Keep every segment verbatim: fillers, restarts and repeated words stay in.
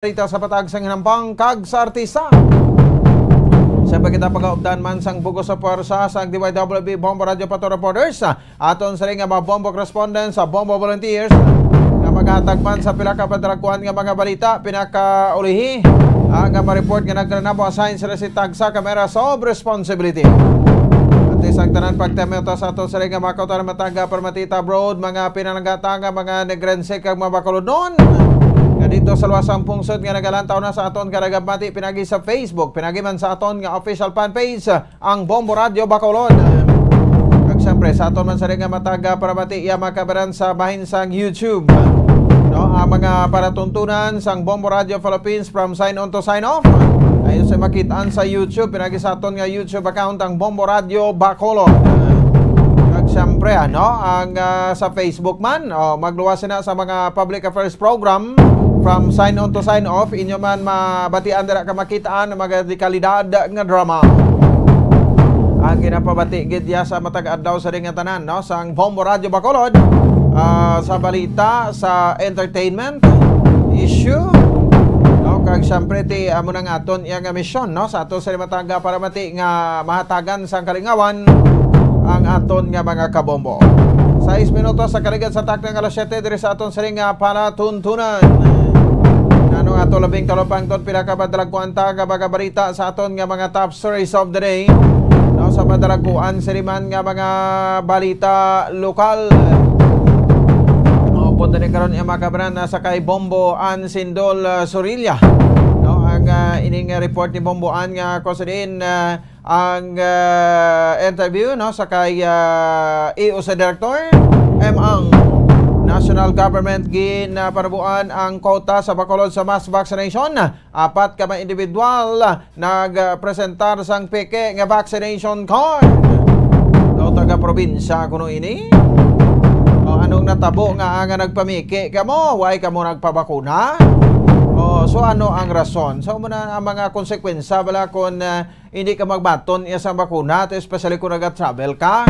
balita sa patag sang hinampang kag sa artista. Sa pagkita pagaupdan man sang bugos sa puwersa sang D Y W B Bombo Radio Pato Reporters, aton sa nga mga Bombo correspondents, sa Bombo volunteers, nga maghatag man sa pila ka padalagkuan nga mga balita, pinakaulihi, ah, nga ma-report nga nagranabo assign sila si tagsa ka Meras of Responsibility. At isang tanan pagtemyo ta sa aton sa nga mga kautoran matag, ah, Parmatita Abroad, mga pinalangga ta nga mga Negrense kag mga Bacolodnon nga dito sa luwas sang pungsod nga nagalantaw na sa aton karagabati pinagi sa Facebook, pinagi man sa aton nga official fan page, ang Bombo Radio Bacolod. Kag siyempre, sa aton man sa nga matag, ah, Parmati, iya mga kabaran sa bahin sang YouTube. No, ang mga paratuntunan sang Bombo Radio Philippines from sign on to sign off. Ayon sa makitaan sa YouTube, pinagi sa aton nga YouTube account ang Bombo Radio Bacolod. Kag siyempre, ano, ang, ah, sa Facebook man, oh, magluwas na sa mga public affairs program from sign on to sign off, inyo man mabatian dira ka makitaan ang mga dekalidad nga drama. Ang ginapabati gid ya sa matag adlaw sa dinga tanan, no, sang Bombo Radio Bacolod, ah, sa balita, sa entertainment, issue, no, kag siyempre ti amo nang aton iya nga misyon, no, sa ato sa Limatanga para mati nga mahatagan sang kalingawan ang aton nga mga kabombo. Sais minutos sa kaligat sa takna nga alas siyete diri sa aton sining nga palatuntunan. Nano nga ato labing talupangton pila ka madalagkuan ta nga mga balita sa aton nga mga top stories of the day. No, sa madalagkuan sini man nga mga balita lokal. No, punta ni karon ang mga kabaran na sa kay Bombo An Sindol, ah, Sorilla. No, ang, ah, ining, ah, report ni Bombo An nga kung sa diin, ah, ang, ah, interview, no, sa kay, ah, E O C Director M. Ang national government ginapanabuan ang quota sa Bacolod sa mass vaccination. Apat ka mga individual nagpresentar sang peke nga vaccination card. Daw taga probinsya kuno ini? O, anong natabo nga, nga nagpamiki kamo? Why kamo nagpabakuna? O, so ano ang rason? So, muna ang mga konsekwensya bala kung, ah, hindi ka magbaton iya sa bakuna, to especially kung naga-travel ka.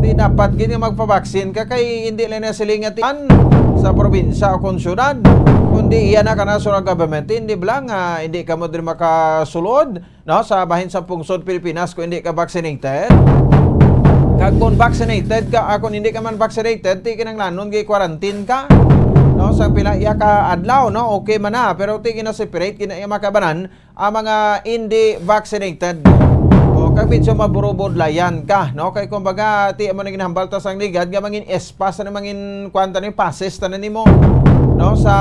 Di dapat gid nga magpabaksin ka kay hindi lang na siling nga tiyan sa probinsya o kung syudad, kundi iya na ka national government. Hindi bala nga hindi ka mo diri makasulod, no, sa bahin sa pungsod Pilipinas kung hindi ka vaccinated? Kag kung vaccinated ka, ah, kung hindi ka man vaccinated, ti kinahanglanon gi quarantine ka, no, sa pila iya ka adlaw, no? Okay man na, pero ti gina-separate, gina-, iya makabanan ang mga hindi vaccinated. O, kag medyo maburubod layan ka, no? Kay kumbaga, ti amo na ginahambal ta sang ligad nga mangin espas na mangin kwan ta ni, passes ta na nimo. No? Sa,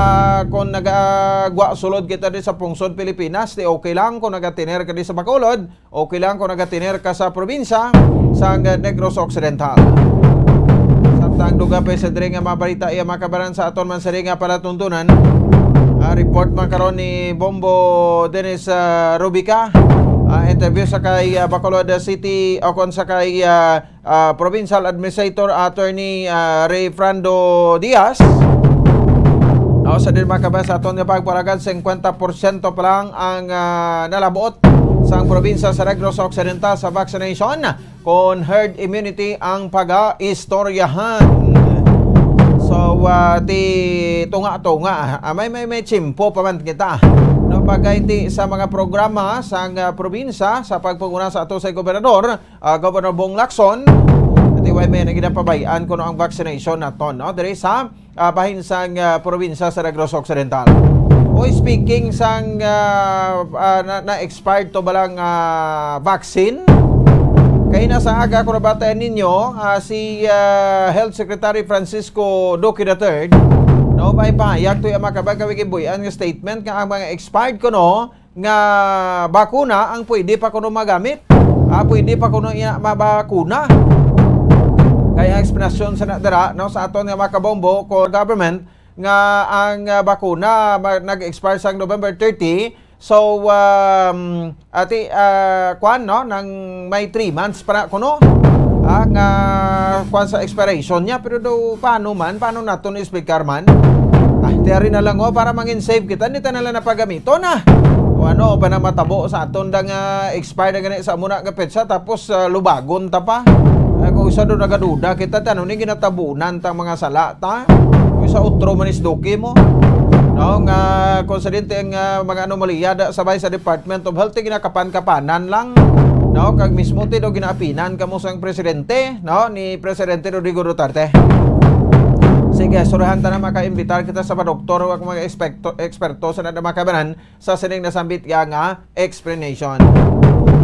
kung nagagwa sulod kita di sa pungsod Pilipinas, ti okay lang kung nagatiner ka di sa Bacolod, okay lang kung nagatiner ka sa probinsya sang Negros Occidental. Samtang dugang pa sa diri nga mga balita, iya makabaran sa aton man sa diri nga palatuntunan. Ah, report man karon ni Bombo Dennis, ah, Rubica. Ah, interview sa kay, ah, Bacolod City o kon sa kay, ah, ah, Provincial Administrator Attorney, ah, Rayfrando Diaz. No, sa din makabaran sa aton nga pagpalagad, singkwenta porsyento pa lang ang, ah, nalabot sang probinsya sa Negros Occidental sa vaccination, kon herd immunity ang pag-aistoryahan. So, ah, ti tunga-tunga, ah, may, may, may tiyempo pa man kita. No, pagkay ti sa mga programa sang, ah, probinsya sa pagpanguna sa ato sa gobernador, ah, Governor Bong Lacson, ti way may naginapabayaan kuno ang vaccination naton, no? Diri sa, ah, bahin sang, ah, probinsya sa Negros Occidental. Oy, speaking sang, ah, ah, na, na-expired to ba lang, ah, vaccine? Kay na sa aga ko nabatayan ninyo, ah, si, ah, Health Secretary Francisco Duque the third, no, may pahayag to yung mga kabagawig ibuyan nga statement nga ang mga expired kuno nga bakuna ang pwede pa kuno magamit. Ah, pwede pa kuno ina mabakuna. Kaya ang eksplanasyon sa nadara, no, sa aton nga mga kabombo ko government nga ang, ah, bakuna ma-, nag-expire sang November thirty. So, um, ati, ah, kwan, no, nang may three months pa na kuno. Ah, nga kwan sa expiration niya, pero do, paano man? Paano naton explicar man? Ah, tiyari na lang, oh, para mangin save kita, hindi ta na lang napagamiton, ah. O ano, pa na matabo sa aton da nga expire na gani sa muna nga petsa, tapos, ah, lubagon ta pa. Ah, kung isa do nagaduda kita, ti ano ni ginatabunan ta mga sala ta? Kung isa utro man is duki mo. No, nga kung sa dinti ang, ah, mga anomalya da, sabay sa Department of Health, ginakapan-kapanan lang, no? Kag mismo ti do ginaapinan kamo sang presidente, no? Ni Presidente Rodrigo Duterte. Sige, surahan ta na makaimbitar kita sa mga doktor o mga ekspekto-, eksperto sa nada makabanan sa sining nasambit nga, nga explanation.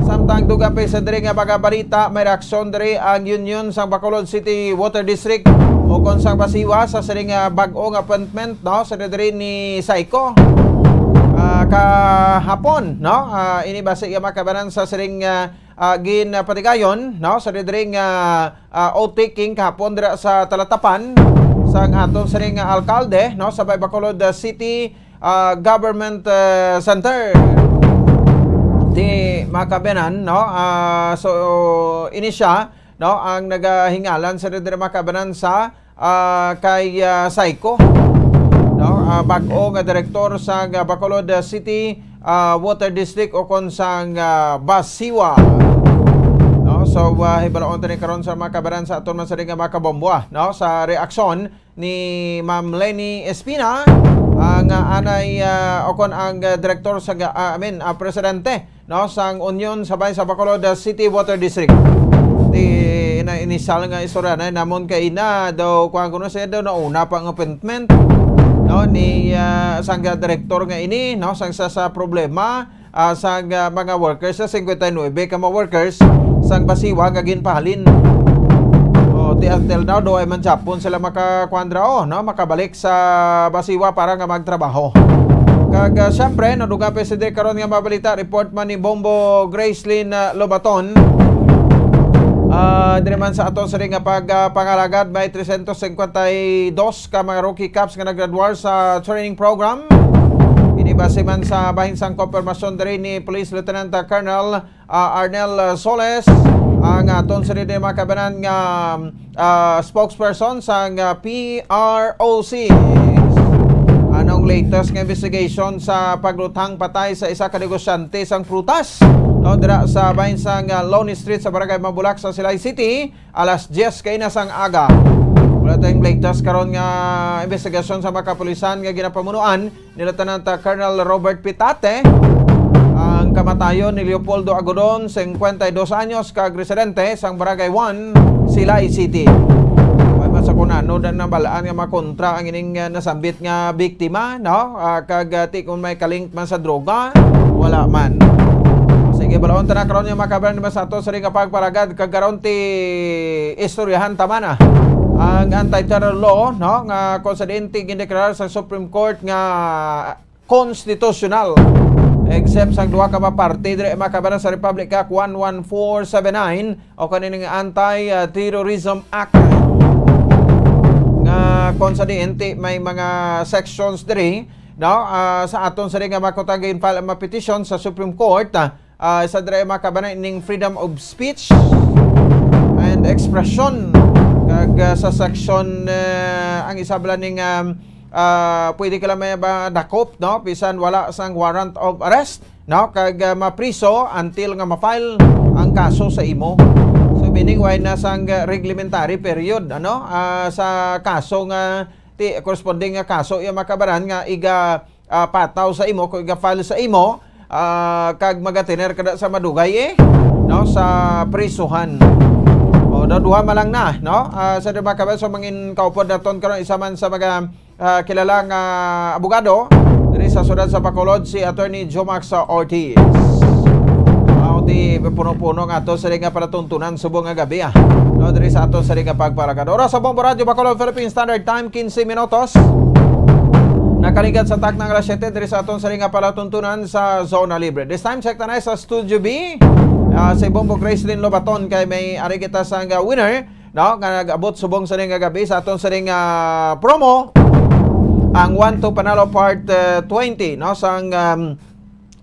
Samtang dugang pa sa diri nga mga balita, may reaksyon diri ang Union sang Bacolod City Water District o kon sang Basiwa sa sining nga bag-o nga appointment, no, sa diri ni Saiko. Ah, kahapon, no, ah, ini basi nga makabanan sa sining, ah, ah, ginpatigayon, no, sa diri nga, ah, oath-taking kahapon dira sa Talatapan sang aton sining nga alkalde, no, sa may Bacolod, ah, City, ah, Government, ah, Center. Di makabanan, no? Ah, so, ini siya, no, ang nagahingalan sa diri makabanan sa, ah, kay, ah, Saiko, no? Ah, bag-o nga direktor sa, ah, Bacolod, ah, City, ah, Water District o kon sang, ah, Basiwa. No? So, ah, hibalaon tani karon sa makabanan sa aton man sa mga kabombo, ah, no? Sa reaksyon ni Ma'am Leni Espina, ang, ah, anay, ah, o kon ang, ah, direktor sa ga-, ah, I mean, ah, presidente, no, sang Union sa Bayan sa Bacolod, ah, City Water District. Di na inisal nga istorya na namon kay ina daw, kuwan kuno siya daw, nauna pa ang appointment, no, ni, ah, sang, ah, direktor nga ini, no, sang sa, sa problema, ah, sang, ah, mga workers, sa singkwenta y nuebe ka mga workers sang Basiwa nga ginpahalin. O, ti until now, duay man japon sila makakuan dira, oh, no, makabalik sa Basiwa para nga magtrabaho. Kag, ah, syempre, naduga pa si Dre karon nga mabalita, report man ni Bombo Gracelyn, ah, Lobaton. Ah, diri man sa aton sa ring nga pag, ah, pangalagad, may trescientos cincuenta y dos ka mga rookie cops nga naggraduar sa training program. Ini base man sa bahin sang konfirmasyon diri ni Police Lieutenant, ah, Colonel, ah, Arnel, ah, Soles, ang aton sa diri makabanan nga, ah, spokesperson sang, ah, P R O C. Anong latest nga investigation sa pagluthang patay sa isa ka negosyante sang prutas, no, dira sa bahin sang, ah, Loney Street sa Barangay Mabulak sa Silay City? Alas diyes kaina sang aga. Wala tayong latest karon nga investigasyon sa mga kapulisan nga ginapamunuan ni Lieutenant Colonel Robert Pitate. Ang kamatayon ni Leopoldo Agodon, singkwenta y dos anyos, kag residente sang Barangay one, Silay City. Way man sa kung ano na nabalaan nga makontra ang ining, ah, nasambit nga biktima, no? Ah, kag, ah, ti kung may kalink man sa droga, wala man. Sige, balaon ta na karon nga makabaran naman sa ato sa ring nga pagparagad, kag karon ti istoryahan ta man, ah, ang anti-terror law, no, nga kung sa diin ti gindeklarar sa Supreme Court nga constitutional, except sang duha ka mga parte diri makabaran sa Republic Act one one four seven nine o kaning Anti-Terrorism Act, nga kung sa diin ti may mga sections diri, no, ah, sa aton sa ring nga makutang gin-file ang mga petition sa Supreme Court, ah, ah, isa diri makabanay ning freedom of speech and expression. Kag, ah, sa section, ah, ang isa bala ning, um, ah, pwede ka lang may ba dakop, no? Bisan wala sang warrant of arrest, no? Kag, ah, mapriso until nga ma-file ang kaso sa imo. So, meaning, way na sang, ah, reglementary period, ano? Ah, sa kaso nga, ti, corresponding nga kaso, iya makabaran nga iga, ah, pataw sa imo, kung iga-file sa imo, ah, kag magatener ka na sa madugay, eh, no, sa prisuhan. O, daw duha man lang na, no? Ah, sa duha ka, so, mangin kaupod naton karon, isa man sa mga, ah, kilala nga abogado diri sa siyudad sa Bacolod, si Attorney Jomax Ortiz. Mao ti puno-puno nga ato sa nga palatuntunan subong nga gabi, ah. No, diri sa ato sa nga pagparagad. Oras sa Bombo Radyo Bacolod, Philippine Standard Time, quince minutos. Nakaligad sa takna nga alas siyete diri sa aton sa nga palatuntunan sa Zona Libre. This time, check ta na sa Studio B. Ah, si Bombo Gracelyn Lobaton kay may ari kita sa nga winner, no, nga nag-abot subong sa nga gabi sa aton sa nga promo, ang One to Panalo Part, uh, twenty, no, sang, um,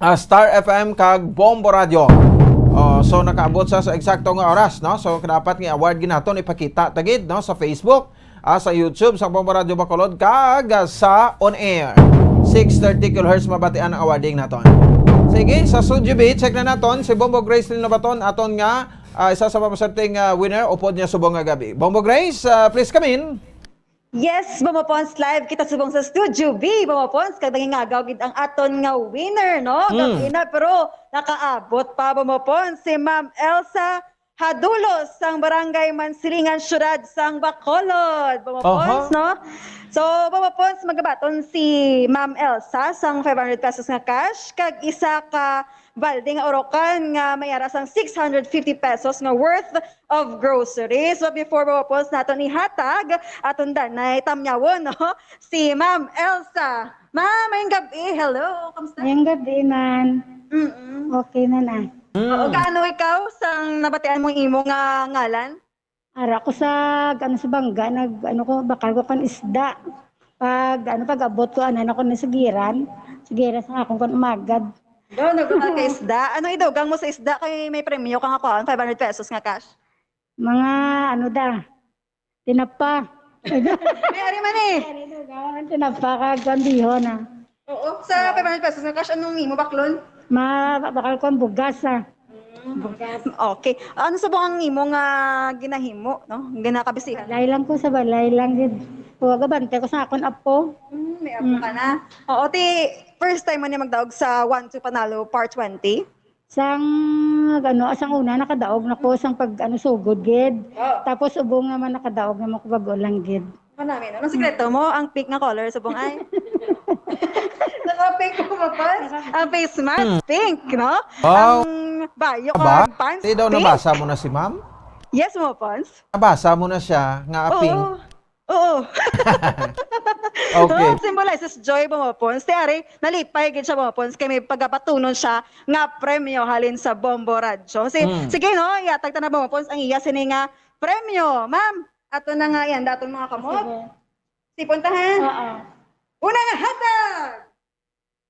ah, Star F M kag Bombo Radio. Oh, so nakaabot sa, sa eksakto nga oras, no? So dapat nga award gid naton ipakita ta gid, no, sa Facebook, ah, sa YouTube sa Bombo Radio Bacolod kag, ah, sa on air. Six thirty kilohertz mabatian ang awarding naton. Sige, sa Studio B, check na naton si Bombo Grace Linobaton, aton nga, ah, isa sa mamaswerteng, ah, winner upod niya subong nga gabi. Bombo Grace, ah, please come in. Yes, Bombo Pons, live kita subong sa Studio B, Bombo Pons, kag nangingagaw gid ang aton nga winner, no? Mm. Gabi na, pero nakaabot pa, Bombo Pons, si Ma'am Elsa Hadulos sang Barangay Mansilingan, Siyudad sang Bacolod, Bombo Aha. Pons, no? So, Bombo Pons, magabaton si Ma'am Elsa sang five hundred pesos nga cash, kag isa ka balde nga urokan nga may ara sang six hundred fifty pesos nga worth of groceries. But before, Bombo Pons, naton ihatag aton danay tamyawon, no? Si Ma'am Elsa. Ma'am, mayong gabi. Hello, kamusta? Mayong gabi, man. Mm-mm. Okay man, ah. Oo, Mm. kaano ikaw sang nabatian mo imo nga ngalan? Ara ko sa, ano, sa bangga, nag, ano ko, bakal ko kan isda. Pag, ano, pag abot ko, ano, ako na sugiran. Sugiran sa akong kan umagad. Daw, nagbakal ka isda. Ano idugang mo sa isda kay may premyo ka nga kuhaan, five hundred pesos nga cash? Mga, ano da, tinapa. May ari man eh. Ano, dugang ang tinapa kag ang bihon, ah. Oo. Sa five hundred pesos nga cash, anong imo baklon? Ma, bakal ko ang bugas, ah. Mm, bugas. Okay. Ano subong ang imo nga ginahimo, no? Ginakabisihan? Balay lang ko, sa balay lang gid. Kuha, gabante ko sa akon apo. Mm, may apo ka Mm. na. Oo, ti, first time mo niya magdaog sa One to Panalo Part twenty? Sang, ano, sang una nakadaog na ko sang pag, ano, sugod gid. Oh. Tapos ubong naman nakadaog naman ko bag-o lang gid. Ano namin? Anong sikreto mo? Ang pink nga color sa bungay? Naka-pink ko, Bombo Pons. Ang face mask, Hmm. pink, no? Wow. Ang bayo ko, Aba? pants, Di daw pink. Nabasa mo na si ma'am? Yes, Bombo Pons. Nabasa mo na siya nga Oo. pink? Oo. Okay. Oo, symbolizes joy, Bombo Pons. Ti ari, nalipay gid siya, Bombo Pons, kay may pagapatunon siya nga premyo halin sa Bombo Radyo. Si-, Hmm. sige, no, ihatag ta na, Bombo Pons, ang iya sini nga premyo. Ma'am, ato na nga yan, daton mga kamot. Sige. Sipon ta, ha? Oo. Una nga hatag!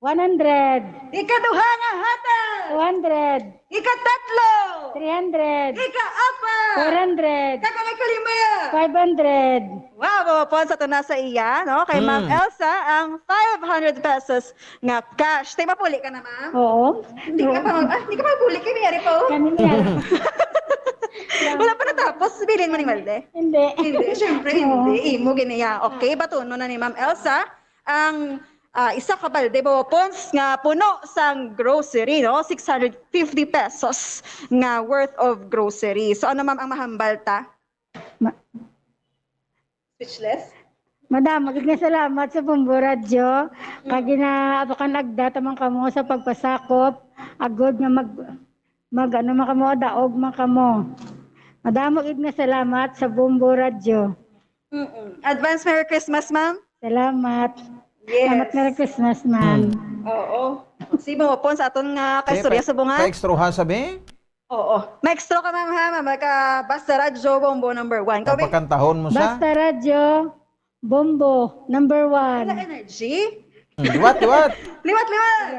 One hundred. Ikaduha nga hatag! Two hundred. Ikatatlo! Three hundred. Ikaapat! Four hundred. Kag ang ikalima? Five hundred. Wow, Bombo Pons, ato na sa iya, no? Kay Ma'am Mm. Elsa, ang five hundred pesos nga cash. Tay, mapuli ka na, ma'am? Oo. Di ka pa, ah, di ka mapuli kay may ari pa, oh. Kami niya. Wala pa natapos, bilin mo ni Malde? Hindi. Hindi, syempre, Oo. hindi. Imo gini ya. Okay, batunon na ni Ma'am Elsa ang, ah, isa ka balde, Bombo Pons, nga puno sang grocery, no? Six hundred fifty pesos nga worth of grocery. So, ano, ma'am, ang mahambal ta? Ma- Speechless? Madamo gid nga salamat sa Bombo Radyo. Mm. Kag ginaapakan agda ta man kamo sa pagpasakop. Agod nga mag, mag, ano, man kamo, daog man kamo. Madamo gid nga salamat sa Bombo Radyo. Mm-mm. Advance Merry Christmas, ma'am. Salamat. Yes. Salamat, Merry Christmas, ma'am. Mm. Oo. Si Bombo Pons, aton nga kaistorya sa bunga. Ka-extroha, sabi? Oo. Maestro ka, ma'am, ha? Ma'am, ka Basta Radyo Bombo number one. Kami Papakantahon mo sa? Basta Radyo Bombo number one. Wala energy? Hmm, liwat, liwat. Liwat, liwat.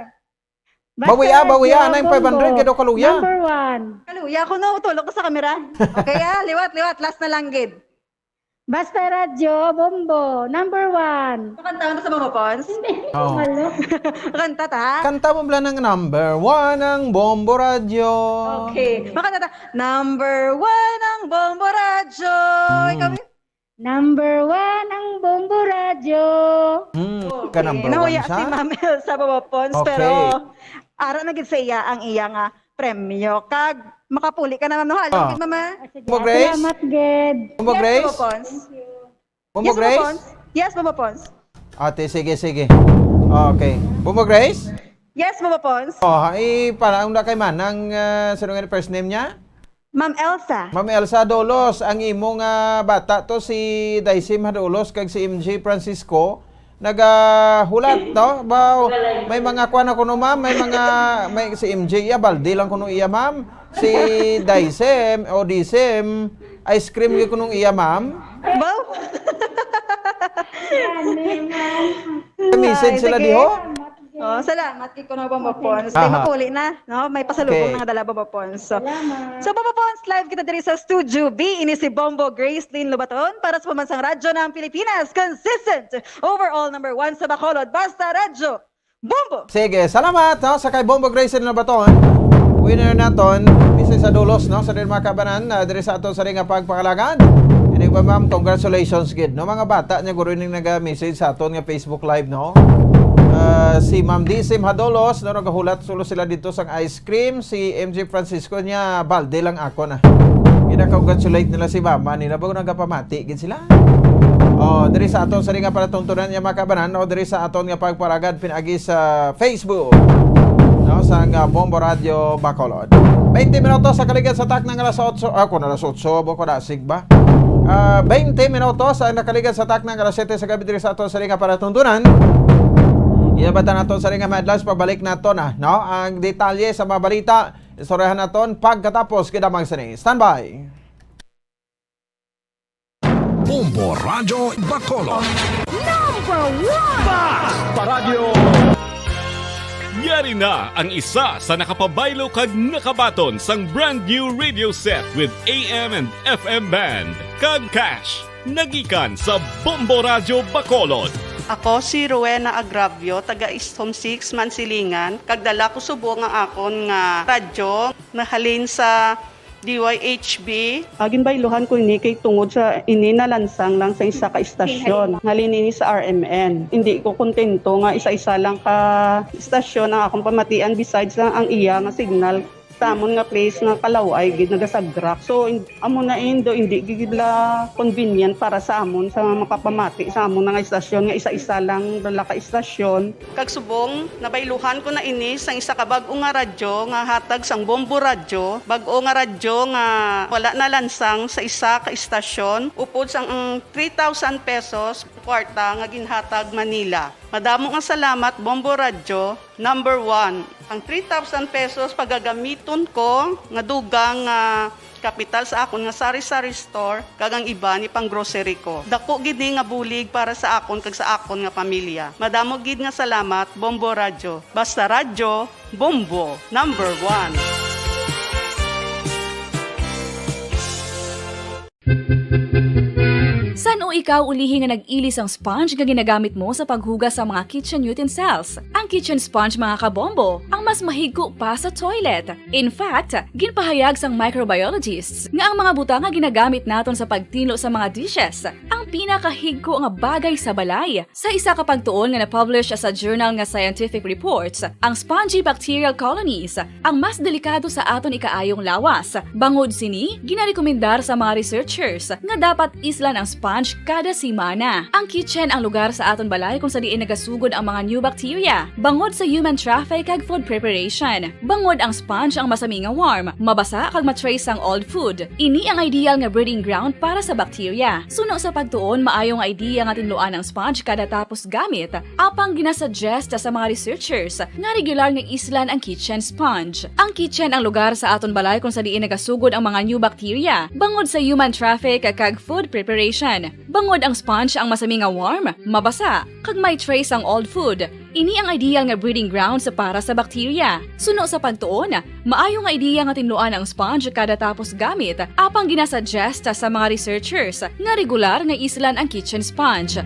Basta Bawi, ah, bawi, Radyo ah, anay Bombo five hundred, kay daw kaluya. Number one. Kaluya ko, no, tulog ko sa kamera. Okay, ah, liwat, liwat. Last na lang, gid. Basta Radyo Bombo number one. Pakanta mo sa Bombo Pons? Hindi. Oo. Malo. Kanta ta? Kanta mo bala ng number one ang Bombo Radyo. Okay. Makanta ta. Number one ang Bombo Radyo. Mm. Ikaw, Miss? Number one ang Bombo Radyo. Mm, Okay. ka number Nahuya one siya? si Ma'am Elsa Bombo Pons, Okay. pero ara na gid sa iya ang iya nga premyo. Kag makapuli ka na, ma'am, no? Halo Ah. gid, mama. Ah, sige. Bombo Grace? Salamat gid. Bombo Yes, Grace? Bombo Pons. Bombo Yes, Bombo Grace? Pons. Yes, Bombo Pons. Ate, sige, sige. Okay. Bombo Grace? Yes, Bombo Pons. Oh, ay, para, ang kay man, ang, ah, sino nga first name niya? Ma'am Elsa. Ma'am Elsa Dolos, ang imo nga bata to, si Daisim Hadolos kag si M J Francisco, nagahulat, no? Ba, may mga kuwan ako, no, ma'am? May mga, may, si M J, iya, balde lang kuno iya, ma'am. Si Daisim, o Daisim, ice cream gyud kuno iya, ma'am. Ba? Message Ay, sila sige. diho? Oh, salamat kay kuno, Bombo Pons. Aha. Kay mapuli na, no? May pasalubong Okay. na nga dala, Bombo Pons. So, Salamat. so, Bombo Pons, live kita diri sa Studio B. Ini si Bombo Gracelyn Lobaton para sa Pambansang Radyo ng Pilipinas. Consistent, overall number one sa Bacolod. Basta Radyo, Bombo! Sige, salamat, no, sa kay Bombo Gracelyn Lobaton. Winner naton, bisag sa Dolos, no, sa diri mga kabanan, ah, diri sa ato sa ring nga pagpangalagad. Di ba, ma'am? Congratulations gid, no? Mga bata niya guro ning naga-message sa aton nga Facebook Live, no? Ah, si Ma'am Disim Hadolos, no, nagahulat sulo sila dito sang ice cream. Si M J Francisco niya, balde lang ako na. Gina-congratulate nila si mama nila. Bago nagapamati gid sila. Oh, diri sa aton sa nga palatuntunan niya, mga kabanan, o diri sa aton nga pagparagad pinaagi sa Facebook, no, sa nga Bombo Radio Bacolod. Twenty minutos sa kaligad sa takna nga alas otso. Ah, kung alas otso, buko na, sigba. Ah, twenty minutos ang nakaligad sa takna nga alas siyete sa gabi diri sa aton sa nga palatuntunan. Inabatan nato sa nga headlines, pabalik nato na, no? Ang detalye sa mga balita, istoryahan naton pagkatapos. Kidamag sini. Standby. Bombo Radyo Bacolod. Number one! Paradyo! Yari na ang isa sa nakapabaylo kag nakabaton sang brand new radio set with A M and F M band kag cash. Nagikan sa Bombo Radyo Bacolod. Ako si Rowena Agravio, taga Istom six, Mansilingan, kag dala ko subong ang akon nga radyo nahalin sa D Y H B. Ah, ginbayluhan ko ini kay tungod sa ini nalansang lang sa isa ka istasyon. Halin ini sa R M N. Hindi ko kontento nga isa-isa lang ka istasyon ang akong pamatian besides lang ang iya nga signal. Sa amon nga place nga kalaway gid nagasagrak. So, in-, amo na indo, hindi gid la convenient para sa amon sa makapamati sa amon nga istasyon nga isa-isa lang dala ka istasyon. Kag subong, nabayluhan ko na ini sang isa ka bag-o nga radyo nga hatag sang Bombo Radyo, bag-o nga radyo nga wala nalansang sa isa ka istasyon, upod sang ang three thousand pesos kwarta nga ginhatag Manila. Madamo nga salamat, Bombo Radyo, number one. Ang three thousand pesos pagagamiton ko nga dugang nga kapital sa akon nga sari-sari store kag ang iban ipang-grocery ko. Dako gid ni nga bulig para sa akon kag sa akon nga pamilya. Madamo gid nga salamat, Bombo Radyo. Basta radyo, Bombo, number one. San-o ikaw ulihi nga nag-ili sang sponge nga ginagamit mo sa paghugas sa mga kitchen utensils? Ang kitchen sponge, mga kabombo, ang mas mahigko pa sa toilet. In fact, ginpahayag sang microbiologists nga ang mga butang nga ginagamit naton sa pagtinlo sa mga dishes ang pinakahigko nga bagay sa balay. Sa isa ka pagtuon nga na-publish sa journal nga Scientific Reports, ang spongy bacterial colonies ang mas delikado sa aton ikaayong lawas. Bangod sini, ginarekomendar sa mga researchers nga dapat islan ang sponge kada semana. Ang kitchen ang lugar sa aton balay kung sa diin nagasugod ang mga new bacteria, bangod sa human traffic kag food preparation. Bangod ang sponge ang masami nga warm, mabasa kag ma-trace sang old food. Ini ang ideal nga breeding ground para sa bacteria. Suno sa pagtuon, maayo nga idea nga tinluan ang sponge kada tapos gamit. Apang ginasuggest sa mga researchers nga regular nga islan ang kitchen sponge. Ang kitchen ang lugar sa aton balay kung sa diin nagasugod ang mga new bacteria, bangod sa human traffic kag food preparation. Bangod ang sponge ang masami nga warm, mabasa, kag may trace ang old food. Ini ang ideal nga breeding grounds para sa bacteria. Suno sa pagtuon, maayo nga idea nga tinluan ang sponge kada tapos gamit, apang ginasuggest sa mga researchers nga regular nga islan ang kitchen sponge.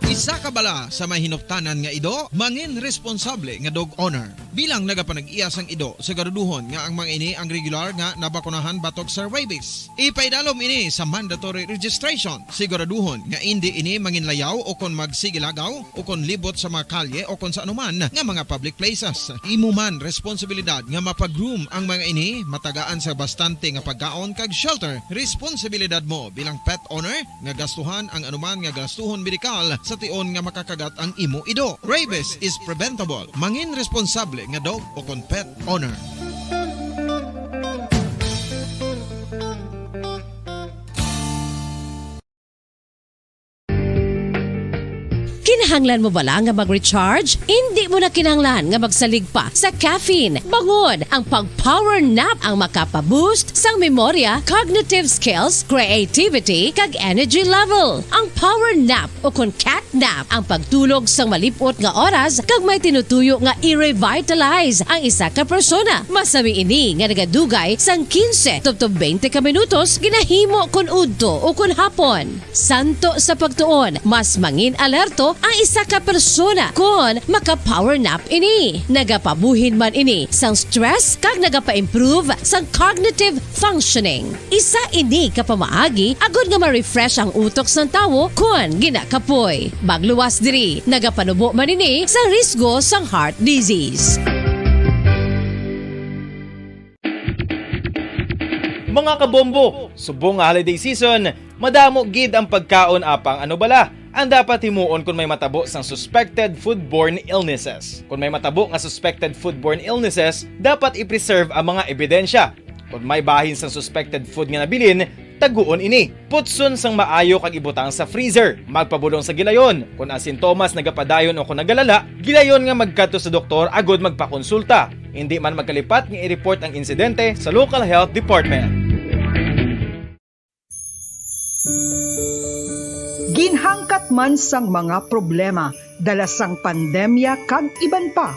Isa ka bala sa may hinuptanan nga ido, mangin responsable nga dog owner. Bilang nagapanag-iya sang ido, siguraduhon nga ang mga ini ang regular nga nabakunahan batok sa rabies. Ipaidalom ini sa mandatory registration. Siguraduhon nga indi ini manginlayaw o kon magsigilagaw o kon libot sa mga kalye o kon sa anuman nga mga public places. Imo man responsibilidad nga mapa-groom ang mga ini, matagaan sa bastante nga pagkaon kag shelter. Responsibilidad mo bilang pet owner nga gastuhan ang anuman nga gastuhon medikal sa tion nga makakagat ang imo ido. Rabies is preventable. Mangin responsable nga dog o kon pet owner. Kinahanglan mo bala nga mag-recharge? Indi mo na kinahanglan nga magsalig pa sa caffeine. Bangod ang pag-power nap ang makapa-boost sang memorya, cognitive skills, creativity, kag energy level. Ang power nap o kon cat nap ang pagtulog sang malip-ot nga oras kag may tinutuyo nga i-revitalize ang isa ka persona. Masami ini nga nagadugay sang quince tubtob twenty ka minutos ginahimo kon udto o kon hapon. Santo sa pagtuon, mas mangin alerto Ang isa ka persona kon maka-power nap ini, nagapabuhin man ini sang stress kag nagapa-improve sang cognitive functioning. Isa ini ka pamaagi agud nga ma-refresh ang utok sang tawo kon ginakapoy. Magluwas diri, nagapanubo man ini sa risgo sang heart disease. Mga kabombo, subong nga holiday season, madamo gid ang pagkaon, apang ano bala ang dapat himuon kon may matabo sang suspected foodborne illnesses? Kon may matabo nga suspected foodborne illnesses, dapat i-preserve ang mga ebidensya. Kon may bahin sang suspected food nga nabilin, taguon ini. Putson sang maayo kag ibutang sa freezer. Magpabulong sa gilayon. Kon ang sintomas nagapadayon o kon nagalala, gilayon nga magkadto sa doktor agud magpakonsulta. Indi man magkalipat nga i-report ang insidente sa local health department. Ginhangkat man sang mga problema dala sang pandemya kag iban pa,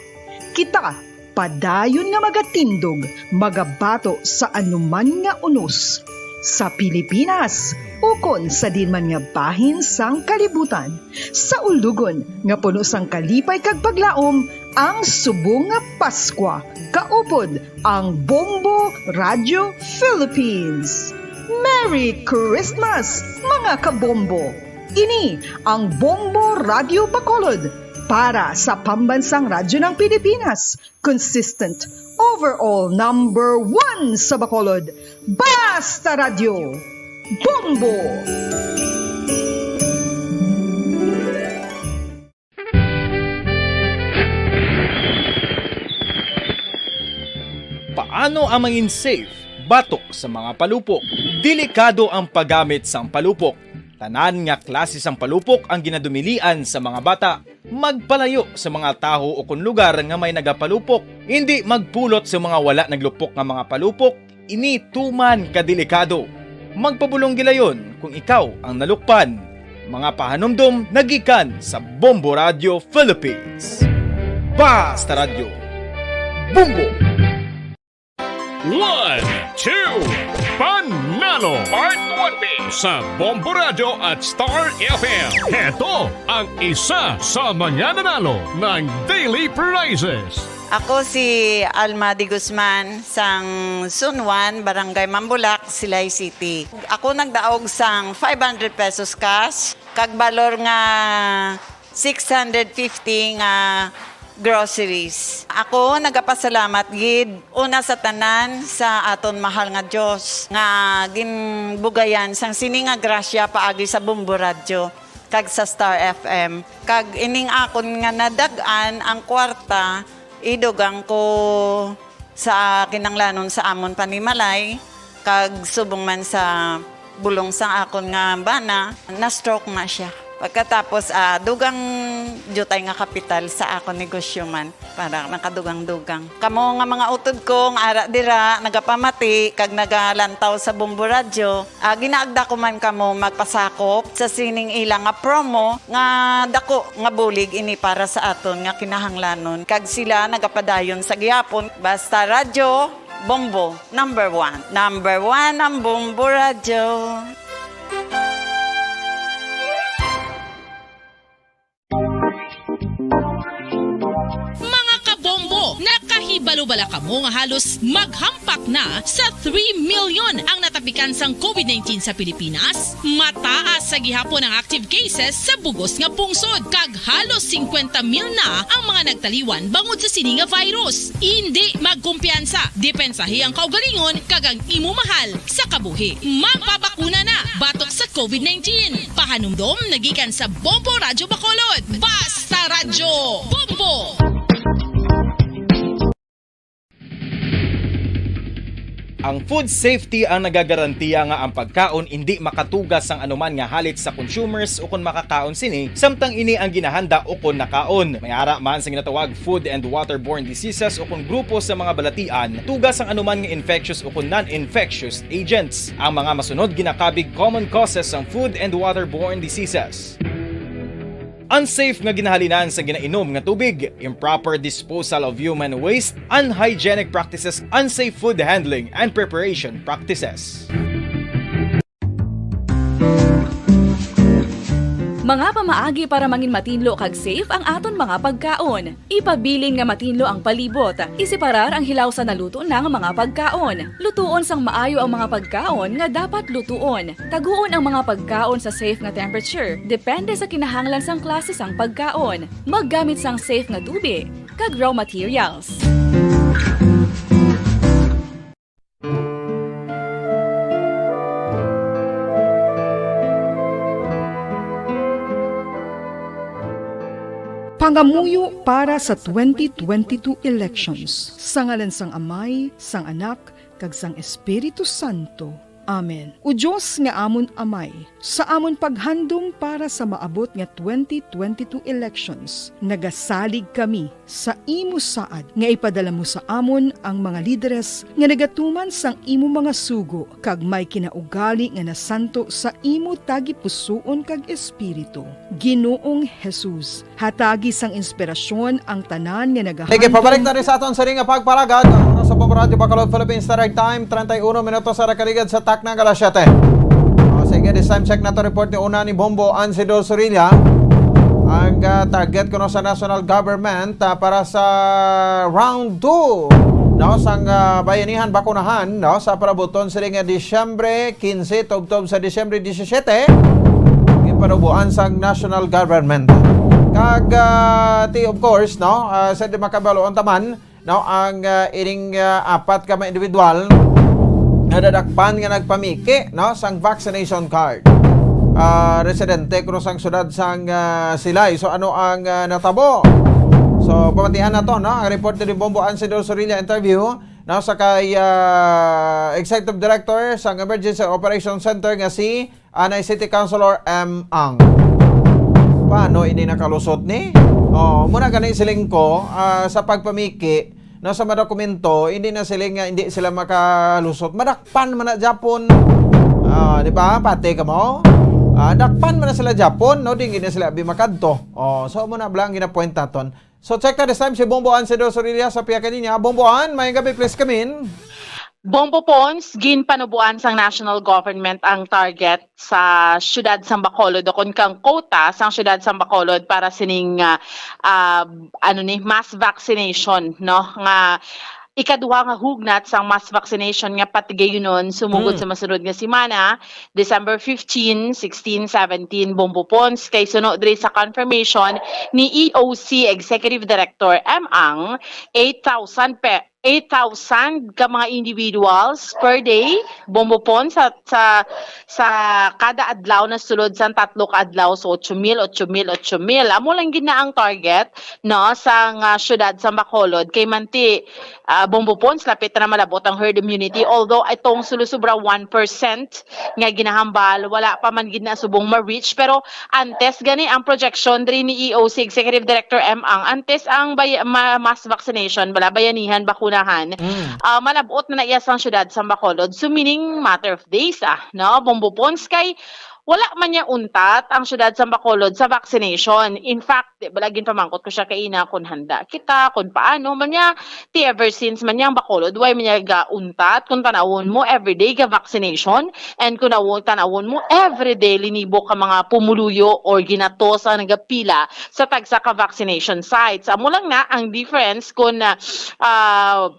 kita padayon nga magatindog, magabato sa anuman nga unos, sa Pilipinas ukon sa diin man nga bahin sang kalibutan. Sa ulugon nga puno sang kalipay kag paglaom, ang subong nga Paskwa, kaupod ang Bombo Radio Philippines. Merry Christmas, mga kabombo! Ini ang Bombo Radio Bacolod para sa Pambansang Radyo ng Pilipinas, consistent, overall number one sa Bacolod. Basta Radyo, Bombo! Paano ang mangin safe batok sa mga palupok? Delikado ang paggamit sang palupok. Tanan nga klase sang palupok ang ginadumilian sa mga bata. Magpalayo sa mga tawo ukon lugar nga may nagapalupok. Indi magpulot sa mga wala naglupok nga mga palupok. Ini tuman ka delikado. Magpabulong gilayon kung ikaw ang nalukpan. Mga pahanumdom nagikan sa Bombo Radio Philippines. Basta Radyo, Bombo! One, two, Panalo! Part one B sa Bombo Radyo at Star F M. Heto ang isa sa mga nanalo ng Daily Prizes. Ako si Alma de Guzman sang Sunwan, Barangay Mambulak, Silay City. Ako nagdaog sang five hundred pesos cash, kag balor nga six hundred fifty nga groceries. Ako nagapasalamat gid una sa tanan sa aton mahal nga Dios nga ginbugayan sang sini nga grasya paagi sa Bombo Radyo kag sa Star F M. Kag ining akon nga nadag-an ang kwarta, idugang ko sa kinanglanon sa amon panimalay, kag subong man sa bulong sang akon nga bana, na-stroke na sia. Pagkatapos, ah, dugang diutay nga kapital sa akon negosyo man, para nakadugang-dugang. Kamo nga mga utod ko nga ara dira, nagapamati kag nagalantaw sa Bombo Radyo, ah, ginaagda ko man kamo magpasakop sa sining ila nga promo nga dako nga bulig ini para sa aton nga kinahanglanon, kag sila nagapadayon sa gihapon. Basta Radyo, Bombo, number one. Number one ang Bombo Radyo. Mga kabombo, nakahibalo bala kamo nga halos maghampak na sa three million ang natapikan sang COVID nineteen sa Pilipinas? Mataas sa gihapon ang active cases sa bugos nga pungsod, kag halos singkwenta mil na ang mga nagtaliwan bangod sa sini nga virus. Indi magkumpiyansa, depensahi ang kaugalingon kag ang imo mahal sa kabuhi. Magpabakuna na batok sa COVID nineteen. Pahanumdom nagikan sa Bombo Radyo Bacolod. Basta Radyo, Bombo! Ang food safety ang nagagarantiya nga ang pagkaon indi makatuga sang anuman nga halit sa consumers ukon makakaon sini, samtang ini ang ginahanda ukon nakaon. May ara man sa ginatawag food and waterborne diseases ukon grupo sa mga balatian, tuga sang anuman nga infectious ukon non-infectious agents. Ang mga masunod ginakabig common causes sang food and waterborne diseases. Unsafe nga ginahalinan sa ginainom nga tubig, improper disposal of human waste, unhygienic practices, unsafe food handling and preparation practices. Mga pamaagi para mangin matinlo kag safe ang aton mga pagkaon. Ipabilin nga matinlo ang palibot. Iseparar ang hilaw sa naluto na nga mga pagkaon. Lutuon sang maayo ang mga pagkaon nga dapat lutuon. Taguon ang mga pagkaon sa safe nga temperature, depende sa kinahanglan sang klase sang pagkaon. Maggamit sang safe nga tubi kag raw materials. Pangamuyo para sa twenty twenty-two elections. Sa ngalan sang Amay, sang Anak, kag sang Espiritu Santo. Amen. O Dios nga amon Amay, sa amon paghandom para sa maabot nga twenty twenty-two elections, nagasalig kami sa imo saad nga ipadala mo sa amon ang mga lideres nga nagatuman sang imo mga sugo kag may kinaugali nga nasanto sa imo tagipusoon kag espiritu. Ginoong Jesus, hatagi sang inspirasyon ang tanan nga nagahandom. Sige, pabalik na rin sa aton sa ring pagparagad. Ang oras sa Bombo Radyo Bacolod, Philippines Standard Time, treinta y uno minutos sa nakaligad sa takna nga alas siyete. O, sige, this time check na to report ni una ni Bombo Ansido Sorilla. Ang ah, target kuno sa national government ah, para sa round two, no, sang ah, bayanihan bakunahan, no, sa parabuton sini nga Disyembre quince, tubtob sa Disyembre disisyete, ginpanuboan sang national government. Kag ah, ti, of course, no, ah, sa di makabalo ang taman, no, ang ah, ining ah, apat ka mga individual nga nadakpan nga nagpamiki, no, sang vaccination card. Ah, residente kuno sang siyudad sang ah, Silay. So ano ang ah, natabo? So pamatian nato, no, ang report ni Bombo Ansido Sorilla interview, no, sa kay ah, Executive Director sang Emergency Operations Center nga si Anay City Councilor M. Ang. Paano ini nakalusot ni? Oh, muna gani siling ko ah, sa pagpamiki, no, sa mga dokumento, hindi na sila nga hindi sila makalusot. Madakpan man na Japon. Ah, di ba? Pati ka mo. Ah, dakpan man na sila Japon, no? Di gina sila abi makadto. Oh, so muna bala ang ginapuwenta ton. So check na this time si Bombo Ansido Sorilla sa piya kaninya. Bombo An, may gabi, please come in. Bombo Pons, ginpanubuan sang national government ang target sa siyudad sang Bacolod, o kon kang quota sang siyudad sang Bacolod para sining ah, ah, ano ni, mass vaccination, no, nga ikaduha nga hugnat sang mass vaccination nga patigayunon sumugod Mm. sa masunod nga semana, December fifteen, sixteen, seventeen, Bombo Pons, kay suno diri sa confirmation ni E O C Executive Director M. Ang, eight thousand pe-, eight thousand ka mga individuals per day, Bombo Pons, sa, sa, sa kada adlaw na sulod sang tatlo ka adlaw, so ocho mil, ocho mil, ocho mil. Amo lang gid na ang target, no, sang ah, siyudad sang Bacolod, kay manti ah, Bombo Pons, lapit na malabot ang herd immunity. Although itong sulusubra one percent nga ginahambal, wala pa man gid na subong ma-reach. Pero antes gani ang projection diri ni E O C Executive Director M. Ang, antes ang bay-, ma-, mass vaccination, bala, bayanihan, bakunahan, Mm. ah, malabot na na iya sang siyudad sang Bacolod. So meaning matter of days, ah, no? Bombo Pons, kay wala man niya untat ang siyudad sang Bacolod sa vaccination. In fact, di ba, lagi pamangkot ko siya kaina kung handa kita, kung paano man niya, ti ever since man niya ang Bacolod, why man niya gauntat? Kung tanawon mo, everyday ga vaccination, and kung nawo-, tanawon mo, everyday linibo ka mga pumuluyo or ginatos ang nagapila sa tagsa ka vaccination sites. Amo lang na ang difference kung ah, ah,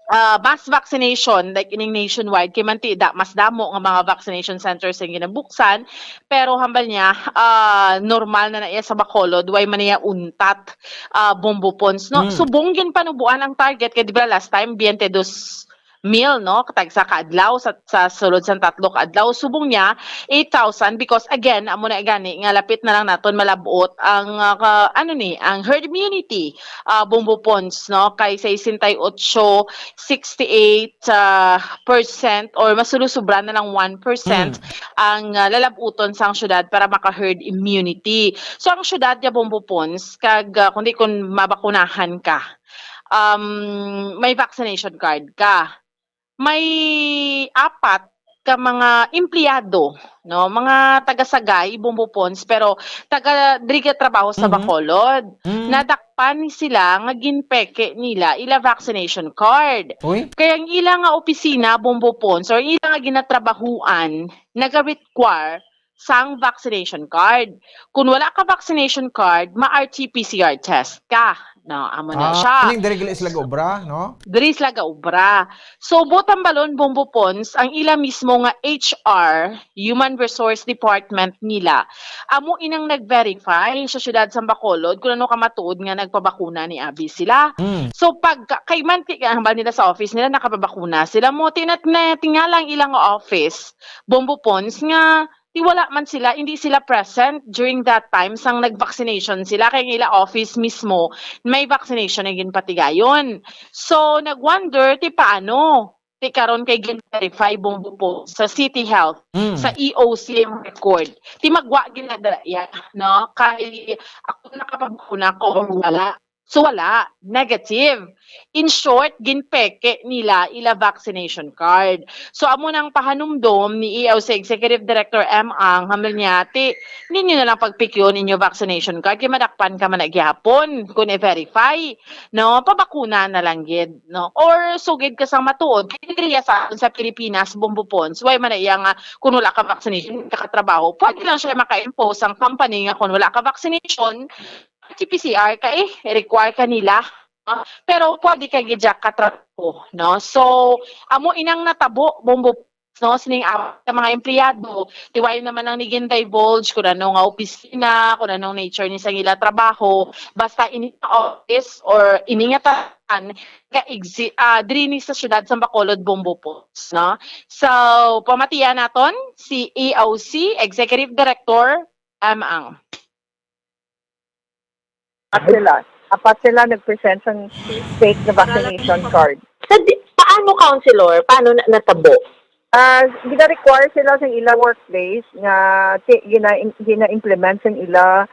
ah, mass vaccination, like ining nationwide, kay manti da, mas damo nga mga vaccination centers ang ginabuksan, pero hambal niya, ah, normal na na iya sa Bacolod, way man niya untat, ah, Bombo Pons, no? Mm. Subong ginpanubuan ang target, kay di ba last time, twenty-two mil, no? Katag sa kaadlaw, sa, sa sulod sa tatlo ka adlaw, subong niya, eight thousand, because again, amo na gani, nga lapit na lang naton malabot ang, ah, ka-, ano ni, ang herd immunity, ah, Bombo Pons, no? Kay sixty-eight, sixty-eight, ah, percent or mas sulusubra na lang one percent Mm. ang, ah, lalabuton sang syudad para maka-herd immunity. So, ang syudad niya, Bombo Pons, kag, ah, kundi kung mabakunahan ka, um, may vaccination card ka. May apat ka mga empleyado, no, mga taga Sagay, Bombo Pons, pero taga diri ka trabaho sa Mhm. Bacolod. Mm. Nadakpan sila nga ginpeke nila ila vaccination card. Uy. Kaya ang ila nga opisina, Bombo Pons, or ila nga ginatrabahuan, naga-require sang vaccination card. Kung wala ka vaccination card, ma-R T P C R test ka. No, amo na Ah, siya. Aning diri gali sila gaobra, no? Diri sila gaobra. So, buot hambalon, Bombo Pons, ang ila mismo nga H R, Human Resource Department nila, amo inang nag-verify sa siyudad sa Bacolod kung ano ka matuod nga nagpabakuna ni abi sila. Mm. So, pag kay man ti-, hambal nila sa office nila, nakapabakuna sila mo, tinat na tingalang ilang office, Bombo Pons, nga ti wala man sila, hindi sila present during that time sang nag-vaccination sila, kay ang ila office mismo may vaccination na ginpatigayon. So, nag-wonder ti paano ti karon kay gin-verify, Bombo Pons, sa City Health, Mm. sa E O C ang record. Ti magwa gid na dira iya, no? Kay ako nakapabakuna ko or wala. So, wala, negative. In short, ginpeke nila ila vaccination card. So, amo nang pahanumdom ni E O C Executive Director M Ang, hambal niya, ti, ninyo na lang pagpikyon inyo vaccination card, kay madakpan ka man na gihapon kung i-verify, no? Pabakuna na lang gid, no? Or sugid ka sang matuod, kay diri sa aton sa Pilipinas, Bombo Pons, way man na iya nga kung wala ka vaccination, hindi ka katrabaho, pwede lang siya maka-impose ang company nga kung wala ka vaccination, R T P C R ka eh, require ka nila. No? Pero pwede ka gid siya katrabaho, no? So, amo inang natabo, Bombo, no, sining awat sa mga empleyado. Ti way naman ang nigin divulge kung ano nga opisina, kung anong nature ni sa ila trabaho. Basta ini nga office or ini nga tanan nga exi-, ah, diri ni sa siyudad sa Bacolod, Bombo Pons, no? So, pamatian naton si E O C Executive Director M Ang. Sila. Apat sila nag-present sang fake na vaccination card. Sa di, paano, Councilor? Paano na, natabo? Ah, gina-require sila sa ilang workplace nga ti-, gina, gina-implement sa ila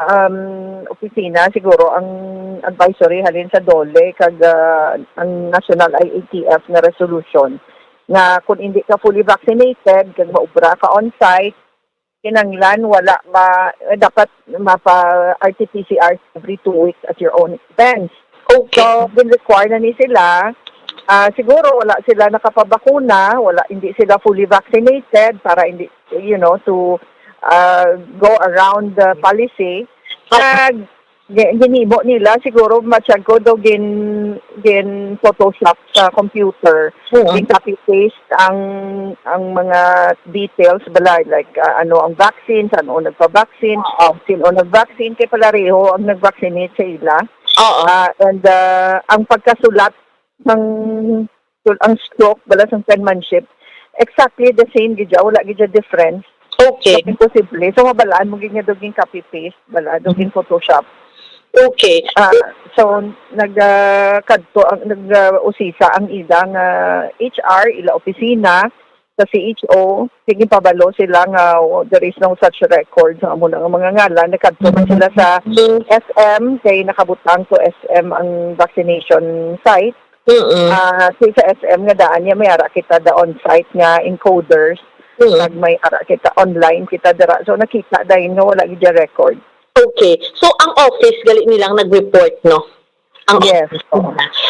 um, opisina siguro ang advisory halin sa DOLE kag ah, ang National I A T F nga resolution nga kung hindi ka fully vaccinated kag maubra ka on-site, kinanglan wala ma, dapat mapa R T P C R every two weeks at your own expense. Okay. So, gin-require na ni sila. Ah, siguro wala sila nakapabakuna, wala, hindi sila fully vaccinated para hindi, you know, to ah, go around the policy. Kag gi- ginhimo nila siguro, matyag ko daw gin gin Photoshop sa computer. Oo. Gin copy paste ang ang mga details bala, like ah, ano ang vaccine, saan o nagpa-vaccine, Oo. sino nag-vaccine, kay palareho ang nag-vaccinate sa ila. Oo. Ah, and ah, ang pagkasulat ng sul- ang stroke bala sang penmanship, exactly the same gid siya, wala gid siya difference. Okay. Imposible. So mabalaan mo gid nga daw gin copy paste bala, daw gin Photoshop. Okay. Ah, so nag ah, kadto ang nag ah, usisa ang ila nga H R, ila opisina sa C H O, sige pabalo sila nga oh, there is no such record sa amo na nga mga ngalan. Nagkadto man sila sa S M kay nakabutang to S M ang vaccination site. Mm-mm. Ah, si sa S M nga daan niya may ara kita da on-site nga encoders. Mm. Kag may ara kita online kita dira. So nakita dayon nga wala gid record. Okay. So, ang office, gali nilang nag-report, no? Ang Yes.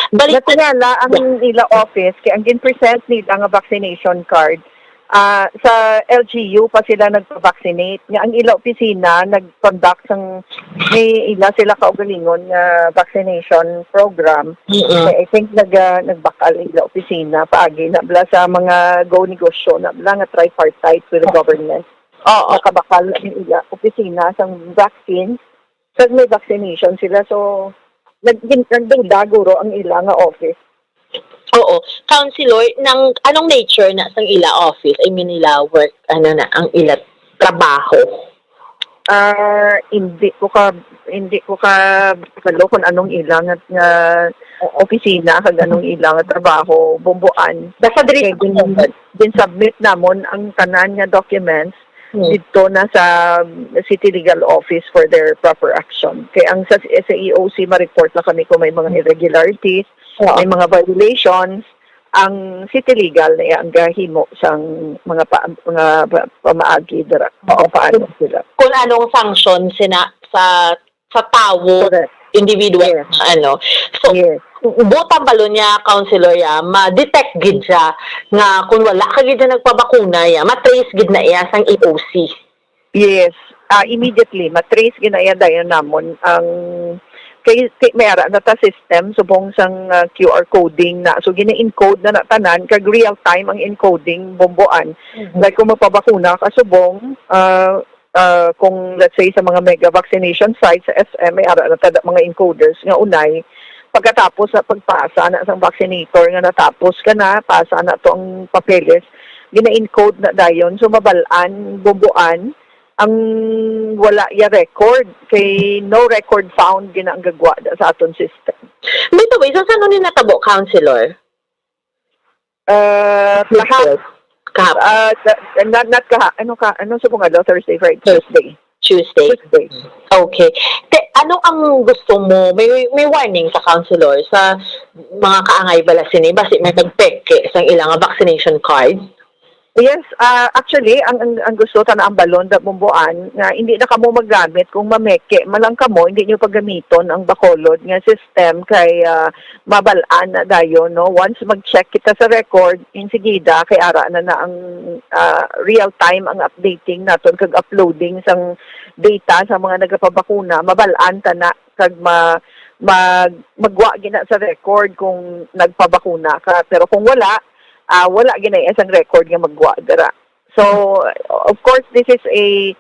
Balik Natingala ang ila office kay ang gin-present nila nga vaccination card ah sa L G U pa sila nagpa-vaccinate nga ang ila opisina nag-conduct sang may ila sila kaugalingon nga vaccination program. Mm-mm. Kay I think nag ah, nagbakal ang ila opisina paagi na bala sa mga go negosyo na bala nga tripartite with the government. Oo. Nakabakal ang ila opisina sang vaccine kag may vaccination sila, so nag nagduda guro ang ila nga office. Oo. Councilor, nang, anong nature na sang ila office? I mean, ila work, ano na, ang ila trabaho? Ah, hindi ko ka hindi ko ka kabalo kung anong ila nga, nga opisina kag anong ila nga trabaho, Bombo Ann. Basta diri Kay gin, gin-submit namon ang tanan nga documents Hmm. didto na sa City Legal Office for their proper action. Kay ang sa, sa E O C, ma-report na kami kung may mga irregularities, Oo. may mga violations, ang City Legal na iya ang gahimo sang mga pa, mga pa, pamaagi dira. O paano sila. Kung anong sanction sina sa sa tawo, Correct. individual, Yes. Ano. So, Yes. buot hambalon niya, Councilor, ya, ma-detect gid siya nga kung wala ka gid siya nagpabakuna, ya, ma-trace gid na iya sang E O C. Yes. Ah, immediately, matrace ginaya dayon namon ang kay, kay may ara na ta system subong sang, ah, Q R coding na. So, gina-encode na na tanan, kag real time ang encoding, Bomboan. Mhm. Like, kung magpabakuna ka subong, ah, ah, kung let's say sa mga mega vaccination sites sa S M, may ara na ta da mga encoders nga unay. Pagkatapos sa pagpasa na sang vaccinator nga natapos ka na, pasa na to ang papeles, gina-encode na dayon. So, mabal-an, Bomboan, ang wala ya record, kay no record found gina ang gagwa da sa aton system. By the way, sa sano ni natabo, Councilor? Uh, kahap, Kahap. Uh, not, not kaha, ano ka, ano sa mga law? Thursday, Friday, Thursday. Tuesday. Tuesday. Okay. Te, ano ang gusto mo? May, may warning ka, Councilor, sa mga kaangay bala sini, basi may magpeke sang ilang vaccination card? Yes, ah, actually, ang, ang, ang gusto ta na ang balon da Bomboan nga hindi na kamo maggamit kung mameke man lang kamo, hindi nyo paggamiton ang Bacolod nga system kay, ah, mabal-an na dayon, no? Once mag-check kita sa record, insigida kay ara na na ang, ah, real time ang updating naton kag uploading sang data sa mga nagapabakuna, mabal-an ta na kag ma, mag, magwa gina sa record kung nagpabakuna ka. Pero kung wala, ah, wala gina isang record nga magwa dira. So, of course, this is a,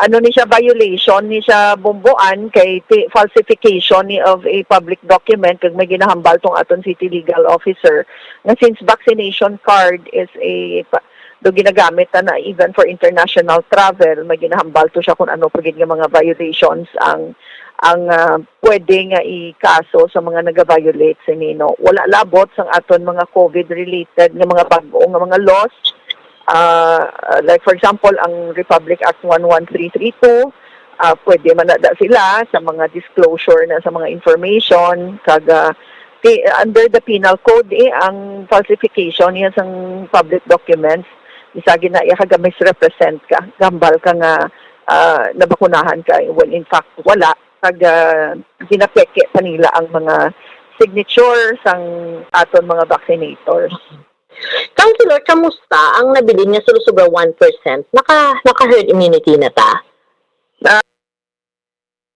ano ni siya, violation ni siya, Bomboan, kay ti-, falsification ni of a public document kag may ginahambal tong aton city legal officer nga since vaccination card is a pa-, do ginagamit na, na even for international travel, may ginahambal to siya kung ano pa gid nga mga violations ang, ang, ah, pwede nga ikaso sa mga nagaviolate sini, no. Wala labot sang aton mga COVID related nga mga bag-o nga mga laws. Ah, like for example, ang Republic Act one one three three two, ah, pwede man na da sila sa mga disclosure na sa mga information kag, ah, ti-, under the penal code, eh, ang falsification niya sang public documents, isa gina iya ka ga-misrepresent ka, gambal ka nga, ah, nabakunahan ka, when in fact wala, kag, ah, ginapeke pa nila ang mga signature sang aton mga vaccinators. Councilor, kamusta ang nabilin nga sulusobra one percent? Naka, naka-herd immunity na ta?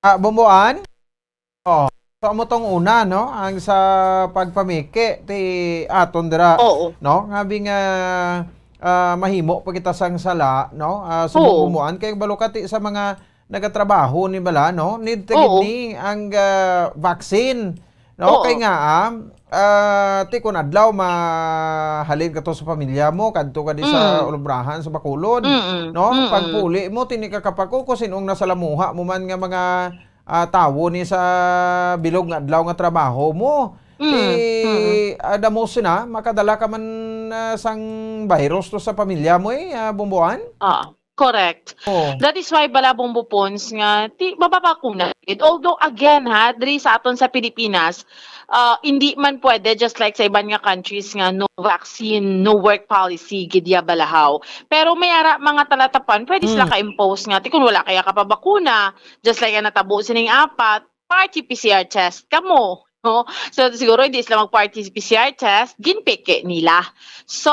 Ah, Bomboan? Oh. So, amo tong una, no? Ang sa pagpameke, ti aton dira, Oo. no? Nga bi nga, ah, mahimo pa kita sang sala, no? Ah, subong Oo. Bomboan, kay balo ka ti sa mga nagatrabaho ni bala, no? Need ta gid Oo. ni ang, ah, vaccine, no? Oo. Kay nga, ah, ah, ti kun adlaw mahalin ka to sa pamilya mo, kadto ka di sa Mm. ulubrahan sa Bacolod, Mm-mm. no? Mm-mm. Pagpuli mo, tini ka kapako, kung sin-ong nasalamuha mo man nga mga, ah, tawo ni sa bilog nga adlaw nga trabaho mo. Mm. Ti, Mm-mm. ah, damo sina, makadala ka man, ah, sang virus to sa pamilya mo, eh, ah, Bomboan? Ah. Correct. Oh. That is why bala, Bombo Pons, nga ti mababakuna gid. Although again ha, diri sa aton sa Pilipinas, ah, hindi man pwede just like sa iban nga countries nga no vaccine, no work policy gid ya balahaw. Pero may ara mga talatapan pwede sila Mm. ka-impose nga ti kun wala kaya ka pabakuna, just like ang natabo sining apat, party P C R test kamo, no? So siguro hindi sila mag-party P C R test, ginpeke nila. So,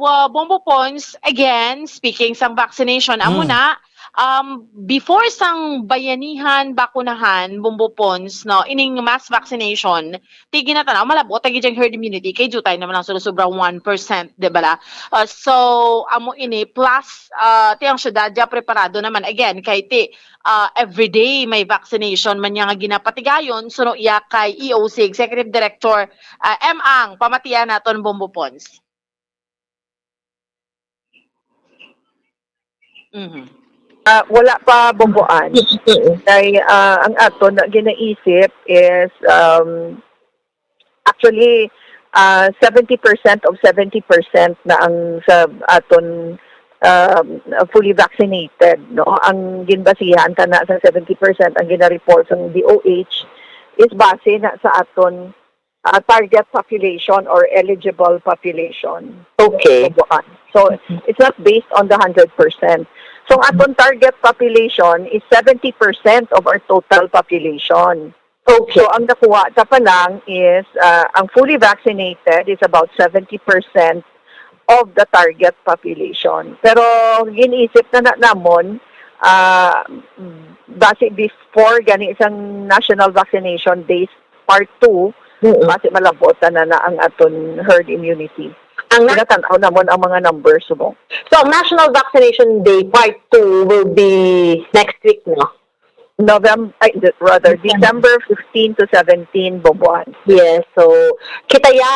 uh, Bombo Pons, again, speaking sang vaccination, amo Mm. na, um, before sang bayanihan bakunahan, Bombo Pons, no, ining mass vaccination, ti ginatanaw, malabo ta gid ang herd immunity, kay dutay naman ang sobra-sobra one percent, di ba la? Uh, so, amo ini, plus, uh, ti ang syudad, ya preparado naman, again, kay ti, ah, everyday may vaccination man niya nga ginapatigayon, suno iya kay E O C Executive Director, ah, M Ang, pamatian naton, Bombo Pons. Mhm. Ah, wala pa, Bomboan. Mm. Kay, ah, ang aton na ginaisip is, um, actually, ah, seventy percent of seventy percent na ang sa aton, um, fully vaccinated, no? Ang ginbasihan kana sa seventy percent ang gina-report sa D O H is base na sa aton, ah, target population or eligible population. Okay. Bubuan. So, it's not based on the hundred percent. So, ang aton target population is seventy percent of our total population. Okay. So, ang nakuha ta pa lang is, ah, ang fully vaccinated is about seventy percent of the target population. Pero ginisip na, na namon Ah, base before gani sang National Vaccination Days Part two, Mm. base malabot na na ang aton herd immunity. Ang na- Ginatan-aw namon ang mga numbers subong. So, ang National Vaccination Day Part two will be next week, no? November, ay, rather, December. December fifteen to seventeen, Bombo Ann. Yes, so, kita ya,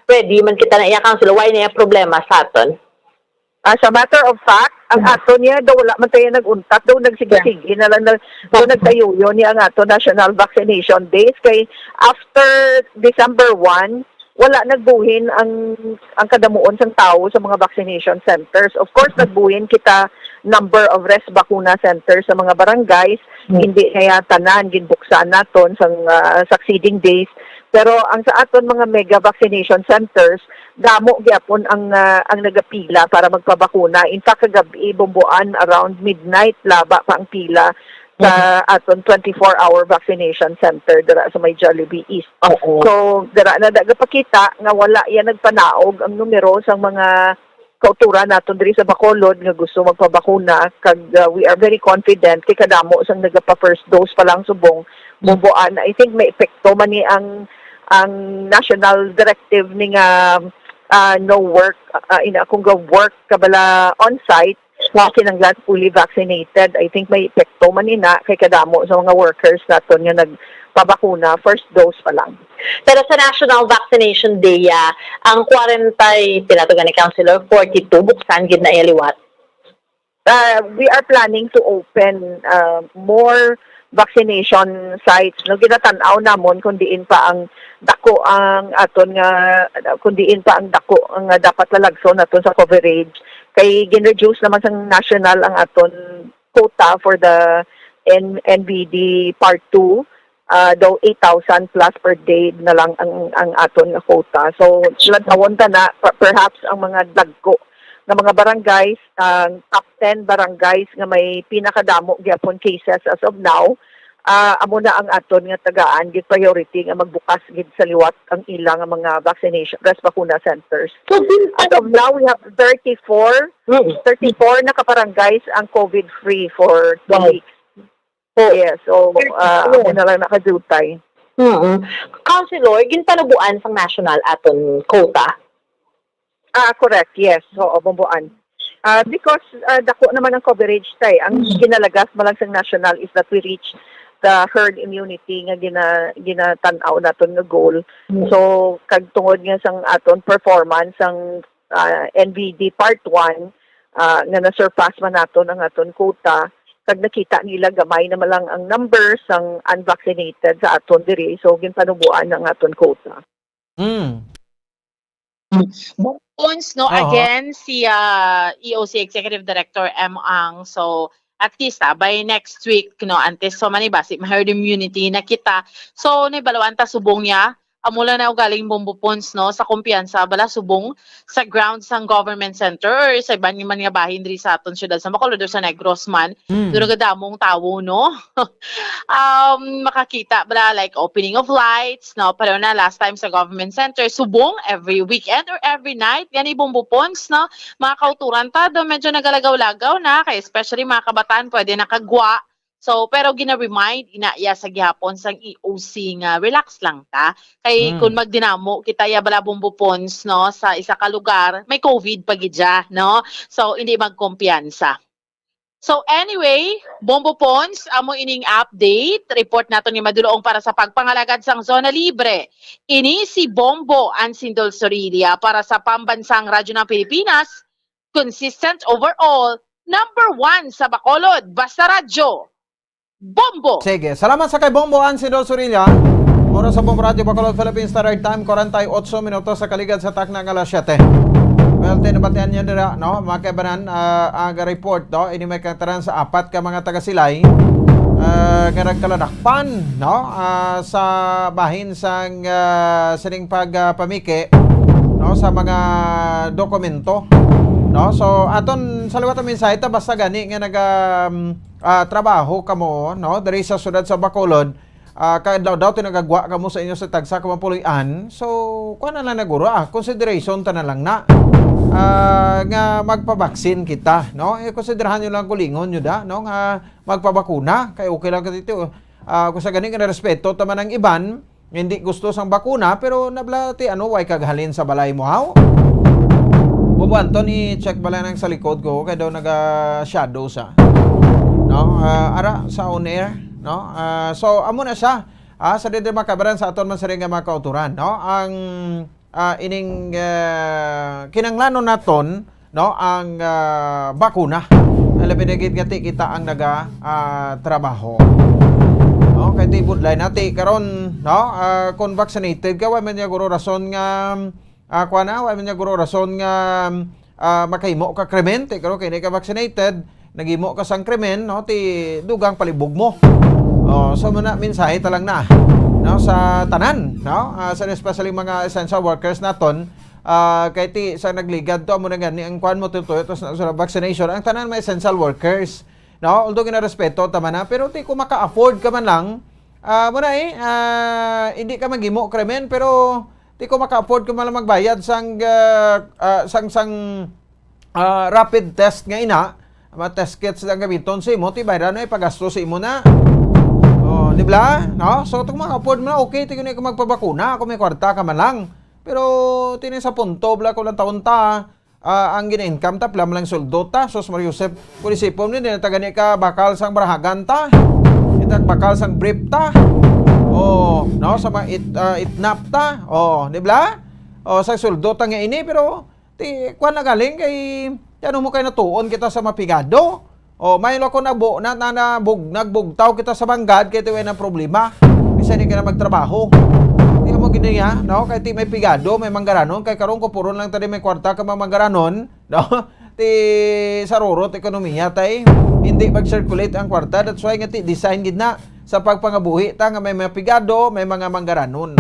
ready man kita na iya, Councilor. Wala na iya problema sa aton? As a matter of fact, ang Mm. aton niya daw wala man tayo nag-untat, daw nagsige-sige na lang, na, daw Mm. nagtayuyo niya ang ato National Vaccination Days. Kay after December one, wala nagbuhin ang, ang kadamuon sang tawo sa mga vaccination centers. Of course, Mm. nagbuhin kita number of rest bakuna centers sa mga barangays. Mm. Hindi kaya tanan ginbuksan naton sang, ah, succeeding days. Pero ang sa aton mga mega vaccination centers, damo gyapon ang, ah, ang nagapila para magpabakuna. In fact, kagabi, Bombo Ann, around midnight, laba pa ang pila sa Mm. aton twenty-four hour vaccination center dira sa may Jollibee East. Oo. So, dira na nagapakita nga wala yan nagpanaog ang numero sa mga kauturan naton diri sa Bacolod nga gusto magpabakuna, kag, ah, we are very confident kay kadamo sang nagapa first dose pa lang subong, Mm. Bombo Ann. I think may epekto man ni ang, ang national directive ni nga, ah, no work, ah, ina, kung ga-work ka bala on-site, Wa- kinahanglan fully vaccinated. I think may epekto man ina kay kadamo sa mga workers naton nga nagpabakuna, first dose pa lang. Pero sa National Vaccination Day, ah, ang kwarenta, pila to gani, Councilor, forty-two, buksan gid na iya liwat? Uh, we are planning to open, uh, more vaccination sites. No, ginatan-aw namon kung diin pa ang dako ang aton nga, kung diin pa ang dako nga dapat lalagson naton sa coverage. Kay gin-reduce naman sang national ang aton quota for the N-, N V D Part two. Ah, daw eight thousand plus per day na lang ang, ang aton nga quota. So, lantawon ta na, per-, perhaps ang mga dagko nga mga barangays, ang top ten barangays nga may pinakadamo gyapon cases as of now, ah, amo na ang aton nga tagaan gid priority nga magbukas gid sa liwat ang ila nga mga vaccination, rest bakuna centers. So, bin- As of now, we have thirty-four, Mm. thirty-four na ka barangays ang COVID-free for two Wow. weeks. Po. Yes, so, ah, Yes. ako na lang nakadutay. Mm. Councilor, ginpanuboan sang national aton quota? Ah, correct, yes. Oo, Bombo Ann. Ah, because, ah, dako naman ang coverage tay. Ang Mm. ginalagas man lang sang national is that we reach the herd immunity nga gina-, ginatan-aw naton nga goal. Mm. So, kag tungod nga sang aton performance sang, ah, N V D Part one, ah, nga na-surpass man naton ang aton quota, kag nakita nila gamay naman lang ang numbers sang unvaccinated sa aton diri, so ginpanuboan ang aton quota. Mm. Pons, no, Aha. again, si, ah, E O C Executive Director M Ang. So, at least, ah, by next week, no, antes so man, basi ma-herd immunity na kita. So, nahibaluan ta subong niya, amo lang na ugaling Bombo Pons, no, sa kumpiyansa bala subong sa ground sang government center or sa iban man nga bahin diri sa aton syudad sa Bacolod or sa Negros man. Mm. Duro gadamong tawo, no? Um, makakita bala, like, opening of lights, no? Pareho na last time sa government center, subong every weekend or every night. Gani, Bombo Pons, no? Mga kauturan ta, do medyo nagalagaw-lagaw na, kay especially mga kabataan, pwede nakagwa. So, pero gina-remind ina iya sa gihapon sang E O C nga relax lang ta. Kay Mm. kung magdinamo kita ya bala, Bombo Pons, no, sa isa ka lugar, may COVID pa gid siya, no? So, hindi magkumpiyansa. So anyway, Bombo Pons, amo ining update. Report naton nga madulong para sa pagpangalagad sang Zona Libre. Ini si Bombo Ansindol Sorilla para sa Pambansang Radyo ng Pilipinas, consistent overall, number one sa Bacolod. Basta Radyo, Bombo! Sige, salamat sa kay Bombo Ansindol Sorilla. Oras sa Bombo Radyo Bacolod, Philippine Standard Time, kwarenta y ocho minutos sa kaligad sa takna nga alas siyete. Well, tinabatian niyo dira, no? Mga kaibanan, ah, ang report, no? Ini may kataran sa apat ka mga taga-Silay, ah, nga nagkaladakpan, no? Ah, sa bahin sang, ah, sining pag, ah, pamiki, no? Sa mga dokumento, no? So, aton sa liwat ang mensahe ta, basta gani nga naga, um, ah, trabaho kamo, no? Diri sa siyudad sa Bacolod, Ah, kaadlaw-adlaw tinagagwa kamo sa inyo sa tagsa ka mga puloy-an. So, kuan na lang na guro, ah, consideration ta na lang na, ah, nga magpabaksin kita, no? Eh, konsiderahan nyo lang, kulingon nyo da, no? Nga magpabakuna, kay okay lang ka dito. Ah, kung sa gani nga narespeto ta man ang iban, nga hindi gusto sang bakuna, pero nabla ti ano, way kaghalin sa balay mo, haw? Bubuanton, i-check bala nang sa likod ko, kay daw naga-shadow sa, no? Ah, ara, sa on air, no? Ah, so, amo na siya. Ah, sa diri makabaran sa aton man siring nga mga kauturan, no? Ang, ah, ining, ah, kinanglanon naton, no, ang, ah, bakuna. Ang labi na gid nga ti kita ang naga, ah, trabaho. No, kay ti budlay na ti karon, no, ah, kung vaccinated ka, wa man niya guro rason nga, ah, kuha na, wa man niya guro rason nga, ah, makahimo ka krimen, ti karon kay hindi ka vaccinated, naghimo ka sang krimen, no, ti dugang palibog mo. Oh, so muna mensahe ta lang na, no, sa tanan, no, ah, sa especially mga essential workers naton, ah, kay ti sa nagligad to, amo na gani ang kuan mo tutuyo, tapos na sa vaccination, ang tanan may essential workers, no? Although ginarespeto ta man na, pero ti kung maka-afford ka man lang, ah, mo na eh, ah, hindi ka maghimo krimen, pero ti kung maka-afford ka man lang magbayad sang, ah, ah, sang, sang, ah, rapid test nga ina, mga test kits ang gamiton sa imo, ti bayran na ipagasto sa imo na. Oh, di ba? No? So, itong mga afford mo na, okay, tingin ka magpabakuna, kung may kwarta ka man lang. Pero, tini sa punto, bla ko lang taon ta, ah, ang gina-income ta, pila man lang sweldo ta, sus, Maria Josep, kung isipon mo, hindi na ta gani ka bakal sang barahagan ta, kita bakal sang brief ta, oh, no, sa mga it, ah, itnap ta, oh, di ba? Oh, sa sweldo ta nga ini, pero, ti, kuwan na galing kay, ti ano mo kay natuon kita sa mapigado? O, may lo ko nabo, na, na, na bug, nagbugtaw kita sa banggad, kay tiway na problema. Bisan di ka na magtrabaho. Di mo gini, ha? No? Kay ti may pigado, may manggaranon, kay karon ko puron lang tadi may kwarta ka mga manggaranon, no? Ti sarurot ekonomiya, tay. Hindi mag-circulate ang kwarta. That's why nga ti design gid na sa pagpangabuhi ta nga may mga pigado, may mga manggaranon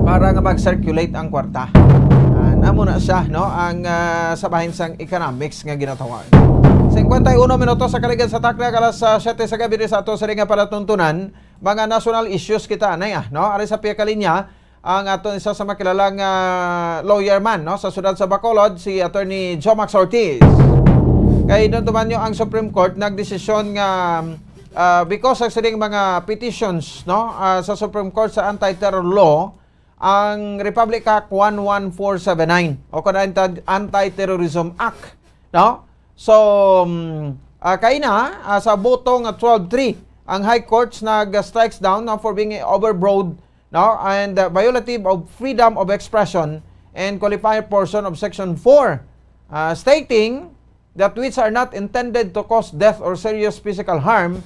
para nga mag-circulate ang kwarta. Ah, namo na siya, no? Ang, ah, sa bahin sang economics nga ginatawag. Cincuenta y uno minutos sa kaligid sa takna, alas, ah, siyete sa gabi sa ato sa ring nga palatuntunan, mga national issues kita anay, ah, no? Ari sa pia ka linya, ang aton isa sa makilalang, ah, lawyer man, no, sa siyudad sa Bacolod, si Attorney Jomax Ortiz. Kay doon tuman nyo ang Supreme Court nagdesisyon nga, ah, because sa sining mga petitions, no, ah, sa Supreme Court sa anti-terror law, ang Republic Act one one four seven nine o kon anti- Anti-Terrorism Act, no? So, mm, ah, kaina, ah, sa boto nga twelve three, ang High Court nag-strikes down, no, for being overbroad, no, and, uh, violative of freedom of expression and qualified portion of Section four, uh, stating that which are not intended to cause death or serious physical harm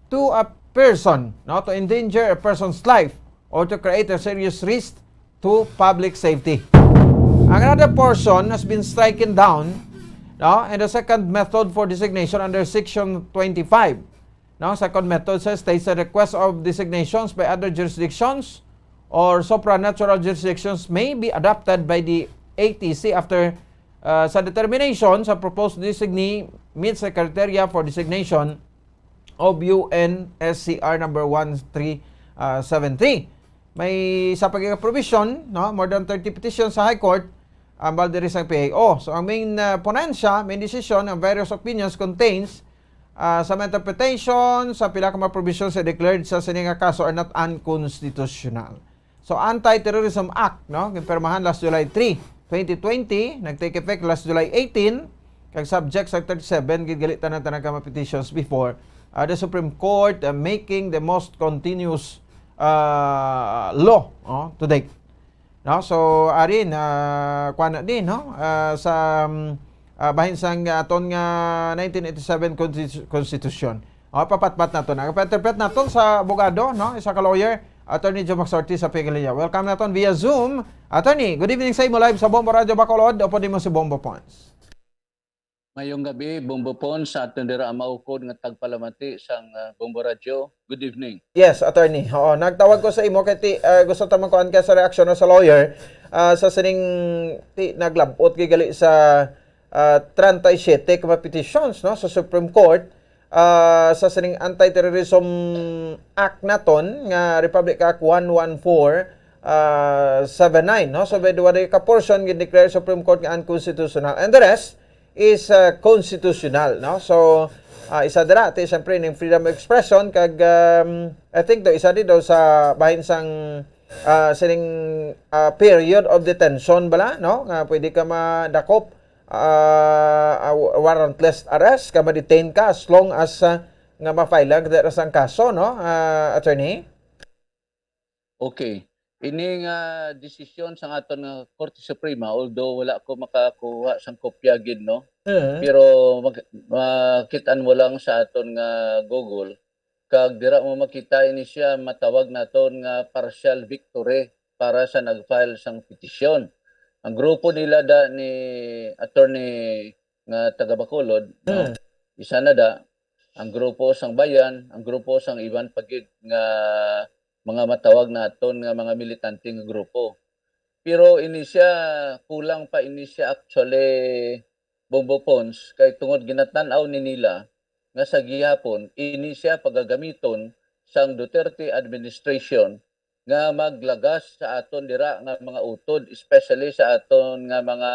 to a person, no, to endanger a person's life or to create a serious risk to public safety. Another portion has been stricken down, no, and the second method for designation under Section twenty-five. No, second method sa states, the request of designations by other jurisdictions or supranatural jurisdictions may be adopted by the A T C after, uh, sa determination sa proposed designee meets the criteria for designation of U N S C R number one three seven three. May isa pa gyud provision, no, more than thirty petitions sa High Court ang diri sa P I O. So, ang main, uh, ponansya, main decision, ang various opinions contains, ah, sa mga interpretation sa pila ka mga provisions sa declared sa sini nga kaso are not unconstitutional. So, Anti-Terrorism Act, no, ginpirmahan last July three, twenty twenty, nag-take effect last July eighteen, kag subject sa thirty-seven, gid gali tanan-tanan ka mga petitions before, ah, the Supreme Court, ah, making the most continuous, ah, law, oh, to date. No? So, arin, ah, kuwan na din, no? Ah, sa, um, ah, bahin sang aton nga nineteen eighty-seven Constitu-, Constitution. O, papatpat naton. Ang pa-interpret naton sa abogado, no? Isa ka lawyer, Attorney Joe Maxorti sa Pigiliya. Welcome naton via Zoom. Attorney, good evening sa imo live sa Bombo Radio Bacolod. Upod nimo si Bombo Pons. Mayong gabi, Bombo Pon, sa aton dira ang maukod nga tagpalamati sang, ah, Bombo Radyo. Good evening. Yes, attorney. Oo, nagtawag ko sa imo kay ti, ah, gusto ta magkuan ka sa reaksyon sa lawyer, ah, sa sining ti naglabot kay gali sa, ah, treinta y siete ka mga petitions, no, sa Supreme Court, ah, sa sining Anti-Terrorism Act naton nga Republic Act one one four, ah, seven nine, no? So, may duwa ka portion gindeclare Supreme Court nga unconstitutional. And the rest is, ah, constitutional, no? So, ah, isa dira, ti, siyempre, ning freedom of expression, kag, um, I think, do, isa di daw sa bahin sang, ah, sining, ah, period of detention bala, no? Nga pwede ka madakop, ah, ah, warrantless arrest, ka ma-detain ka as long as, ah, nga ma-file lang dira sang kaso, no, ah, attorney? Okay. Ini nga desisyon sang aton nga Korte Suprema, although wala ko makakuha sang kopya gid, no? Mhm. Pero mag, makit-an mo lang sa aton nga Google, kag dira mo makita ini siya, matawag naton nga partial victory para sa nag-file sang petisyon. Ang grupo nila da ni attorney nga taga Bacolod, no? Hmm. Isa na da ang grupo sang Bayan, ang grupo sang iban pa gid nga mga matawag naton nga mga militante nga grupo. Pero ini siya, kulang pa ini siya actually, Bombo Pons, kay tungod ginatan-aw ni nila nga sa gihapon ini siya pagagamiton sang Duterte administration nga maglagas sa aton dira nga mga utod, especially sa aton nga mga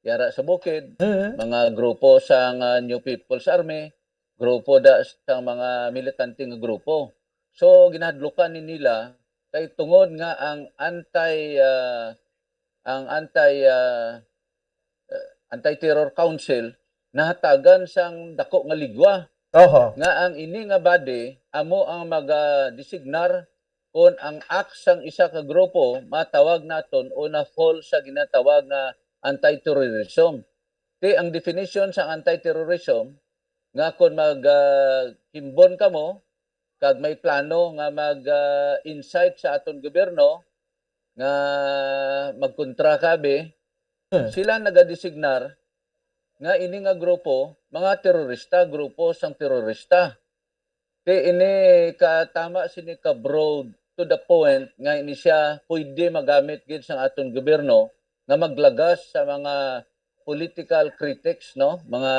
yara sa bukid, Mhm. mga grupo sang, ah, New People's Army, grupo da sang mga militante nga grupo. So ginahadlukan ni nila kay tungod nga ang anti, ah, ang anti, ah, ah, Anti-Terror Council nahatagan sang dako nga ligwa Oho. nga ang ini nga body amo ang magadesignar kon ang act sang isa ka grupo matawag naton o na-fall sa ginatawag nga anti-terrorism. Ti ang definition sang anti-terrorism nga kon mag, ah, himbon kamo kag may plano nga mag, ah, incite sa aton gobyerno nga magkontra ka, be, Hmm. sila nagadesignar nga ini nga grupo mga terorista, grupo sang terorista. Ti ini katama sini ka broad to the point nga ini siya pwede magamit gid sang aton gobyerno nga maglagas sa mga political critics, no? Mga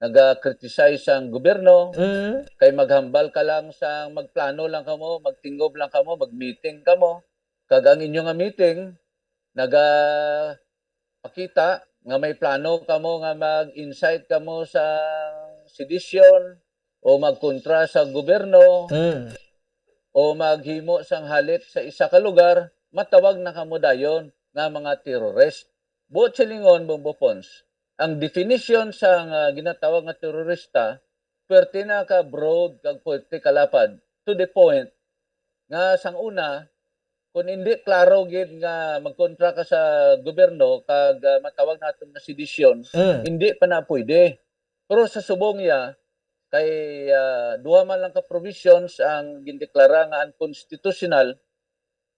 naga-criticize sang gobyerno, Mm. kay maghambal ka lang sa magplano lang kamo, magtingob lang kamo, mag-meeting kamo. Kag ang inyo nga meeting naga pakita nga may plano kamo nga mag-incite kamo sa sedition o magkontra sa gobyerno Mm. o maghimo sang halit sa isa ka lugar, matawag na kamo dayon nga mga terrorist. Buot silingon, Bombo Pons, ang definition sa nga ginatawag nga terorista, perte na ka broad kag perte ka lapad, to the point nga sang una, kung hindi klaro gid nga magkontra ka sa gobyerno kag, ah, matawag naton nga sedition, Mm. hindi pa na pwede. Pero sa subong niya, kay, ah, duha man lang ka provisions ang gindeklara nga unconstitutional,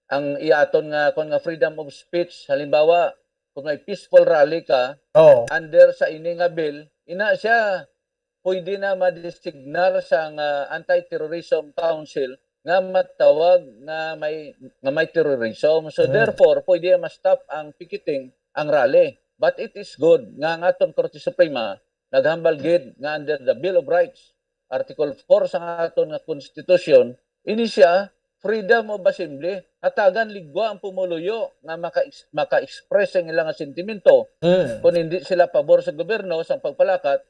ang iaton nga, kung nga freedom of speech. Halimbawa, kung may peaceful rally ka, Oh. under sa ini nga bill, ina siya pwede na madesignar sang Anti-Terrorism Council nga matawag nga may, nga may terrorism. So, Mm. therefore, pwede ma-stop ang picketing, ang rally. But it is good nga ang aton Korte Suprema naghambal gid nga under the Bill of Rights, Article four sa aton nga Constitution, ini siya freedom of assembly. Hatagan ligwa ang pumuluyo nga maka-, maka-express ang ilang sentimento. Mm. Kung hindi sila pabor sa gobyerno sa pagpalakat,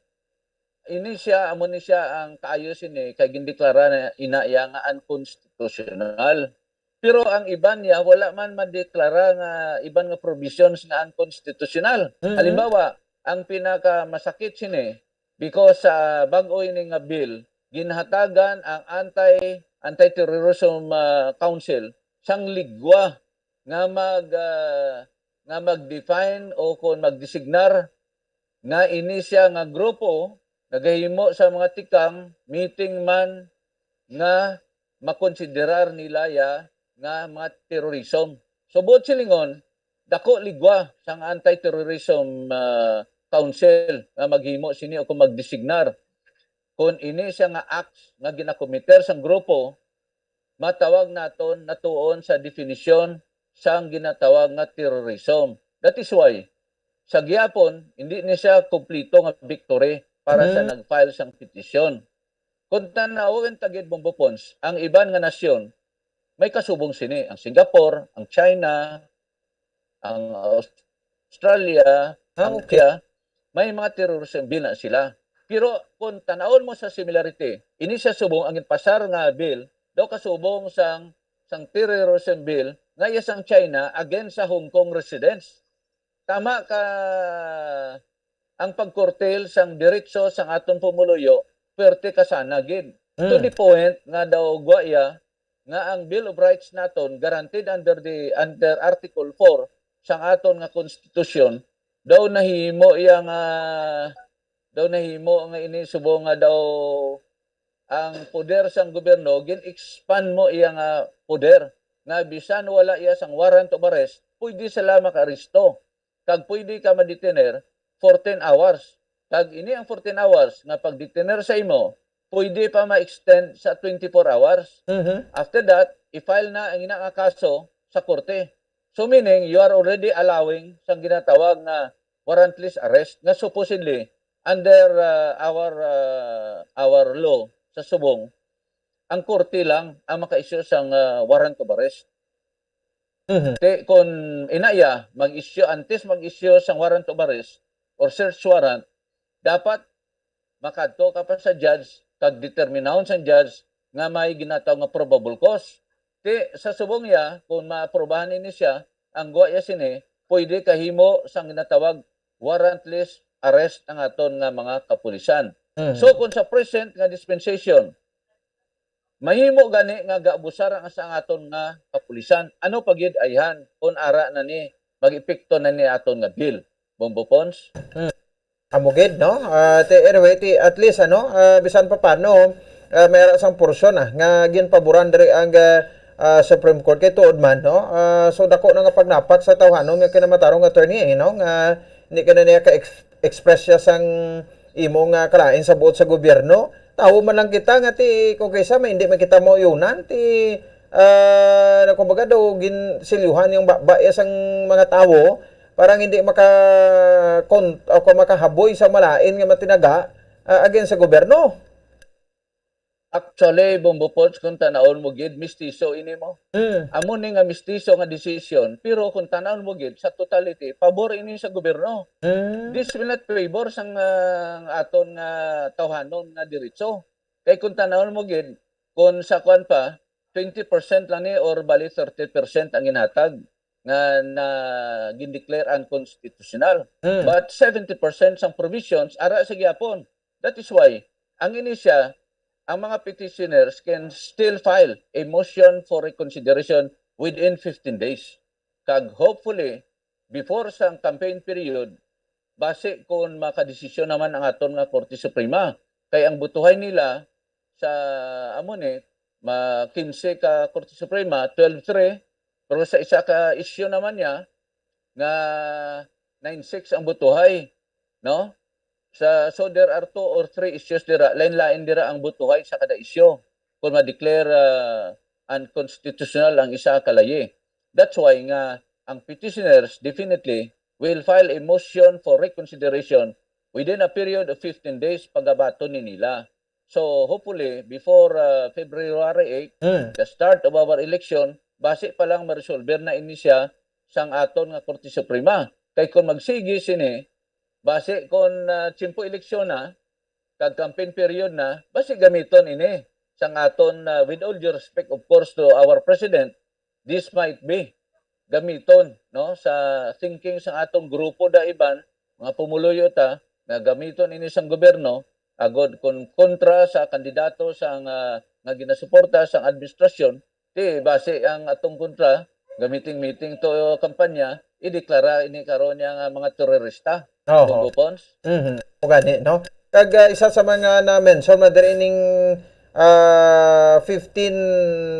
ini siya, amo ni siya ang kaayo sini kay gindeklara na ina iya nga unconstitutional. Pero ang iban niya, wala man madeklara nga iban nga provisions nga unconstitutional. Mhm. Halimbawa, ang pinakamasakit sini, because sa bag-o ini nga bill, ginhatagan ang anti, Anti-Terrorism, ah, Council sang ligwa nga mag, ah, nga mag-define o kon magdesignar nga ini siya nga grupo nagahimo sa mga tikang, meeting man, nga makonsiderar nila ya nga mga terrorism. So, buot silingon, dako ligwa sang Anti-Terrorism, ah, Council nga maghimo sini o kung magdesignar. Kung ini siya nga acts nga ginakomiter sang grupo, matawag naton natuon sa definisyon sang ginatawag nga terrorism. That is why, sa gihapon, hindi ni siya kumplito nga victory para sa Mm. nag-file sang petisyon. Kung tanawon ta gid, Bombo Pons, ang iban nga nasyon, may kasubong sini. Ang Singapore, ang China, ang Australia, Ah, ang okay. Russia, may mga terrorism bill na sila. Pero kung tanawon mo sa similarity, ini sa subong ang ginpasar nga bill, daw kasubong sang, sang terrorism bill, nga iya sang China against sa Hong Kong residents. Tama ka, ang pagkurtil sang diretso sang aton pumuluyo, pwerte ka sana gid. To Mm. the point nga daw gwa iya nga ang Bill of Rights naton guaranteed under the, under Article four sang aton nga konstitusyon, daw nahimo iya nga, daw nahimo nga ini subong nga daw ang poder sang gobyerno, gin-expand mo iya nga poder, nga bisan wala iya sang warrant of arrest, pwede sila maka-aresto. Kag pwede ka ma-detener fourteen hours. Kag ini ang fourteen hours nga pag-detener sa imo, pwede pa ma-extend sa twenty-four hours. Mhm. After that, i-file na ang ina nga kaso sa korte. So meaning, you are already allowing sang ginatawag nga warrantless arrest nga supposedly under, uh, our, uh, our law sa subong, ang korte lang ang maka-issue sang, uh, warrant of arrest. Mhm. Ti, kung inaya, mag-issue, antes mag-issue sang warrant of arrest or search warrant, dapat makadto ka pa sa judge kag determinahon sang judge nga may ginataw nga probable cause. Ti, sa subong iya, kung maaprobahan ini siya, ang gwa iya sini, pwede kahimo sang ginatawag warrantless arrest ang aton nga mga kapulisan. Mhm. So, kung sa present nga dispensation, mahimo gani nga gaabusar ang sa aton nga kapulisan, ano pa gid ayhan kung ara na ni mag-epekto na ni aton nga bill, Bombo Pons? Hmm. Amo gid, no? Ah, ti, anyway, ti, at least, ano, ah, bisan pa paano, ah, may ara sang porsyon, ah, nga ginpaboran diri ang, ah, ah, Supreme Court kay tuod man, no? Ah, so dako na nga pagnapat sa tawhanon nga kinamatarong, attorney, eh, no? Nga hindi ka na niya ka-ex-, express siya sang imo nga kalain sa buot sa gobyerno. Tawo man lang kita nga ti, kung kaysa may hindi man kita mauyonan, ti, ah, na kumbaga daw ginsilyuhan yung ba, ba, sang mga tawo para hindi maka kon-, o kung makahaboy sa malain nga matinaga, ah, against sa gobyerno. Actually, Bombo Pods, kung tanawon mo gid, mistiso ini mo. Mm. Amo ni nga mistiso nga desisyon, pero kung tanawon mo gid, sa totality, pabor ini sa gobyerno. Mm. This will not favor sang, ah, aton nga tawhanon nga diretso. Kay kung tanawon mo gid, kung sa kuan pa, twenty percent lang ni or bali thirty percent ang ginhatag nga na gindeclare unconstitutional. Mm. But seventy percent sang provisions ara sa gihapon. That is why, ang ini siya, ang mga petitioners can still file a motion for reconsideration within fifteen days. Kag hopefully, before sang campaign period, basi kung makadesisyon naman ang aton nga Korte Suprema. Kay ang butuhay nila sa amo ni, ma-, quince ka Korte Suprema, twelve three, pero sa isa ka issue naman niya, nga nine six ang butuhay, no? Sa, so there are two or three issues dira, lain-lain dira ang butuhay sa kada issue. Kung ma-declare, ah, unconstitutional ang isa ka layi. That's why nga ang petitioners definitely will file a motion for reconsideration within a period of fifteen days pag-abaton ni nila. So, hopefully, before, uh, February eight, Mm. the start of our election, basi pa lang ma-resolve na ini siya sang aton nga Korte Suprema. Kay kung magsigi sini, basi kung, uh, tiyempo eleksyon na, kag campaign period na, basi gamiton ini sang aton, uh, with all due respect, of course, to our president, this might be gamiton, no, sa thinking sa atong grupo da iban, mga pumuluyo ta, nga gamiton ini sang gobyerno, agod kon kontra sa kandidato sa nga, nga ginasuporta sang administrasyon, ti basi ang atong kontra, gamiting meeting to kampanya, ideklara ini karon niya nga mga terorista. Oho. Bombo Pons? Mhm. O gani, no? Kag, ah, isa sa mga na-mention mo diri ning, ah, fifteen,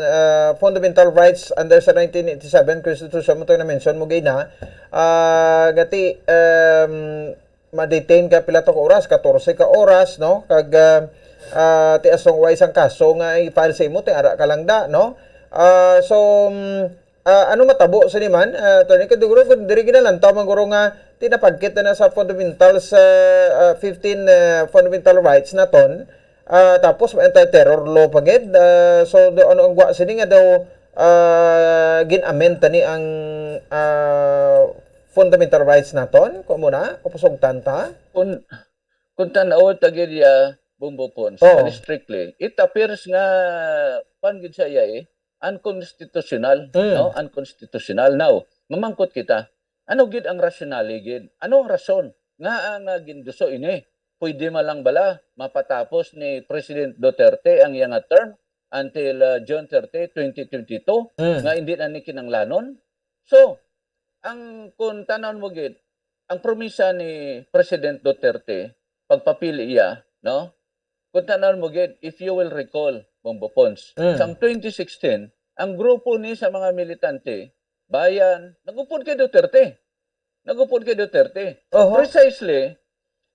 ah, fundamental rights under sa nineteen eighty-seven Constitution mo to na-mention mo gina. Ah, gati, um, ma-detain ka pila to ka oras, katorse ka oras, no? Kag, ah, ah, ti as long way sang kaso nga i-file sa imo, ti ara ka lang da, no? Ah, so, um, Ah, ano matabo sini man, ah, Attorney? Kay siguro kung diri ginalantaw man guro nga tinapagkit na sa fundamentals, ah, ah, fifteen, ah, fundamental rights naton, Ah, tapos may anti-terror law pa gid. Ah, so, do, ano ang gwa sini nga daw, ah, gin-amend tani ang, ah, fundamental rights naton? Kung mo na, kapusugtan ta? Kung, kung tanaw ta gid ya, Bombo Pons, Oo. Very strictly, it appears nga, kuwan gid siya, eh, unconstitutional, Mm. no? Unconstitutional. Now, mamangkot kita, ano gid ang rationale gid? Ano ang rason nga ang, ah, ginduso ini? Pwede man lang bala mapatapos ni President Duterte ang iya nga term until, ah, June thirty, twenty twenty-two, Mm. nga hindi na ni kinanglanon? So, ang, kung tanan mo gid, ang promisa ni President Duterte, pagpapili iya, no? Kung tanan mo gid, if you will recall, Bombo Pons, Mm. sang twenty sixteen, ang grupo ni sa mga militante, bayan, nag-upod kay Duterte. Nag-upod kay Duterte. Oho. Precisely,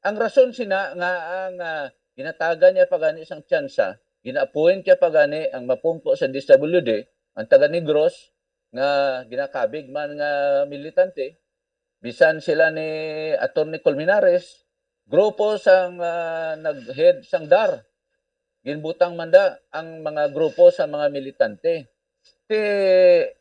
ang rason sina nga ang, ah, ginatagan niya pa gani sang tsansa, gina-appoint niya pa gani ang mapungko sa D S W D, ang taga Negros, nga ginakabig man nga militante, bisan sila ni Attorney Colmenares, grupo sang, ah, nag-head sang DAR. Ginbutang man da ang mga grupo sa mga militante. Ti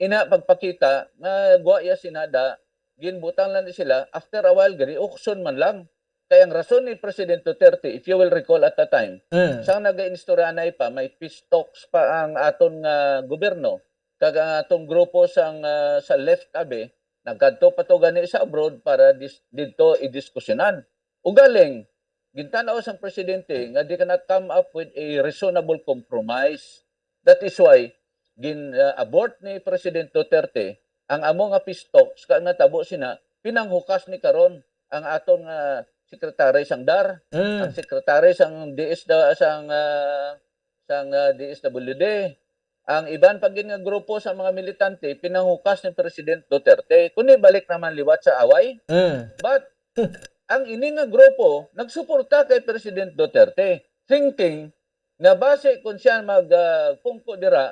ina pagpakita nga gwa ya sina da, ginbutang lang ni sila, after a while, gani ukson man lang. Kay ang rason ni President Duterte, if you will recall at the time, Mm. sang nagainstoranay pa, may peace talks pa ang aton nga gobyerno, kag ang atong grupo sang, ah, sa left abi, nagkadto pa to gani sa abroad para dis-, didto idiskusyonan. Ugaling, gintan-aw sang presidente nga they cannot come up with a reasonable compromise. That is why gin, ah, abort ni President Duterte ang amo nga peace talks, kag natabo sina pinanghukas ni karon ang aton nga secretary sang DAR, Mm. ang secretary sang D S da-, sang, ah, sang, ah, D S W D, ang iban pa gid nga grupo sa mga militante pinanghukas ni President Duterte. Kundi balik naman liwat sa away. Mm. But ang ini nga grupo nagsuporta kay President Duterte, thinking nga basi kung siya mag, ah, pungko dira,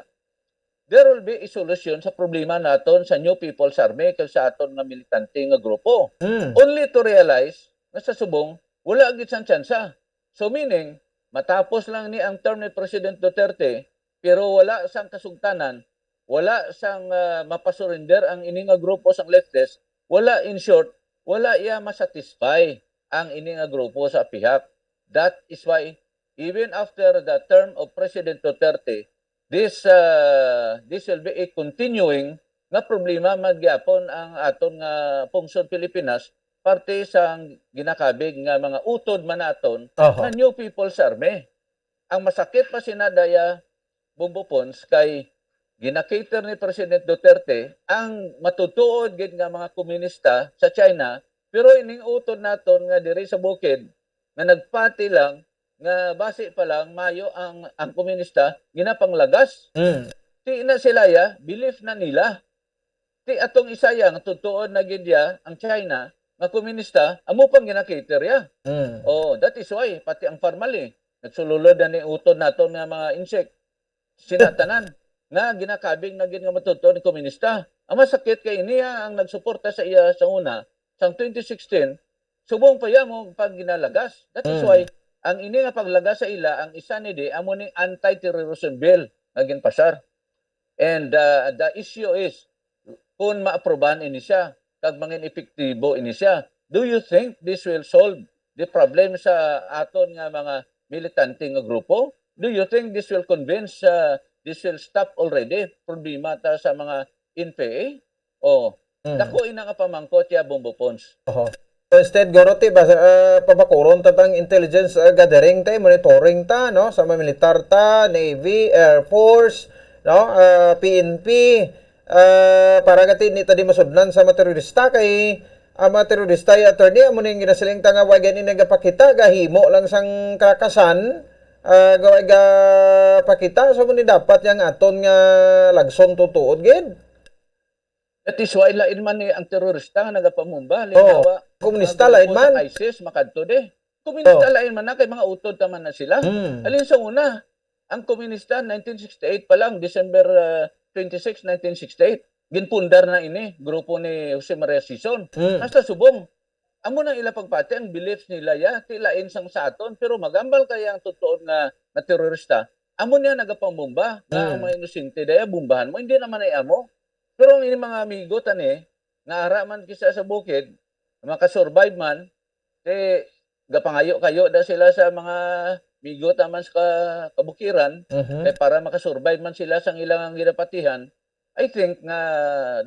there will be a solution sa problema naton sa New People's Army kag sa aton nga militante nga grupo. Mm. Only to realize nga sa subong, wala gid sang tsansa. So meaning, matapos lang ni ang term ni President Duterte, pero wala sang kasugtanan, wala sang, ah, mapasurrender ang ini nga grupo sang leftist, wala, in short, wala iya masatisfy ang ini nga grupo sa pihak. That is why, even after the term of President Duterte, this, ah, this will be a continuing nga problema man gyapon ang aton nga pungsod Pilipinas, parte sa ginakabig nga mga utod man naton Aha. nga New People's Army. Ang masakit pa sina daya, Bombo Pons, kay ginakater ni President Duterte ang matutuod gid nga mga komunista sa China, pero ining utod naton nga diri sa bukid nga nagpati lang nga basi pa lang mayo ang, ang komunista, ginapanglagas. Mm. Ti na sila ya, belief na nila. Ti atong isa ya nga tutuod na gid ya ang China nga komunista, amo pang ginakater ya. Mm. Oh, that is why pati ang Farmally nagsululod na ni utod naton nga mga insect. Sina tanan nga ginakabig na gid nga matutuod ni komunista. Ang masakit kay niya ang nagsuporta sa iya sa una, sang twenty sixteen, subong pa iya mo pag ginalagas. That is Mm. why ang ini nga paglagas sa ila, ang isa ni di, amo ning anti-terrorism bill nga ginpasar. And, uh, the issue is, kung maaprobahan ini siya, kag mangin epektibo ini siya, do you think this will solve the problem sa aton nga mga militante nga grupo? Do you think this will convince, uh, this will stop already problema ta sa mga N P A? Oh, Mm. dako ina nga pamangkot ya, Bombo Pons. Oho. So, instead, guro, ti, bas-, ah, pabakuron ta tang intelligence, ah, gathering ta, monitoring ta, no? Sa mga militar ta, Navy, Air Force, no? Ah, P N P, ah, para gati ni ta di masudlan sa mga terorista kay ang mga terorista, ya, attorney, amo ning ginasiling ta nga wa gani nagapakita, gahimo lang sang karakasan, ah, ga-, gapakita, so mo ni dapat yang aton nga lagson tutuod gid. That is why lain man ni ang terorista nga nagapamumba. Oh, halimbawa, komunista, ang grupo lain man. Sa ISIS, makadto di. Komunista, oh, lain man na, kay mga utod ta man na sila. Hmm. Alin sa una, ang komunista, nineteen sixty-eight pa lang, December, ah, twenty-six, nineteen sixty-eight, ginpundar na ini, grupo ni Jose Maria Sison. Hmm. Hasta subong, amo nang ila pagpati, ang beliefs nila, ya, ti lain sang sa aton, pero magambal kaya ang tutuod nga nga terorista, amo niya nagapambomba nga ang Mm. mga inosente daya bombahan mo, hindi naman ay amo. Pero ang ining mga amigo tani, nga ara man kisa sa bukid, makasurvive man, kay gapangayo-kayo da sila sa mga migo taman sa ka-, kabukiran, Mhm. kay para makasurvive man sila sang ilang ginapatihan, I think nga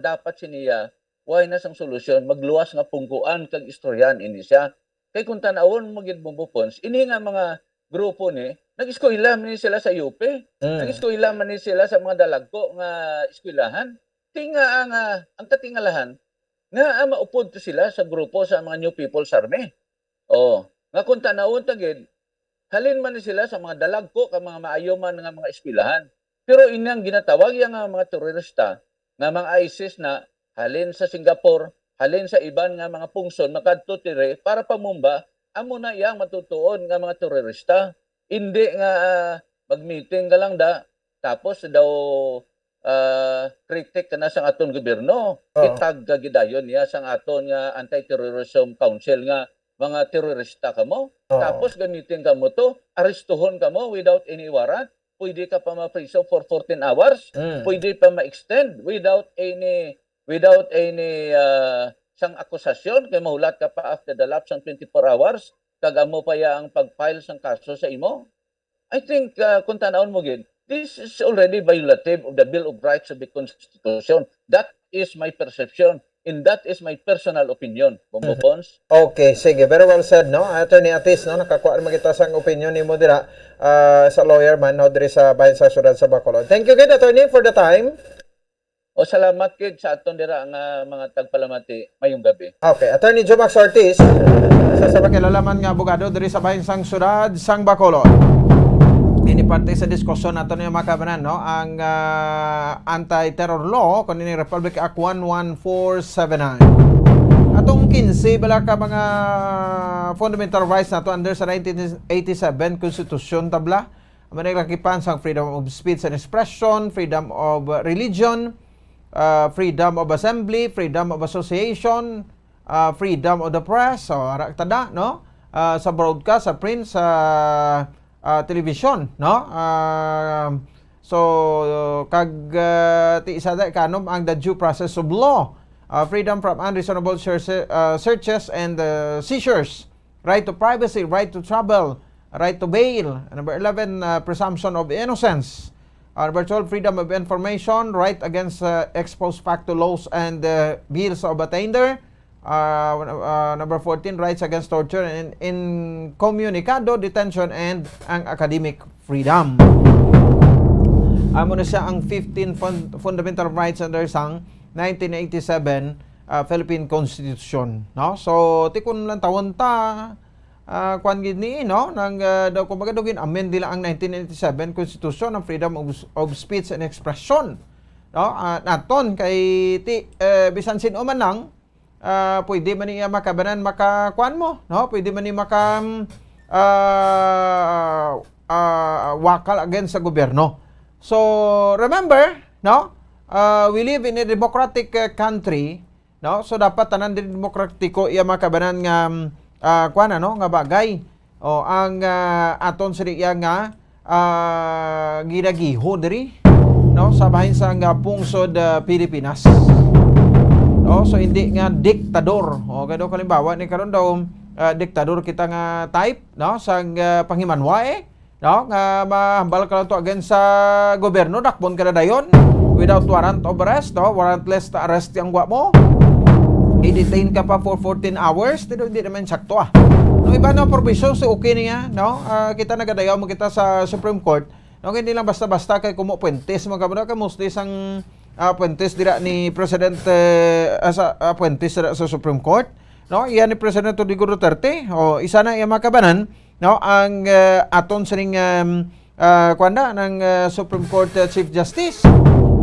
dapat siniya, why na sang solusyon, magluwas nga pungkuan kag istoryahan ini siya. Kay kung tan-awon mo gid, Bombo Pons, ini nga mga grupo ni, nag-eskwela man ni sila sa U P, Mm. nag-eskwela man ni sila sa mga dalagko nga eskwelahan. Tinga ang, ah, ang katingalahan nga, ah, maupod to sila sa grupo sa mga New People's Army. Oh, nga kung tan-awon ta gid, halin man ni sila sa mga dalagko ka mga maayo man nga mga eskwelahan. Pero ini ang ginatawag iya nga mga terorista nga mga ISIS na halin sa Singapore, halin sa iban nga mga pungsod makadto diri para pamumba, amo na iyang matutuon nga mga terorista. Hindi nga, ah, mag-meeting ka lang da, tapos daw, ah, critic ka na sang aton gobyerno. Oo. Itag ka gidayon niya sang aton nga Anti-Terrorism Council nga mga terorista kamo. Oo. Tapos gamitin kamo to, arestuhon kamo without any warrant. Pwede ka pa mapriso for fourteen hours. Mm. Pwede pa ma-extend without any, without any, ah, sang akusasyon kay mahulat ka pa after the lapse sang twenty-four hours. Kag amo pa ya ang pag-file sang kaso sa imo. I think, uh, kung tanawon mo gid, this is already violative of the Bill of Rights of the Constitution. That is my perception, and that is my personal opinion, Bombo Mhm. Pons. Okay, sige. Very well said, no? Attorney Atis, no? Nakakuha naman kita sang opinion nimo dira, ah, sa lawyer man, no? Diri sa bahin sa siyudad sa Bacolod. Thank you gid, Attorney, for the time. O, salamat gid sa aton dira nga mga tagpalamati. Mayong gabi. Okay, Attorney Jomax Ortiz, isa sa makilalaman nga abogado diri sa bahin sang siyudad sang Bacolod. Ini parte sa diskusyon nato niya, mga kabanan, no? Ang, ah, anti-terror law, kuno ni Republic Act one one four seven nine. Atong kinse bala ka mga fundamental rights nato under sa nineteen eighty-seven Constitution, tabla. Amo ni lakipan sang freedom of speech and expression, freedom of, uh, religion, uh, freedom of assembly, freedom of association, uh, freedom of the press, so, ara tada, no? Uh, sa broadcast, sa print, sa, uh, television, no? Uh, so, kag, uh, ti isa da kanom ang the due process of law, uh, freedom from unreasonable search-, uh, searches and, uh, seizures, right to privacy, right to travel, right to bail. Number eleven, uh, presumption of innocence. Uh, number twelve, freedom of information, right against, uh, ex post facto laws and, uh, bills of attainder. Uh, uh, number fourteen, rights against torture and incommunicado detention and ang academic freedom. Amo na siya ang fifteen fun-, fundamental rights under sang nineteen eighty-seven, ah, Philippine Constitution, no? So, ti kun lang tawon ta, ah, kwan gid ni, no? Nang, ah, daw, kumbaga, daw gin-amend nila ang nineteen eighty-seven Constitution, ang freedom of, of speech and expression, no? Ah, naton kay ti, eh, bisan sin-o man lang, ah, pwede man niya makabanan, maka, kwan mo, no? Pwede man ni maka, mm, ah, ah, wakal against sa gobyerno. So, remember, no? Ah, we live in a democratic, uh, country, no? So, dapat tanan din demokratiko iya makabanan nga, mm, ah, kwan, ano, nga bagay. O, ang, ah, aton sini iya nga, ah, ginagiho diri, no, sa bahin sang, ah, pungsod, ah, Pilipinas. No, so hindi nga diktador. O, kay daw kalimbawa ni karon daw, ah, diktador kita nga type, no, sang, ah, panghimanwa, eh, no, nga mahambal ka lang to against sa gobyerno, dakpon ka na dayon without warrant of arrest, no, warrantless arrest ang wa mo. I-detain ka pa for fourteen hours, pero hindi naman sakto, ah. No, iba na provision, so okay niya, no? Ah, kita nagadayaw mo kita sa Supreme Court. No, hindi lang basta-basta kay kumo puentes, mga kabro, kay mostly sang, ah, puentes dira ni President, eh, ah, sa, ah, puentes dira sa Supreme Court. No, iya ni President Rodrigo Duterte. O, isa na iya makabanan, no, ang, eh, aton sining, um, ah, kuwan na, ng, ah, Supreme Court, ah, Chief Justice.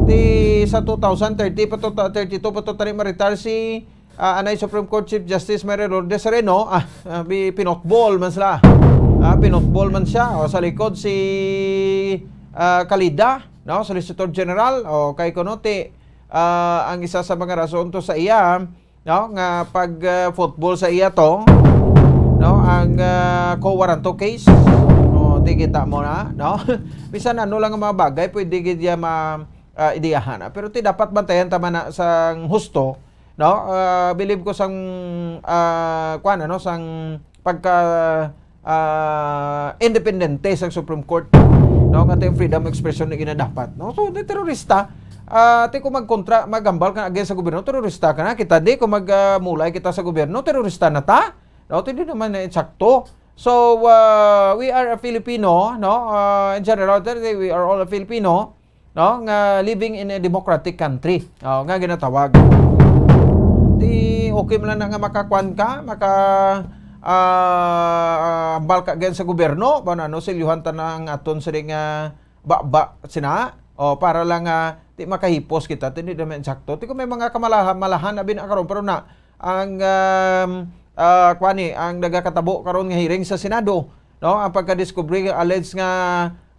Di sa two thousand thirty pa to, thirty-two pa to, tani ma-retire si, ah, anay Supreme Court Chief Justice Mary Lourdes Sereno, ah, ah, bi-, pinutbol man sila. Ah, pinutbol man siya. O, sa likod si, ah, Calida, no, Solicitor General, o kay kuno ti, ah, ang isa sa mga rason to sa iya, no, nga pag, ah, football sa iya to, no, ang, ah, co-warranto case. O, Kita mo na, no? Bisan ano lang ang mga bagay, pwede gid ya ma-, ah, ideyahan, ah. Pero ti dapat bantayan ta man na sang husto, no? Ah, believe ko sang, ah, kuwan, ano, sang pagka, ah, independente sang Supreme Court, no? Nga ti ang freedom of expression ni ginadapat, no? So, di terorista, ah, ti kung magkontra, maghambal ka against sa gobyerno, terorista ka na. Kita di, kung mag, ah, mulay kita sa gobyerno, terorista na ta, no? Ti di naman na insakto. So, ah, we are a Filipino, no? Ah, in general, we are all a Filipino, no? Nga living in a democratic country, oh, nga ginatawag. Ti okay man lang na nga makakwan ka, maka, ah, hambal ka against sa gobyerno, ba na, no, silyuhan ta na ang aton sini nga baba sina, oh, para lang, ah, ti makahipos kita, ti di naman insakto. Ti kung may mga kamalahan, malahan na bin karon, pero na, ang, um, ah, kuwan ni, ang nagakatabo karon nga hearing sa Senado, no? Ang pagkadiskubre nga alleged nga,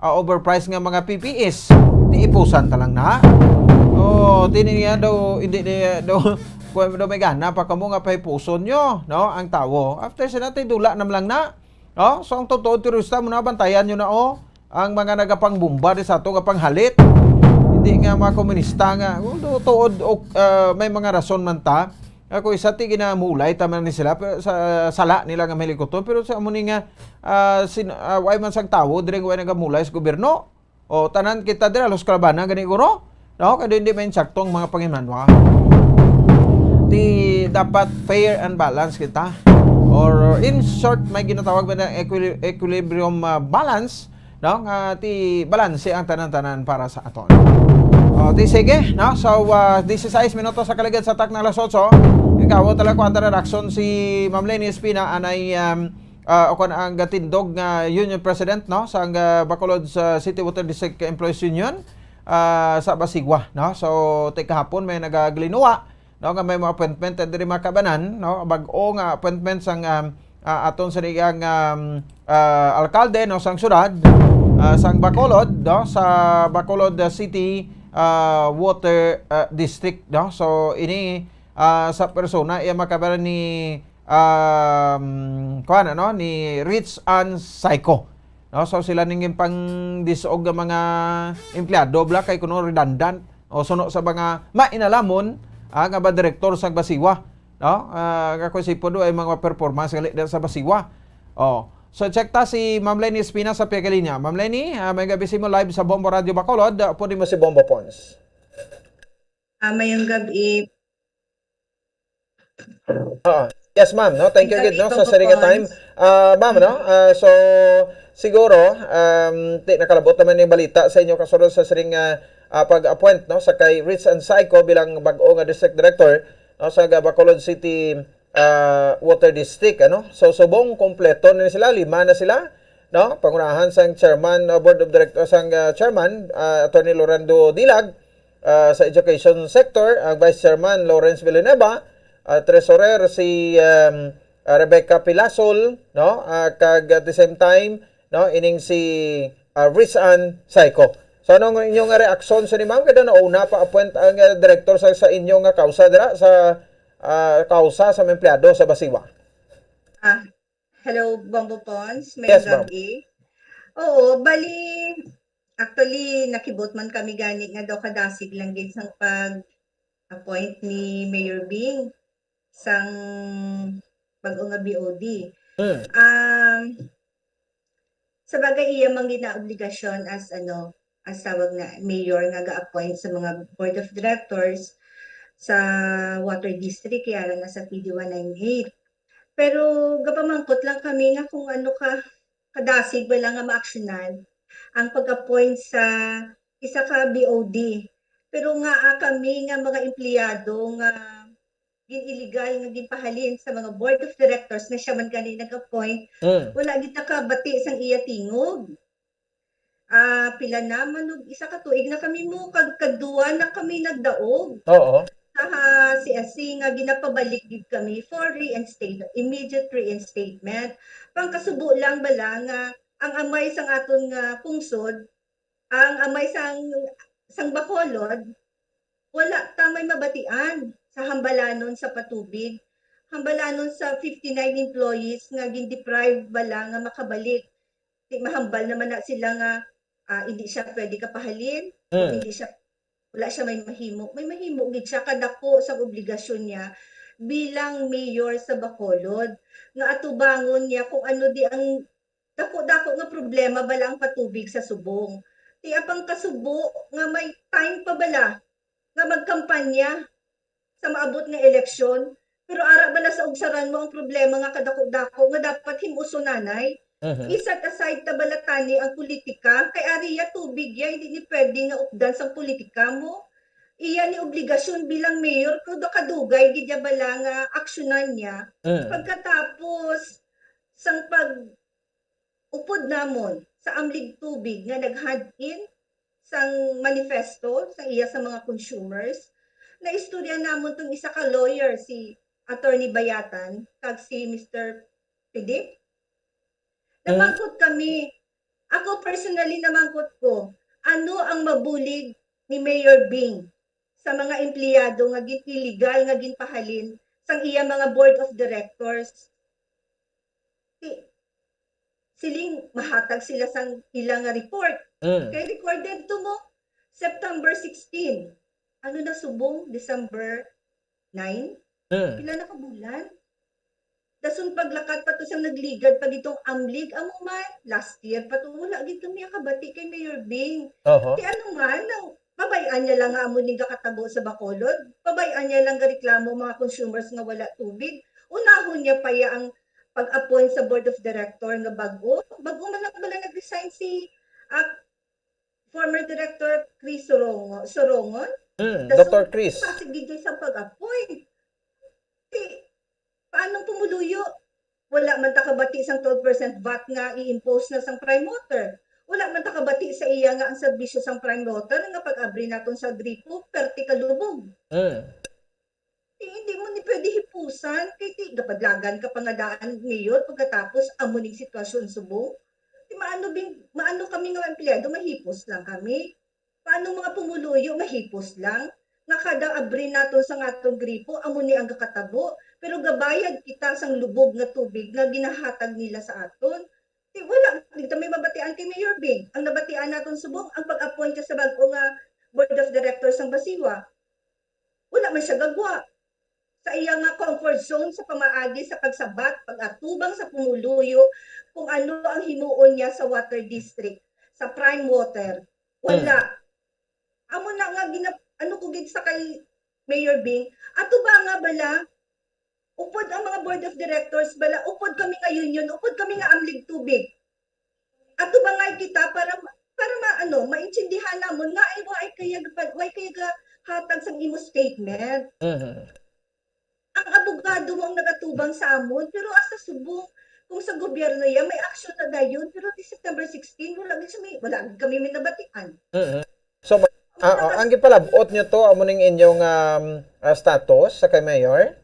ah, overpriced nga mga P P Es, ti ipusan ta lang na. Oh, ti niya daw, hindi niya daw, kung daw may gana pa kamo nga pahipuson nyo, no? Ang tawo. After sina, ti dula nam lang na. No? So, ang totoo, terorista mo na, bantayan nyo na, oh. Ang mga nagapangbomba di sa ato, nga panghalit. Hindi nga mga komunista nga, oh, do-, tuod, o, ah, may mga rason man ta. Ako isa, ti ginamulay ta man ni sila, pero sa sala nila nga may likuton. Pero sa amo ni nga, ah, sin-, ah, way man sang tawo, diri nga way nagamulay sa gobyerno. O, tanan kita dira, Los Calabanan, gani, guro? No? Kaya hindi may insaktong mga pangimanwa. Ti dapat fair and balance kita. Or in short, may ginatawag ba na equili-, equilibrium, ah, balance, no? Nga ti balanse ang tanan-tanan para sa aton. O, ti sige, no? So, ah, dieciséis minutos sa kaligid sa tak na alas otso. Ikaw, talaga, kuwan ta na reaksyon si Ma'am Leni Espina, anay, um, ah, o kon ang gatindog nga union president, no, sang, ah, Bacolod sa City Water District Employees Union, ah, sa Basigwa, no. So, ti kahapon may nagaglinuwa, no, nga may mga appointment diri mga kabanan, no, bag-o nga appointment sang, um, ah, aton sini nga, um, ah, alkalde, no, sang syudad, ah, sang Bacolod, no, sa Bacolod, ah, City, ah, Water, ah, District, no. So, ini, ah, sa persona iya mga kabanan ni um, kuwan, ano, ni Rich and Psycho. No? So, sila ning pang-disog nga mga empleyado, bla, kay kuno redundant. O suno sa mga mainalamon, ah, nga ba direktor sa Basiwa. No? Ah, nga kung sipon do ay mga performance gali sa Basiwa. Oh. So, check ta si Ma'am Lenny Espina sa pagkalinya. Ma'am Lenny, ah, may gabi si mo live sa Bombo Radio Bacolod. Ah, pwede mo si Bombo Pons. Ah, mayong gabi. Oo. Yes, ma'am, no? Thank you Ikaw gid, no, rin, sa Papa siring nga time. Pons. Ah, ma'am, no? Ah, so, siguro, um, ti nakalabot naman yung balita sa inyo kasunod sa siring nga, ah, pag-appoint, no, sa kay Rich and Psycho bilang bag-o nga district director, no, sa ga-, Bacolod City, ah, Water District, ano? So, subong kompleto na sila, lima na sila, no? Pangunahan sang chairman, ah, board of directors, sang, ah, chairman, ah, Attorney Lorando Dilag, ah, sa education sector, ang Vice Chairman Lawrence Villanueva, ah, Treasurer si, um, ah, Rebecca Pilasol, no? Ah, kag at the same time, no, ining si, ah, Riz Ann Saico. So, ano ang inyong reaksyon sa ni ma'am? Kada nauna pa appoint ang, ah, direktor sa, sa inyo nga kausa dira sa, ah, kausa sa mga empleyado sa Basiwa? Ah, hello, Bombo Pons. May Yes, ma'am. gabi. Oo, bali, actually, nakibot man kami gani nga daw kadasig lang gid sang pag-appoint ni Mayor Bing sang bag-o nga B O D. Mm. Um, sa bagay, iya man gid na obligasyon as, ano, as tawag na mayor nga ga-appoint sa mga board of directors sa water district, kaya lang nasa P D one ninety-eight. Pero gapamangkot lang kami nga kung ano ka kadasig ba lang nga maaksyonan ang pag-appoint sa isa ka B O D. Pero nga, ah, kami nga mga empleyado nga gin-illegal nga ginpahalin sa mga board of directors nga siya man gani nag-appoint, Mm. wala gid nakabati sang iya tingog. Ah, pila na man og isa ka tuig na kami mo, kag, kag duwa na kami nagdaog Oo. sa C S C nga ginapabalik gid kami for reinstate, immediate reinstatement. Pangkasubo lang bala nga ang amay sang aton nga pungsod, ang amay sang, sang Bacolod, wala ta may mabatian sa hambalanon sa patubig, hambalanon sa fifty-nine employees nga gin-deprive bala nga makabalik. Di mahambal naman na sila nga, ah, hindi siya pwede kapahalin, kung Mm. hindi siya, wala siya may mahimo. May mahimo gid siya, kadako sa obligasyon niya bilang mayor sa Bacolod, nga atubangon niya kung ano di ang dako-dako nga problema bala ang patubig sa subong. Ti apang kasubo nga may time pa bala nga magkampanya sa maabot nga eleksyon, pero ara bala sa ugsaran mo ang problema nga kadako-dako nga dapat him-uson nanay. Mhm. I-set aside ta bala tani ang politika, kay ari ya tubig ya, hindi ni pwede nga updan sang politika mo. Iya ni obligasyon bilang mayor, kung kadugay gid ya bala nga aksyonan niya. Mm. Pagkatapos sang pag-upod namon sa Amlig Tubig nga nag-hand in sang manifesto sa iya sa mga consumers, naistorya namon tong isa ka lawyer, si Attorney Bayatan, kag si Mister Philip. Mm. Namangkot kami. Ako personally namangkot ko, ano ang mabulig ni Mayor Bing sa mga empleyado nga gin-, illegal nga ginpahalin sang iya mga board of directors? Ti-, siling mahatag sila sang ila nga report. Mm. Kay recorded to mo, September sixteen. Ano na subong? December nine? Mm. Pila na ka bulan? Dason paglakat pa to sang nagligad pa gitong Amlig, amo man, last year pa to, wala gid kami nakabati kay Mayor Bing. Oho. Ti ano man, ang pabay-an niya lang nga amo ning gakatabo sa Bacolod? Pabay-an niya lang gareklamo ang mga consumers nga wala tubig? Unahon niya pa ya ang pag-appoint sa board of director nga bag-o? Bag-o man lang bala nag-resign si, ah, former director Chris Sorongo-, Sorongon? Mm, Dason, Doctor Chris. Pasig gid sa pag-appoint. Ti, paano pumuluyo? Wala man ta kabati sang twelve percent vat nga i-impose na sang Prime Water. Wala man ta kabati sa iya nga ang serbisyo sang Prime Water nga pag-abri naton sa gripo, perte ka lubog. Mm. Ti, hindi mo ni pwede hipusan, kay ti, gapadlagan ka pa nga daan, Mayor, pagkatapos amo ning sitwasyon subong. Ti, maano bing-, maano kami nga empleyado, mahipos lang kami. Paano mga pumuluyo, mahipos lang? Nga kada abri naton sa aton gripo, amo ni ang gakatabo, pero gabayad kita sang lubog nga tubig nga ginahatag nila sa aton. Ti, wala, di ta may mabatian kay Mayor Bing. Ang nabatian naton subong, ang pag-appoint siya sa bag-o nga board of directors sang Basiwa. Wala man siya gagwa. Sa iya nga comfort zone sa pamaagi sa pagsabat, pag-atubang sa pumuluyo kung ano ang himuon niya sa water district, sa Prime Water. Wala. Mm. Amo na nga gina-, ano ko gid sa kay Mayor Bing, ato ba nga bala, upod ang mga board of directors bala, upod kami nga union, upod kami nga Amlig Tubig. Ato ba nga kita para, para ma-, ano, maintindihan namon nga ay why kaya, why kaya ga hatag sang imo statement? Mhm. Ang abogado mo ang nagatubang sa amon, pero asa subong kung sa gobyerno ya, may aksyon na dayon, pero di September sixteen, wala gid siya may, wala gid kami may nabatian. Mhm. So, ma-, ah, oh, ang gipalabot nyo to, amo ning inyong, um, ah, status sa kay Mayor?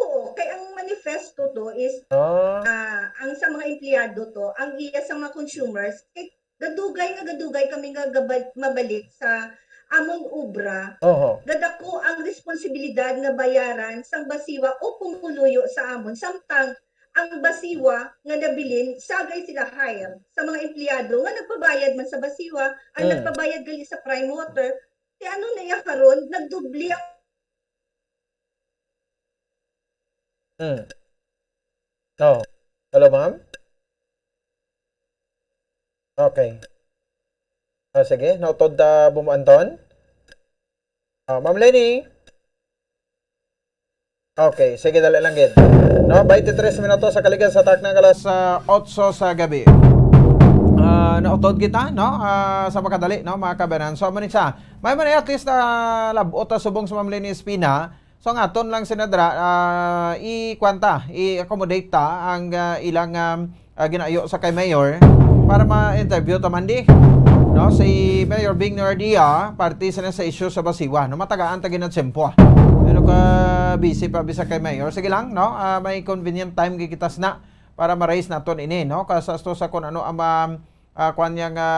Oo, kay ang manifesto to is, Ah. ah, ang sa mga empleyado to, ang iya sa mga consumers, kay gadugay nga gadugay kami nga gabal-, mabalik sa amon obra. Oho. Gadako ang responsibilidad nga bayaran sang Basiwa o pumuluyo sa amon, samtang ang Basiwa nga nabilin, sagay sila hire sa mga empleyado nga nagpabayad man sa Basiwa, ang Mm. nagpabayad gali sa Prime Water. Ti ano na iya karon? Nagdubli ang Mm. Oh. Hello, ma'am? Okay. Ah, sige, nautod ta bumuanton. Ah, Ma'am Leni? Okay, sige, dali lang gid. No, twenty-three minutos sa kaligad sa takna nga alas, ah, otso sa gabi. Ah, nautod kita, no? Ah, sa makadali, no, mga kabanan. So, amo ni sa, may man at least, ah, labot ta subong sa Ma'am Leni Espina. So, ang aton lang, Senadora, ah, i-, kwan ta, i-accommodate ta ang, ah, ilang, um, ah, ginaayo sa kay Mayor para ma-interview ta man di, no? Si Mayor Bing Nordia, parte sila sa issue sa Basiwa, no? Matagaan ta ginatsempo, ah. Pero ka busy pa bisa kay Mayor. Sige lang, no? Ah, may convenient time gikitas na para ma-raise naton ini, no? Kasasto sa kung ano ang, um, ah, kwan niya nga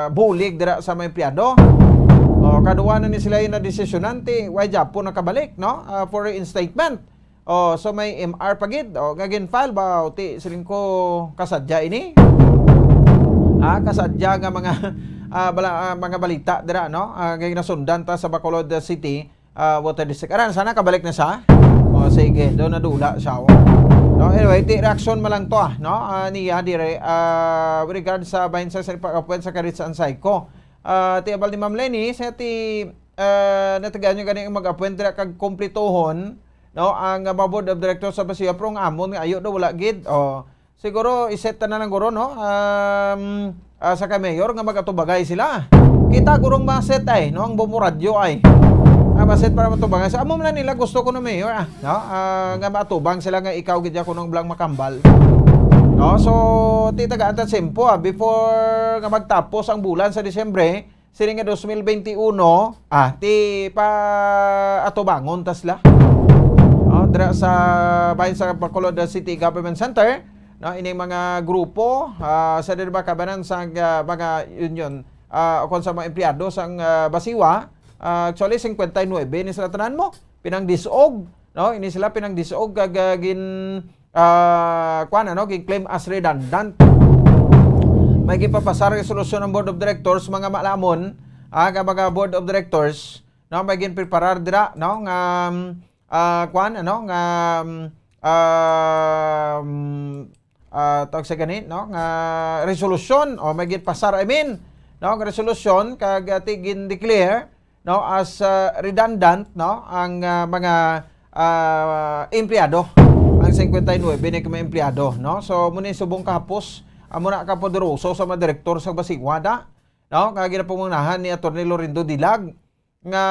bulig dira sa mga empleyado. O, kaduwa na ni sila yung nadesisyonan, ti, way Japo nakabalik, no? Ah, for reinstatement. Oh, so may M R pa gid. Oh, nga gin-file ba? O, ti, siling ko, kasadya ini. Ah, kasadya nga mga, ah, bala-, ah, mga balita dira, no? Ah, nga ginasundan ta sa Bacolod City, ah, Water District. Aran, sana kabalik na sa? Oh, sige, daw nadula siya, oh. No, anyway, ti reaction man lang to, ah, no? Ah, niya dire, ah, with regard sa bahin sa, sa pag-appoint sa Karit sa Ansayco. Ah, ti abal ni Ma'am Lenny, sa ti, ah, natagaan niyo gani ang mag-appoint dira kag kumplituhon, no? Ang, ah, mga board of directors sa Basiwa, pero ang amon nga ayo daw wala gid. Oh, siguro iset ta na lang guro, no? Um, ah, sa kay mayor nga magatubagay sila. Kita gurong maset ay, no? Ang Bomoradyo ay. Ah, maset para matubagay. Sa amo man nila gusto ko no mayor, ah, no? Ah, nga matubang sila nga ikaw gid ako nung blang makambal. No? So, ti tagaan ta sempo, ah, before nga magtapos ang bulan sa Disyembre, sini nga dos mil benti uno, ah, ti pa atubangon ta sila. No, dira sa bahin sa Bacolod City Government Center, no, ining mga grupo, ah, sa diri ba kabanan sa, ah, mga union, ah, o kon sa mga empleyado sang, ah, Basiwa, ah, actually, singkwenta y nuebe ni sila tanan mo, pinangdisog, no, ini sila pinangdisog kag, ah, gin, ah, kuwan, ano, gin-claim as redundant. May ginpapasar nga resolusyon ang Board of Directors, mga maalamon, ah, nga mga Board of Directors, no, may ginpreparar dira, no, nga, um, ah, kuwan, ano, nga, um, um, ah, tawag sa gani, no, nga resolusyon, o may ginpasar, I mean, no, nga resolusyon, kag, ah, ti gin-declare, no, as, ah, redundant, no, ang, ah, mga, ah, empleyado, ang singkwenta y nuebe ni ka mga empleyado, no? So, muna yung subong kahapos, amo na ka poderoso sa mga direktor sa Basiwa da, no, nga ginapangunahan ni Attorney Lorindo Dilag, nga,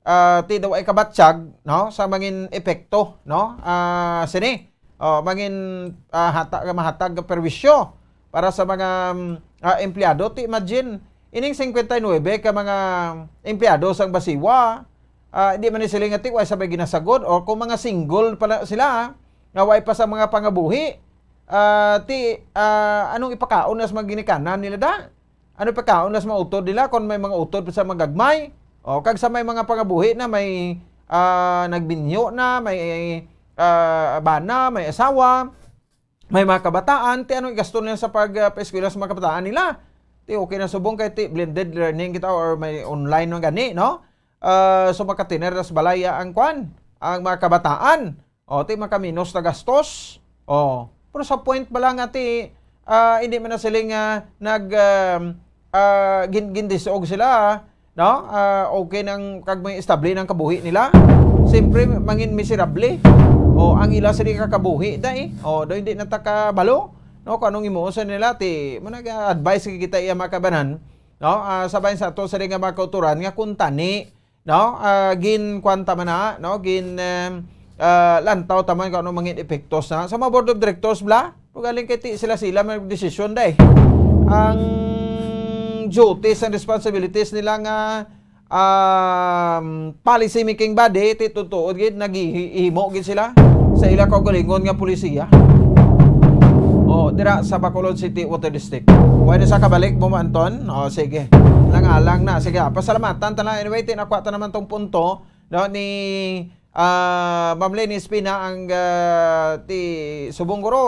ah, ti daw ay kabatyag, no, sa mangin epekto, no, ah, sini, oh, mangin, ah, hata-, mahatag nga perwisyo para sa mga, mm, ah, empleyado. Ti imagine, ining singkwenta y nuebe ka mga empleyado sang Basiwa, ah, di man ni sila nga ti way sabay ginasagod, or kung mga single pala sila, nga way pa sa mga pangabuhi, ah, ti, ah, anong ipakaon na sa mga ginikanan nila da? Ano pa kaon na sa mga utod nila, kung may mga utod pa sa magagmay? O, kag sa may mga pangabuhi na, may, ah, nagbinyo na, may, ah, bana, may asawa, may mga kabataan, ti ano igasto nila sa pag, ah, paeskwela sa mga kabataan nila? Ti okay na subong kay ti blended learning kita or may online man gani, no? Ah, so makatiner na sa balay ang kwan, ang mga kabataan. O, ti makaminos na gastos. O, pero sa point ba lang nga ti, ah, hindi man na sila nga nag, um, ah, gin-, gindisog sila, no? Ah, okay nang kag may estable ng kabuhi nila. Siyempre, mangin miserable. O, ang ila sila kakabuhi da eh. O, do hindi na takabalo. No, kung anong imuon sa nila, ti, mo nag-advise kita iya mga kabanan, no? Ah, sabay sa to sa nga mga kauturan nga kung tani, no? Ah, gin kwan ta man na, no? Gin, em, ah, lantaw ta man kung ano mangin epektos na. Sa mga board of directors, bla? Kung galing kay ti-, sila-sila may desisyon, day. Ang duties and responsibilities nila nga, um, policy making body, ti tutuod gid, naghihimo gid sila sa ila kaugalingon nga polisiya. O, dira sa Bacolod City Water District. Pwede sa kabalik mo, Anton? O, sige. Lang-alang na. Sige, ah, pasalamatan ta na. Anyway, tinakwa ta naman tong punto, no, ni, ah, Ma'am Lenny Espina, ang, ah, ti, subong guro,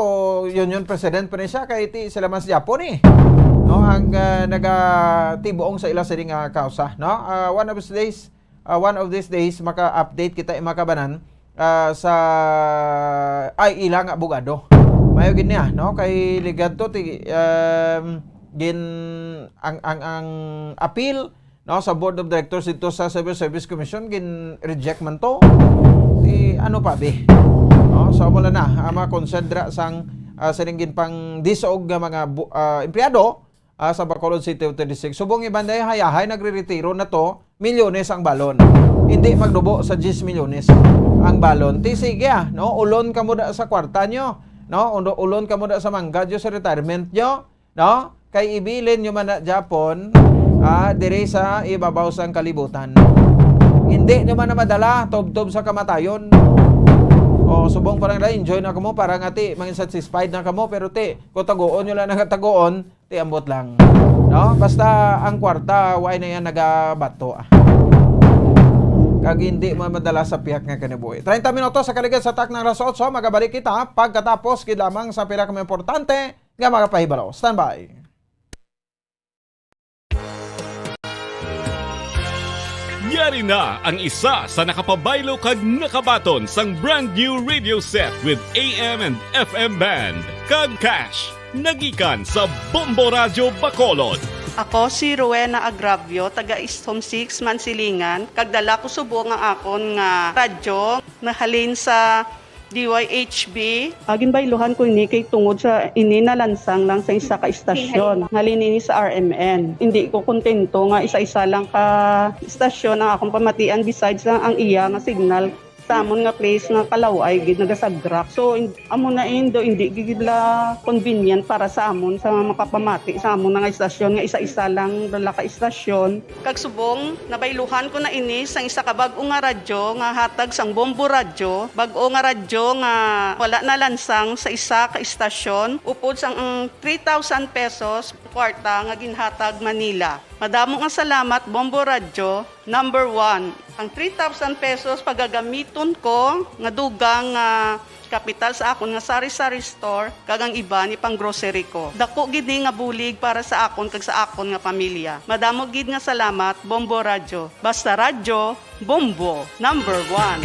union president pa ni siya, kay ti, sila man sa Japon eh. No, ang, ah, nagatibuong sa ila sining, ah, kausa, no? Ah, one of these days, ah, one of these days, maka-update kita, eh, mga kabanan, ah, sa, ay, ila nga abogado. Mayo gid niya, no? Kay ligad to, ti, um, gin, ang, ang, ang appeal, no, sa Board of Directors dito sa Civil Service Commission, gin-reject man to. Ti, ano pa, be? No? So, mula na, ang mga concern dira sang, ah, sining ginpangdisog nga mga bu-, ah, empleyado, ah, sa Bacolod City Water District. Subong iban day hayahay nagreretiro na to, milyones ang balon. Hindi magdubo sa diyes milyones ang balon. Ti sige, ah, no? Ulon kamo da sa kwarta nyo, no? Ulo-, ulon kamo da sa mangga nyo sa retirement nyo, no? Kay ibilin nyo man na Japon, ah, diri sa ibabaw sang kalibutan. Hindi nyo man na madala, tubtob sa kamatayon. O, subong parang na-enjoy na kamo, parang ati, mangin satisfied na kamo, pero ti, kung taguon nyo lang nagataguon, ti ambot lang. No? Basta ang kwarta, why na yan nagabato, ah. kag hindi mo madala sa pihak nga kinabuhi. Treinta minutos sa kaligid sa takna alas otso, magabalik kita pagkatapos gid lamang sa pila ka mga importante nga mga pahibalo. Standby. Yari na ang isa sa nakapabaylo kag nakabaton sang brand new radio set with A M and F M band kag cash. Nagikan sa Bombo Radyo Bacolod. Ako si Rowena Agravio, taga East Home Six, Mansilingan, kag dala ko subong ang akon nga radyo nahalin sa D Y H B. Ah, ginbayluhan ko ini kay tungod sa ini nalansang lang sa isa ka istasyon. Halin ini sa R M N. Hindi ko kontento nga isa-isa lang ka istasyon ang akong pamatian besides lang ang iya nga signal sa amon nga place nga kalaway gid nagasagrak. So, in-, amo na indo, hindi gid la convenient para sa amon sa makapamati sa amon nga istasyon nga isa-isa lang dala ka istasyon. Kag subong, nabayluhan ko na ini sang isa ka bag-o nga radyo nga hatag sang Bombo Radyo, bag-o nga radyo nga wala nalansang sa isa ka istasyon, upod sang ang three thousand pesos kwarta nga ginhatag man nila. Madamo nga salamat, Bombo Radyo, number one. Ang three thousand pesos pagagamiton ko nga dugang nga kapital sa akon nga sari-sari store kag ang iban ipang-grocery ko. Dako gid ni nga bulig para sa akon kag sa akon nga pamilya. Madamo gid nga salamat, Bombo Radyo. Basta radyo, Bombo, number one.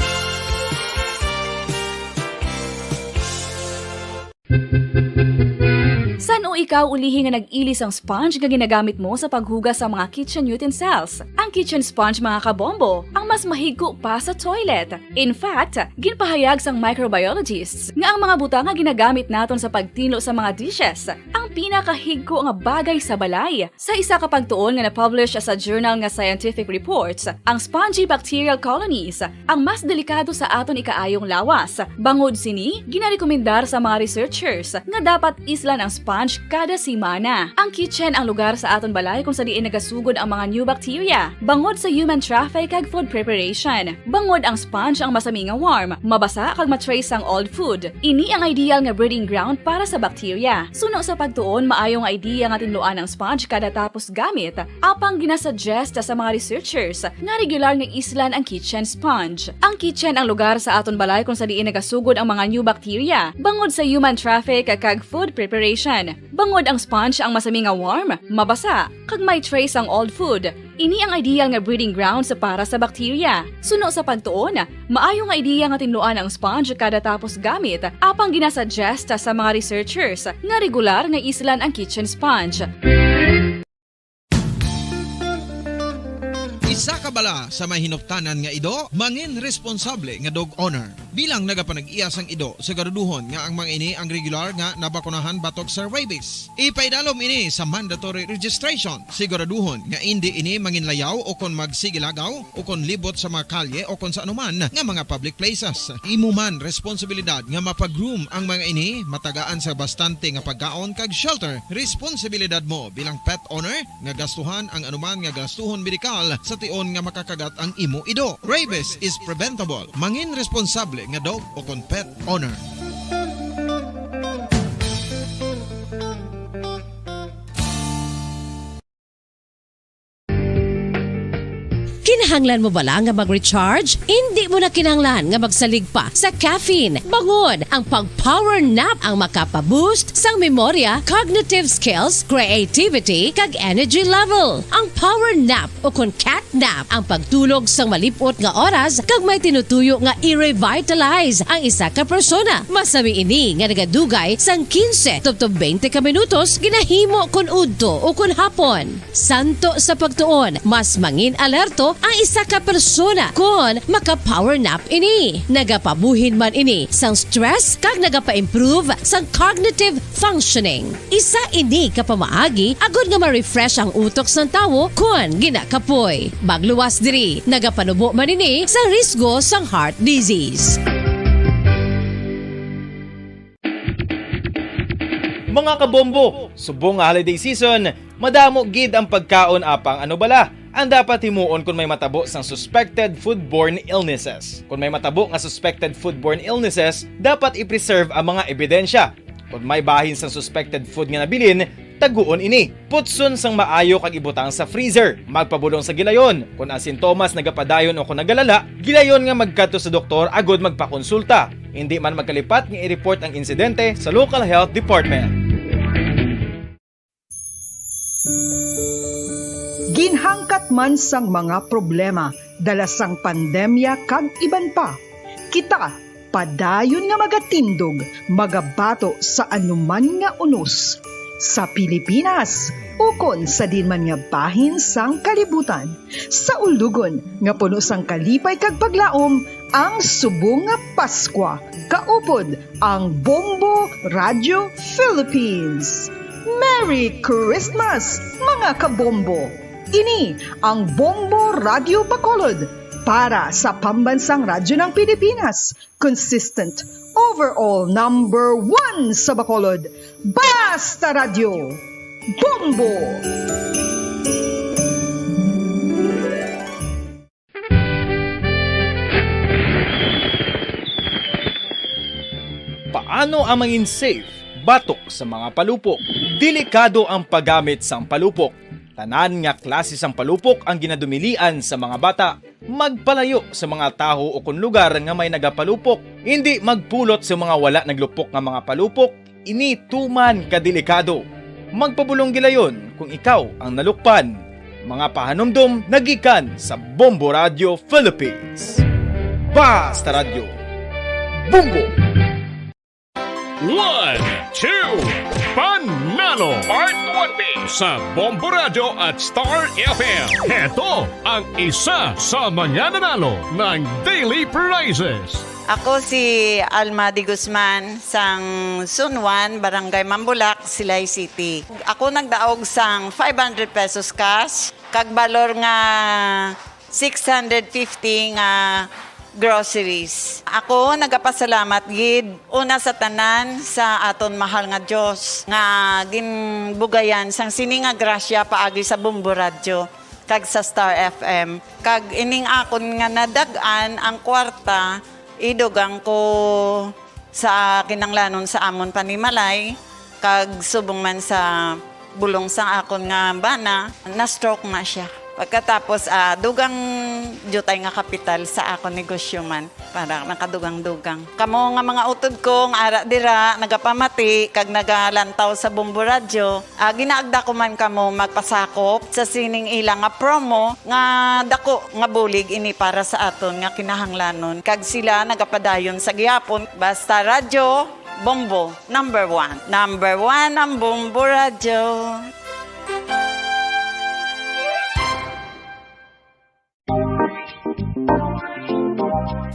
San-o ikaw ulihi nga nag-ili sang sponge nga ginagamit mo sa paghugas sa mga kitchen utensils? Ang kitchen sponge, mga kabombo, ang mas mahigko pa sa toilet. In fact, ginpahayag sang microbiologists nga ang mga butang nga ginagamit naton sa pagtinlo sa mga dishes ang pinakahigko nga bagay sa balay. Sa isa ka pagtuon nga na-publish sa journal nga Scientific Reports, ang spongy bacterial colonies ang mas delikado sa aton ikaayong lawas. Bangod sini, ginarekomendar sa mga researchers nga dapat islan ang sponge kada semana. Ang kitchen ang lugar sa aton balay kung sa diin nagasugod ang mga new bacteria, bangod sa human traffic kag food preparation. Bangod ang sponge ang masami nga warm, mabasa kag ma-trace sang old food. Ini ang ideal nga breeding ground para sa bacteria. Suno sa pagtuon, maayo nga idea nga tinluan ang sponge kada tapos gamit, apang ginasuggest sa mga researchers nga regular nga islan ang kitchen sponge. Ang kitchen ang lugar sa aton balay kung sa diin nagasugod ang mga new bacteria, bangod sa human traffic kag food preparation. Bangod ang sponge ang masami nga warm, mabasa, kag may trace ang old food. Ini ang ideal nga breeding grounds para sa bacteria. Suno sa pagtuon, maayo nga ideya nga tinluan ang sponge kada tapos gamit, apang ginasuggest sa mga researchers nga regular nga islan ang kitchen sponge. Isa ka bala sa may hinuptanan nga ido, mangin responsable nga dog owner. Bilang nagapanag-iya sang ido, siguraduhon nga ang mga ini ang regular nga nabakunahan batok sa rabies. Ipaidalom ini sa mandatory registration. Siguraduhon nga indi ini manginlayaw o kon magsigilagaw o kon libot sa mga kalye o kon sa anuman nga mga public places. Imo man responsibilidad nga mapag-groom ang mga ini, matagaan sa bastante nga pagkaon kag shelter. Responsibilidad mo bilang pet owner nga gastuhan ang anuman nga gastuhon medikal sa tion nga makakagat ang imo ido. Rabies is preventable. Mangin responsable nga dog o kon pet owner. Kinahanglan mo bala nga mag-recharge? Indi mo na kinahanglan nga magsalig pa sa caffeine. Bangod ang pag-power nap ang makapa-boost sang memorya, cognitive skills, creativity, kag energy level. Ang power nap o kon cat nap ang pagtulog sang malip-ot nga oras kag may tinutuyo nga i-revitalize ang isa ka persona. Masami ini nga nagadugay sang quince tubtob twenty ka minutos, ginahimo kon udto o kon hapon. Suno sa pagtuon, mas mangin-alerto ang isa ka persona kon maka-power nap ini. Nagapabuhin man ini sang stress kag nagapa-improve sang cognitive functioning. Isa ini ka pamaagi agod nga ma-refresh ang utok sang tawo kon ginakapoy. Magluwas diri, nagapanubo man ini sa risgo sang heart disease. Mga kabombo, subong nga holiday season, madamo gid ang pagkaon apang ano bala ang dapat himuon kon may matabo sang suspected foodborne illnesses. Kon may matabo nga suspected foodborne illnesses, dapat i-preserve ang mga ebidensya. Kon may bahin sang suspected food nga nabilin, Taguon ini. Putson sang maayo kag ibutang sa freezer. Magpabulong sa gilayon. Kon ang sintomas nagapadayon o kon nagalala, gilayon nga magkadto sa doktor agod magpakonsulta. Indi man magkalipat nga i-report ang insidente sa local health department. Ginhangkat man sang mga problema dala sang pandemya kag iban pa, kita padayon nga magatindog, magabato sa anuman nga unos, sa Pilipinas ukon sa diin man nga bahin sang kalibutan. Sa ulugon nga puno sang kalipay kag paglaom, ang subong nga Paskwa, kaupod ang Bombo Radio Philippines. Merry Christmas, mga kabombo! Ini ang Bombo Radio Bacolod para sa Pambansang Radyo ng Pilipinas, consistent, overall number one sa Bacolod. Basta Radyo, Bombo! Paano ang mangin safe batok sa mga palupok? Delikado ang paggamit sang palupok. Tanan nga klase sang palupok ang ginadumilian sa mga bata. Magpalayo sa mga tawo ukon lugar nga may nagapalupok. Indi magpulot sa mga wala naglupok nga mga palupok. Ini tuman ka delikado. Magpabulong gilayon kung ikaw ang nalukpan. Mga pahanumdom nagikan sa Bombo Radio Philippines. Basta Radyo, Bombo! One, two, Panalo! Part one B sa Bombo Radio at Star F M. Heto ang isa sa mga nanalo ng Daily Prizes. Ako si Alma de Guzman, sang Sunwan, Barangay Mambulak, Silay City. Ako nagdaog sang five hundred pesos cash, kag balor nga six hundred fifty nga groceries. Ako nagapasalamat gid una sa tanan sa aton mahal nga Dios nga ginbugayan sang sini nga grasya paagi sa Bombo Radyo kag sa Star F M. Kag ining akon nga nadag-an ang kwarta, idugang ko sa kinanglanon sa amon panimalay, kag subong man sa bulong sang akon nga bana, na-stroke na sia. Pagkatapos, ah, dugang diutay nga kapital sa akon negosyo man, para nakadugang-dugang. Kamo nga mga utod ko nga ara dira, nagapamati kag nagalantaw sa Bombo Radyo, ah, ginaagda ko man kamo magpasakop sa sining ila nga promo nga dako nga bulig ini para sa aton nga kinahanglanon, kag sila nagapadayon sa gihapon. Basta Radyo, Bombo, number one. Number one ang Bombo Radyo.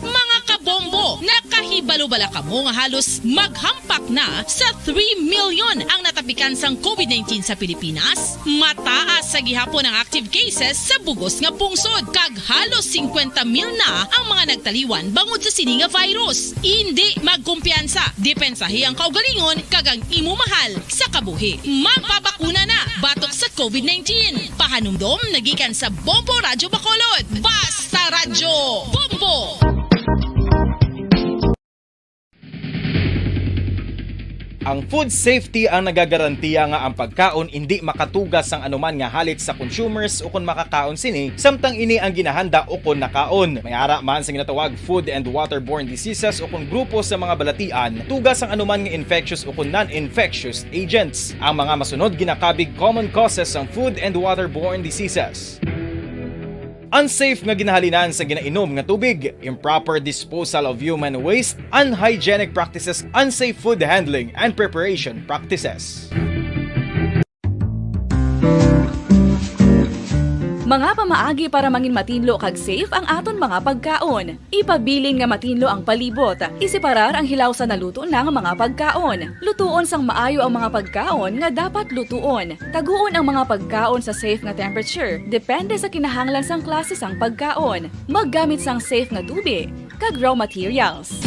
Mga kabombo, nakahibalo bala kamo nga halos maghampak na sa three million ang natapikan sang COVID nineteen sa Pilipinas? Mataas sa gihapon ang active cases sa bugos nga pungsod, kag halos singkwenta mil na ang mga nagtaliwan bangod sa sini nga virus. Indi magkumpiyansa, depensahi ang kaugalingon kag ang imo mahal sa kabuhi. Magpabakuna na batok sa COVID nineteen. Pahanumdom nagikan sa Bombo Radyo Bacolod. Basta Radyo, Bombo! Ang food safety ang nagagarantiya nga ang pagkaon indi makatuga sang anuman nga halit sa consumers ukon makakaon sini, samtang ini ang ginahanda ukon nakaon. May ara man sa ginatawag food and waterborne diseases ukon grupo sa mga balatian tuga sang anuman nga infectious ukon non-infectious agents. Ang mga masunod ginakabig common causes sang food and waterborne diseases. Unsafe nga ginahalinan sa ginainom nga tubig, improper disposal of human waste, unhygienic practices, unsafe food handling and preparation practices. Mga pamaagi para mangin matinlo kag safe ang aton mga pagkaon. Ipabilin nga matinlo ang palibot. Iseparar ang hilaw sa naluto na nga mga pagkaon. Lutuon sang maayo ang mga pagkaon nga dapat lutuon. Taguon ang mga pagkaon sa safe nga temperature, depende sa kinahanglan sang klase sang pagkaon. Maggamit sang safe nga tubi kag raw materials.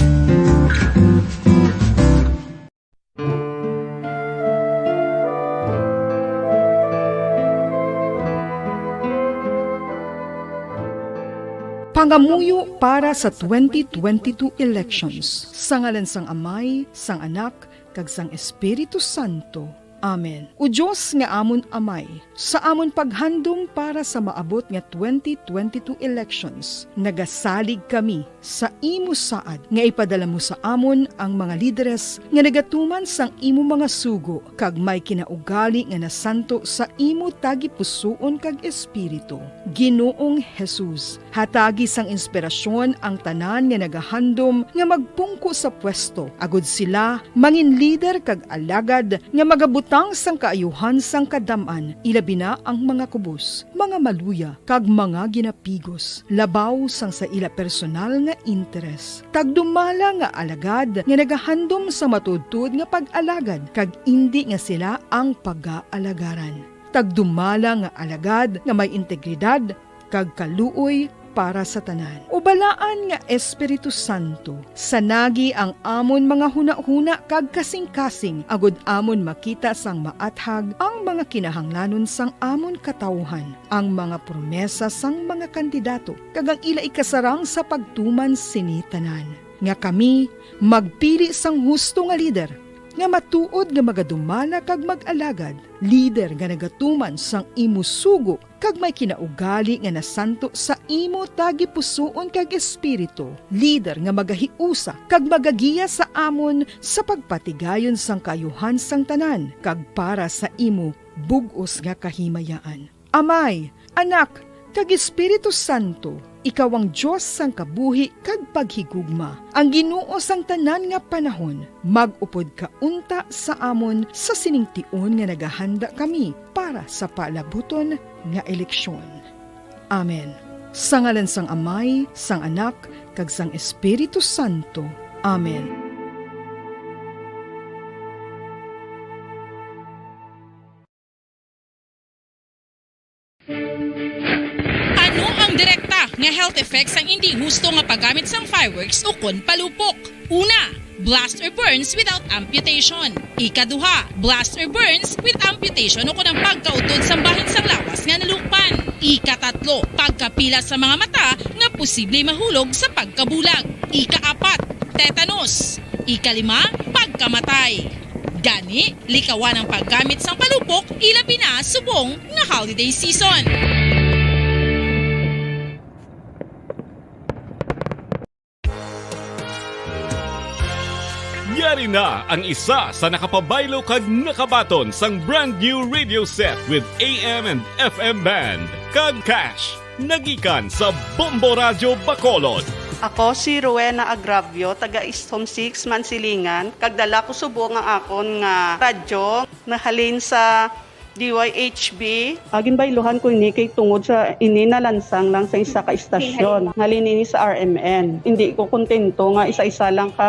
Pangamuyo para sa twenty twenty-two elections. Sa ngalan sang Amay, sang Anak, kag sang Espiritu Santo. Amen. O Dios nga amon Amay, sa amon paghandom para sa maabot nga twenty twenty-two elections, nagasalig kami sa imo saad nga ipadala mo sa amon ang mga lideres nga nagatuman sang imo mga sugo kag may kinaugali nga nasanto sa imo tagipusoon kag espiritu. Ginoong Jesus, hatagi sang inspirasyon ang tanan nga nagahandom nga magpungko sa pwesto, agud sila mangin lider kag alagad nga magabutang sang kaayuhan sang kadam-an, ilabi na ang mga kubos, mga maluya, kag mga ginapigos, labaw sang sa ila personal nga interes. Tagdumala nga alagad nga nagahandom sa matuodtuod nga pag-alagad, kag indi nga sila ang pagaalagaran. Tagdumala nga alagad nga may integridad kag kaluoy para sa tanan. O Balaan nga Espiritu Santo, sanagi ang amon mga hunahuna kag kasingkasing, agud amon makita sang maathag ang mga kinahanglanon sang amon katawuhan, ang mga promesa sang mga kandidato, kag ang ila ikasarang sa pagtuman sini tanan, nga kami magpili sang husto nga lider, nga matuod nga magadumala kag mag-alagad, lider nga nagatuman sang imo sugo kag may kinaugali nga nasanto sa imo tagipusoon kag espiritu, lider nga magahiusa kag magagiya sa amon sa pagpatigayon sang kaayuhan sang tanan kag para sa imo bug-os nga kahimayaan. Amay, Anak, kag Espiritu Santo, ikaw ang Dios sang kabuhi kag paghigugma, ang Ginoo sang tanan nga panahon. Mag-upod ka unta sa amon sa sining tion nga nagahanda kami para sa palabuton nga eleksyon. Amen. Sa ngalan sang Amay, sang Anak, kag sang Espiritu Santo. Amen. Ano ang direkta nga health effects sang indi husto nga paggamit sang fireworks ukon palupok? Una, blast or burns without amputation. Ikaduha, blast or burns with amputation ukon ang pagkautod sang bahin sang lawas nga nalukpan. Ikatatlo, pagkapila sa mga mata nga posible mahulog sa pagkabulag. Ikaapat, tetanus. Ikalima, pagkamatay. Gani, likawan ang paggamit sang palupok, ilabi na subong nga holiday season. Yari na ang isa sa nakapabaylo kag nakabaton sang brand new radio set with A M and F M band kag cash. Nagikan sa Bombo Radyo Bacolod. Ako si Rowena Agravio, taga East Home six, Mansilingan, kag dala ko subong ang akon nga radyo nahalin sa D Y H B. Ah, ginbayluhan ko ini kay tungod sa ini nalansang lang sa isa ka istasyon, halin ini sa R M N. Hindi ko kontento nga isa-isa lang ka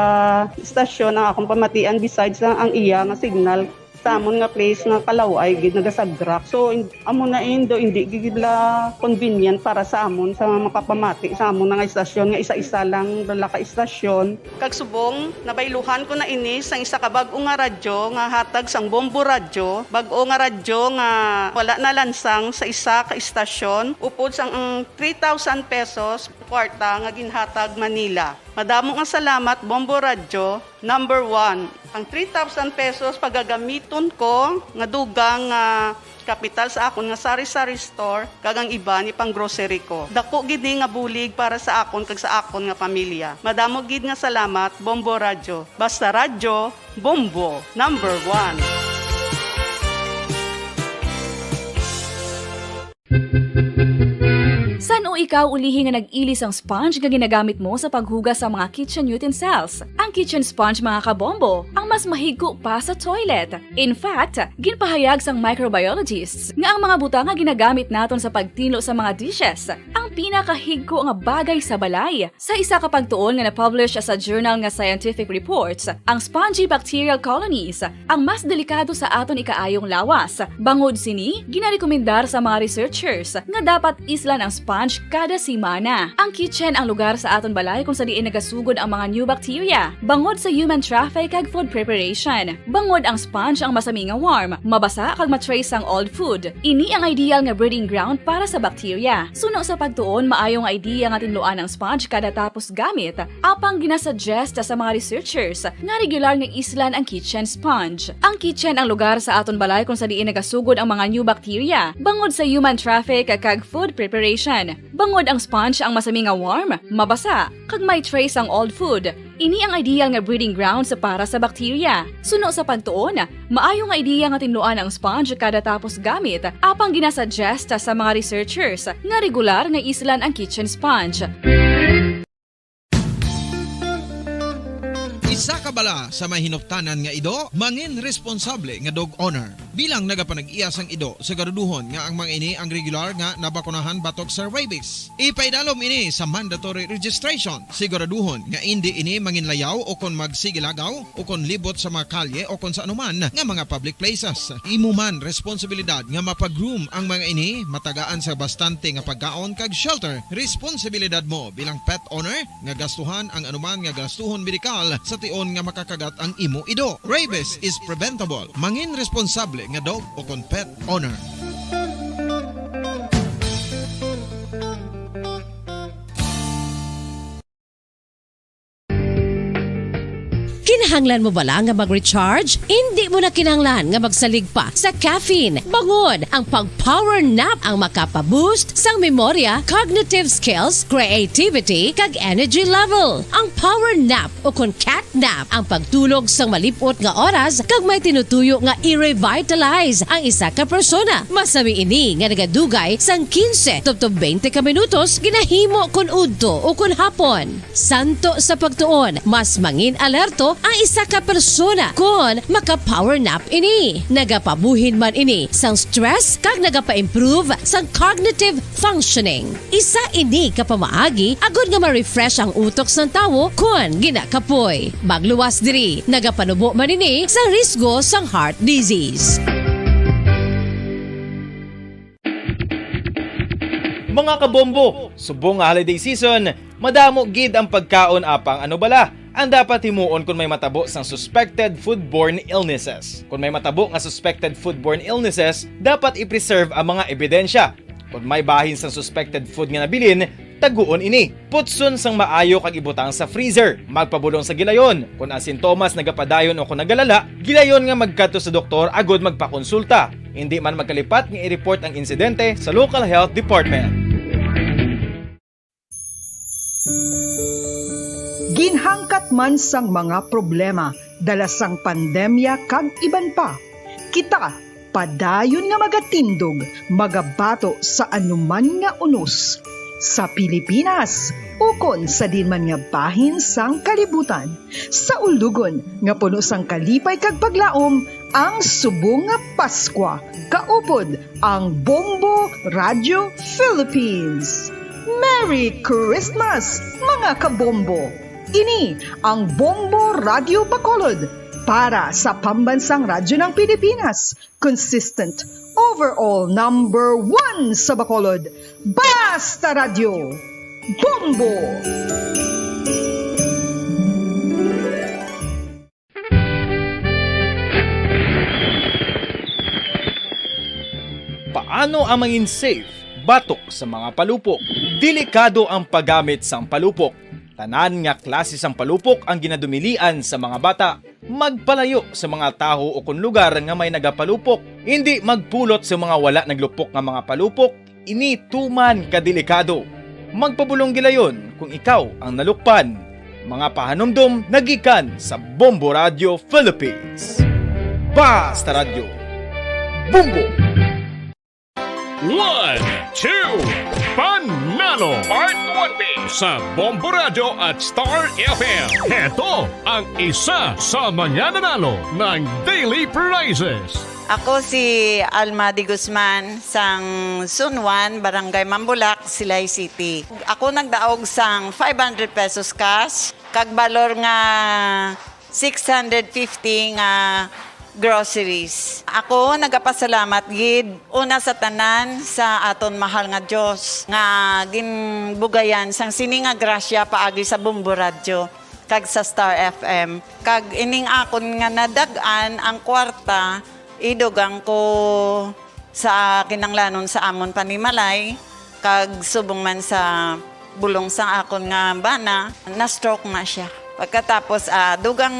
istasyon ang akong pamatian, besides lang ang iya nga signal sa amon nga place nga kalaw-ay gid nagasagrak. So, in-, amo na indo, hindi gid la convenient para sa amon, sa makapamati sa amon nga istasyon, nga isa-isa lang dala ka istasyon. Kag subong, nabayluhan ko na ini sang isa ka bag-o nga radyo nga hatag sang Bombo Radyo, bag-o nga radyo nga wala nalansang sa isa ka istasyon, upod sang ang three thousand pesos kwarta nga ginhatag man nila. Madamo nga salamat, Bombo Radyo, number one. Ang three thousand pesos pagagamiton ko nga dugang nga kapital sa akon nga sari-sari store, kag ang iban ipang-grocery ko. Dako gid ni nga bulig para sa akon kag sa akon nga pamilya. Madamo gid nga salamat, Bombo Radyo. Basta radyo, Bombo, number one. San-o ikaw ulihi nga nag-ili sang sponge nga ginagamit mo sa paghugas sa mga kitchen utensils? Ang kitchen sponge, mga kabombo, ang mas mahigko pa sa toilet. In fact, ginpahayag sang microbiologists nga ang mga butang nga ginagamit naton sa pagtinlo sa mga dishes ang pinakahigko nga bagay sa balay. Sa isa ka pagtuon nga na-publish sa journal nga Scientific Reports, ang spongy bacterial colonies ang mas delikado sa aton ikaayong lawas. Bangod sini, ginarekomendar sa mga researchers nga dapat islan ang sponge kada semana. Ang kitchen ang lugar sa aton balay kung sa diin nagasugod ang mga new bacteria, bangod sa human traffic kag food preparation. Bangod ang sponge ang masami nga warm, mabasa kag ma-trace ang old food. Ini ang ideal nga breeding ground para sa bacteria. Suno sa pagtuon, maayo nga idea nga tinluan ang sponge kada tapos gamit, apang ginasuggest sa mga researchers nga regular nga islan ang kitchen sponge. Ang kitchen ang lugar sa aton balay kung sa diin nagasugod ang mga new bacteria, bangod sa human traffic kag food preparation. Bangod ang sponge ang masami nga warm, mabasa, kag may trace ang old food. Ini ang ideal nga breeding grounds para sa bacteria. Suno sa pagtuon, maayo nga ideya nga tinluan ang sponge kada tapos gamit, apang ginasuggest sa mga researchers nga regular nga islan ang kitchen sponge. Isa ka bala sa may hinuptanan nga ido, mangin responsable nga dog owner. Bilang nagapanag-iya sang ido, siguraduhon nga ang mga ini ang regular nga nabakunahan batok sa rabies. Ipaidalom ini sa mandatory registration. Siguraduhon nga indi ini manginlayaw o kon magsigilagaw o kon libot sa mga kalye o kon sa anuman nga mga public places. Imo man responsibilidad nga mapag-groom ang mga ini, matagaan sa bastante nga pagkaon kag shelter. Responsibilidad mo bilang pet owner nga gastuhan ang anuman nga gastuhon medikal sa tion nga makakagat ang imo ido. Rabies is preventable. Mangin responsable nga dog o kon pet owner. Kinahanglan mo bala nga mag-recharge? Indi mo na kinahanglan nga magsalig pa sa caffeine. Bangod ang pag-power nap ang makapa-boost sang memorya, cognitive skills, creativity, kag energy level. Ang power nap o kon cat nap ang pagtulog sang malip-ot nga oras kag may tinutuyo nga i-revitalize ang isa ka persona. Masami ini nga nagadugay sang quince tubtob twenty ka minutos, ginahimo kon udto o kon hapon. Santo sa pagtuon, mas mangin-alerto ang isa ka persona kon maka-power nap ini. Nagapabuhin man ini sang stress kag nagapa-improve sang cognitive functioning. Isa ini ka pamaagi agod nga ma-refresh ang utok sang tawo kon ginakapoy. Magluwas diri, nagapanubo man ini sang risgo sang heart disease. Mga kabombo, subong nga holiday season, madamo gid ang pagkaon, apang ano bala ang dapat himuon kon may matabo sang suspected foodborne illnesses? Kon may matabo nga suspected foodborne illnesses, dapat i-preserve ang mga ebidensya. Kon may bahin sang suspected food nga nabilin, taguon ini. Putson sang maayo kag ibutang sa freezer. Magpabulong sa gilayon. Kon ang sintomas nagapadayon o kon nagalala, gilayon nga magkadto sa doktor agod magpakonsulta. Indi man magkalipat nga i-report ang insidente sa local health department. Ginhangkat man sang mga problema dala sang pandemya kag iban pa, kita padayon nga magatindog, magabato sa anuman nga unos sa Pilipinas ukon sa diin man nga bahin sang kalibutan. Sa ulugon nga puno sang kalipay kag paglaom ang subong nga Paskwa, kaupod ang Bombo Radio Philippines. Merry Christmas, mga kabombo! Ini ang Bombo Radio Bacolod para sa Pambansang Radyo ng Pilipinas, consistent, overall number one sa Bacolod. Basta Radyo, Bombo! Paano ang mangin safe batok sa mga palupok? Delikado ang paggamit sang palupok. Tanan nga klase sang palupok ang ginadumilian sa mga bata. Magpalayo sa mga tawo o kon lugar nga may nagapalupok. Indi magpulot sa mga wala naglupok nga mga palupok. Ini tuman ka delikado. Magpabulong gilayon kung ikaw ang nalukpan. Mga pahanumdom nagikan sa Bombo Radio Philippines. Basta Radyo. Bombo! One, two, Panalo! Part one B sa Bombo Radyo at Star F M. Heto ang isa sa mga nanalo ng daily prizes. Ako si Alma de Guzman, sang Sunwan, Barangay Mambulak, Silay City. Ako nagdaog sang five hundred pesos cash, kag balor nga six hundred fifty nga groceries. Ako nagapasalamat gid una sa tanan sa aton mahal nga Dios nga ginbugayan sang sini nga grasya paagi sa Bombo Radyo kag sa Star F M. Kag ining akon nga nadag-an ang kwarta, idugang ko sa kinanglanon sa amon panimalay, kag subong man sa bulong sang akon nga bana, na-stroke na siya. Pagkatapos, ah, dugang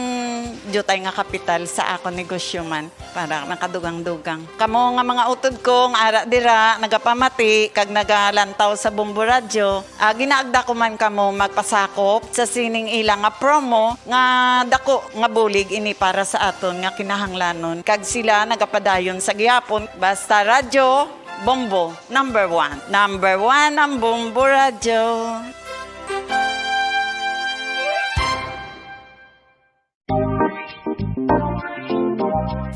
diutay nga kapital sa akon negosyo man, para nakadugang-dugang. Kamo nga mga utod ko nga ara dira, nagapamati kag nagalantaw sa Bombo Radyo, ah, ginaagda ko man kamo magpasakop sa sining ila nga promo nga dako nga bulig ini para sa aton nga kinahanglanon. Kag sila nagapadayon sa gihapon. Basta Radyo Bombo, number one. Number one ang Bombo Radyo.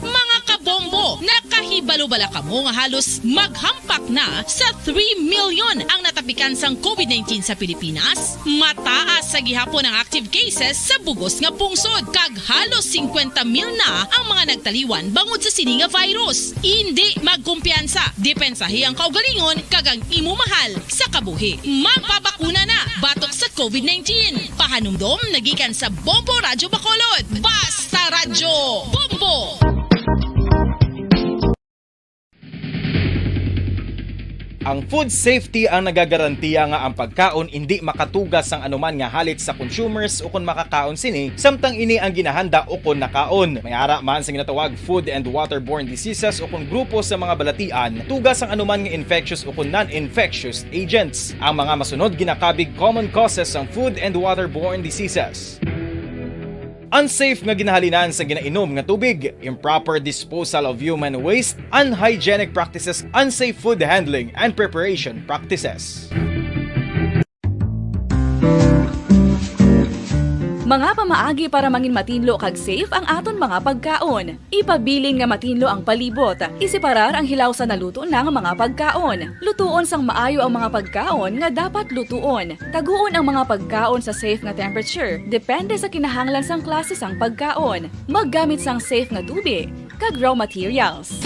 Mga kabombo, nakahibalo bala kamo nga halos maghampak na sa three million ang natapikan sang covid nineteen sa Pilipinas? Mataas sa gihapon ang active cases sa bugos nga pungsod, kag halos singkwenta mil na ang mga nagtaliwan bangod sa sini nga virus. Indi magkumpiyansa, depensahi ang kaugalingon kag ang imo mahal sa kabuhi. Magpabakuna na batok sa covid nineteen. Pahanumdom na gikan sa Bombo Radyo Bacolod. Basta Radyo Bombo! Ang food safety ang nagagarantiya nga ang pagkaon indi makatuga sang anuman nga halit sa consumers ukon makakaon sini, samtang ini ang ginahanda ukon nakaon. May ara man sa ginatawag food and waterborne diseases ukon grupo sa mga balatian, tuga sang anuman nga infectious ukon non-infectious agents. Ang mga masunod ginakabig common causes sang food and waterborne diseases. Unsafe nga ginahalinan sa ginainom nga tubig, improper disposal of human waste, unhygienic practices, unsafe food handling and preparation practices. Mga pamaagi para mangin matinlo kag safe ang aton mga pagkaon. Ipabilin nga matinlo ang palibot. Iseparar ang hilaw sa naluto na nga mga pagkaon. Lutuon sang maayo ang mga pagkaon nga dapat lutuon. Taguon ang mga pagkaon sa safe nga temperature, depende sa kinahanglan sang klase sang pagkaon. Maggamit sang safe nga tubi kag raw materials.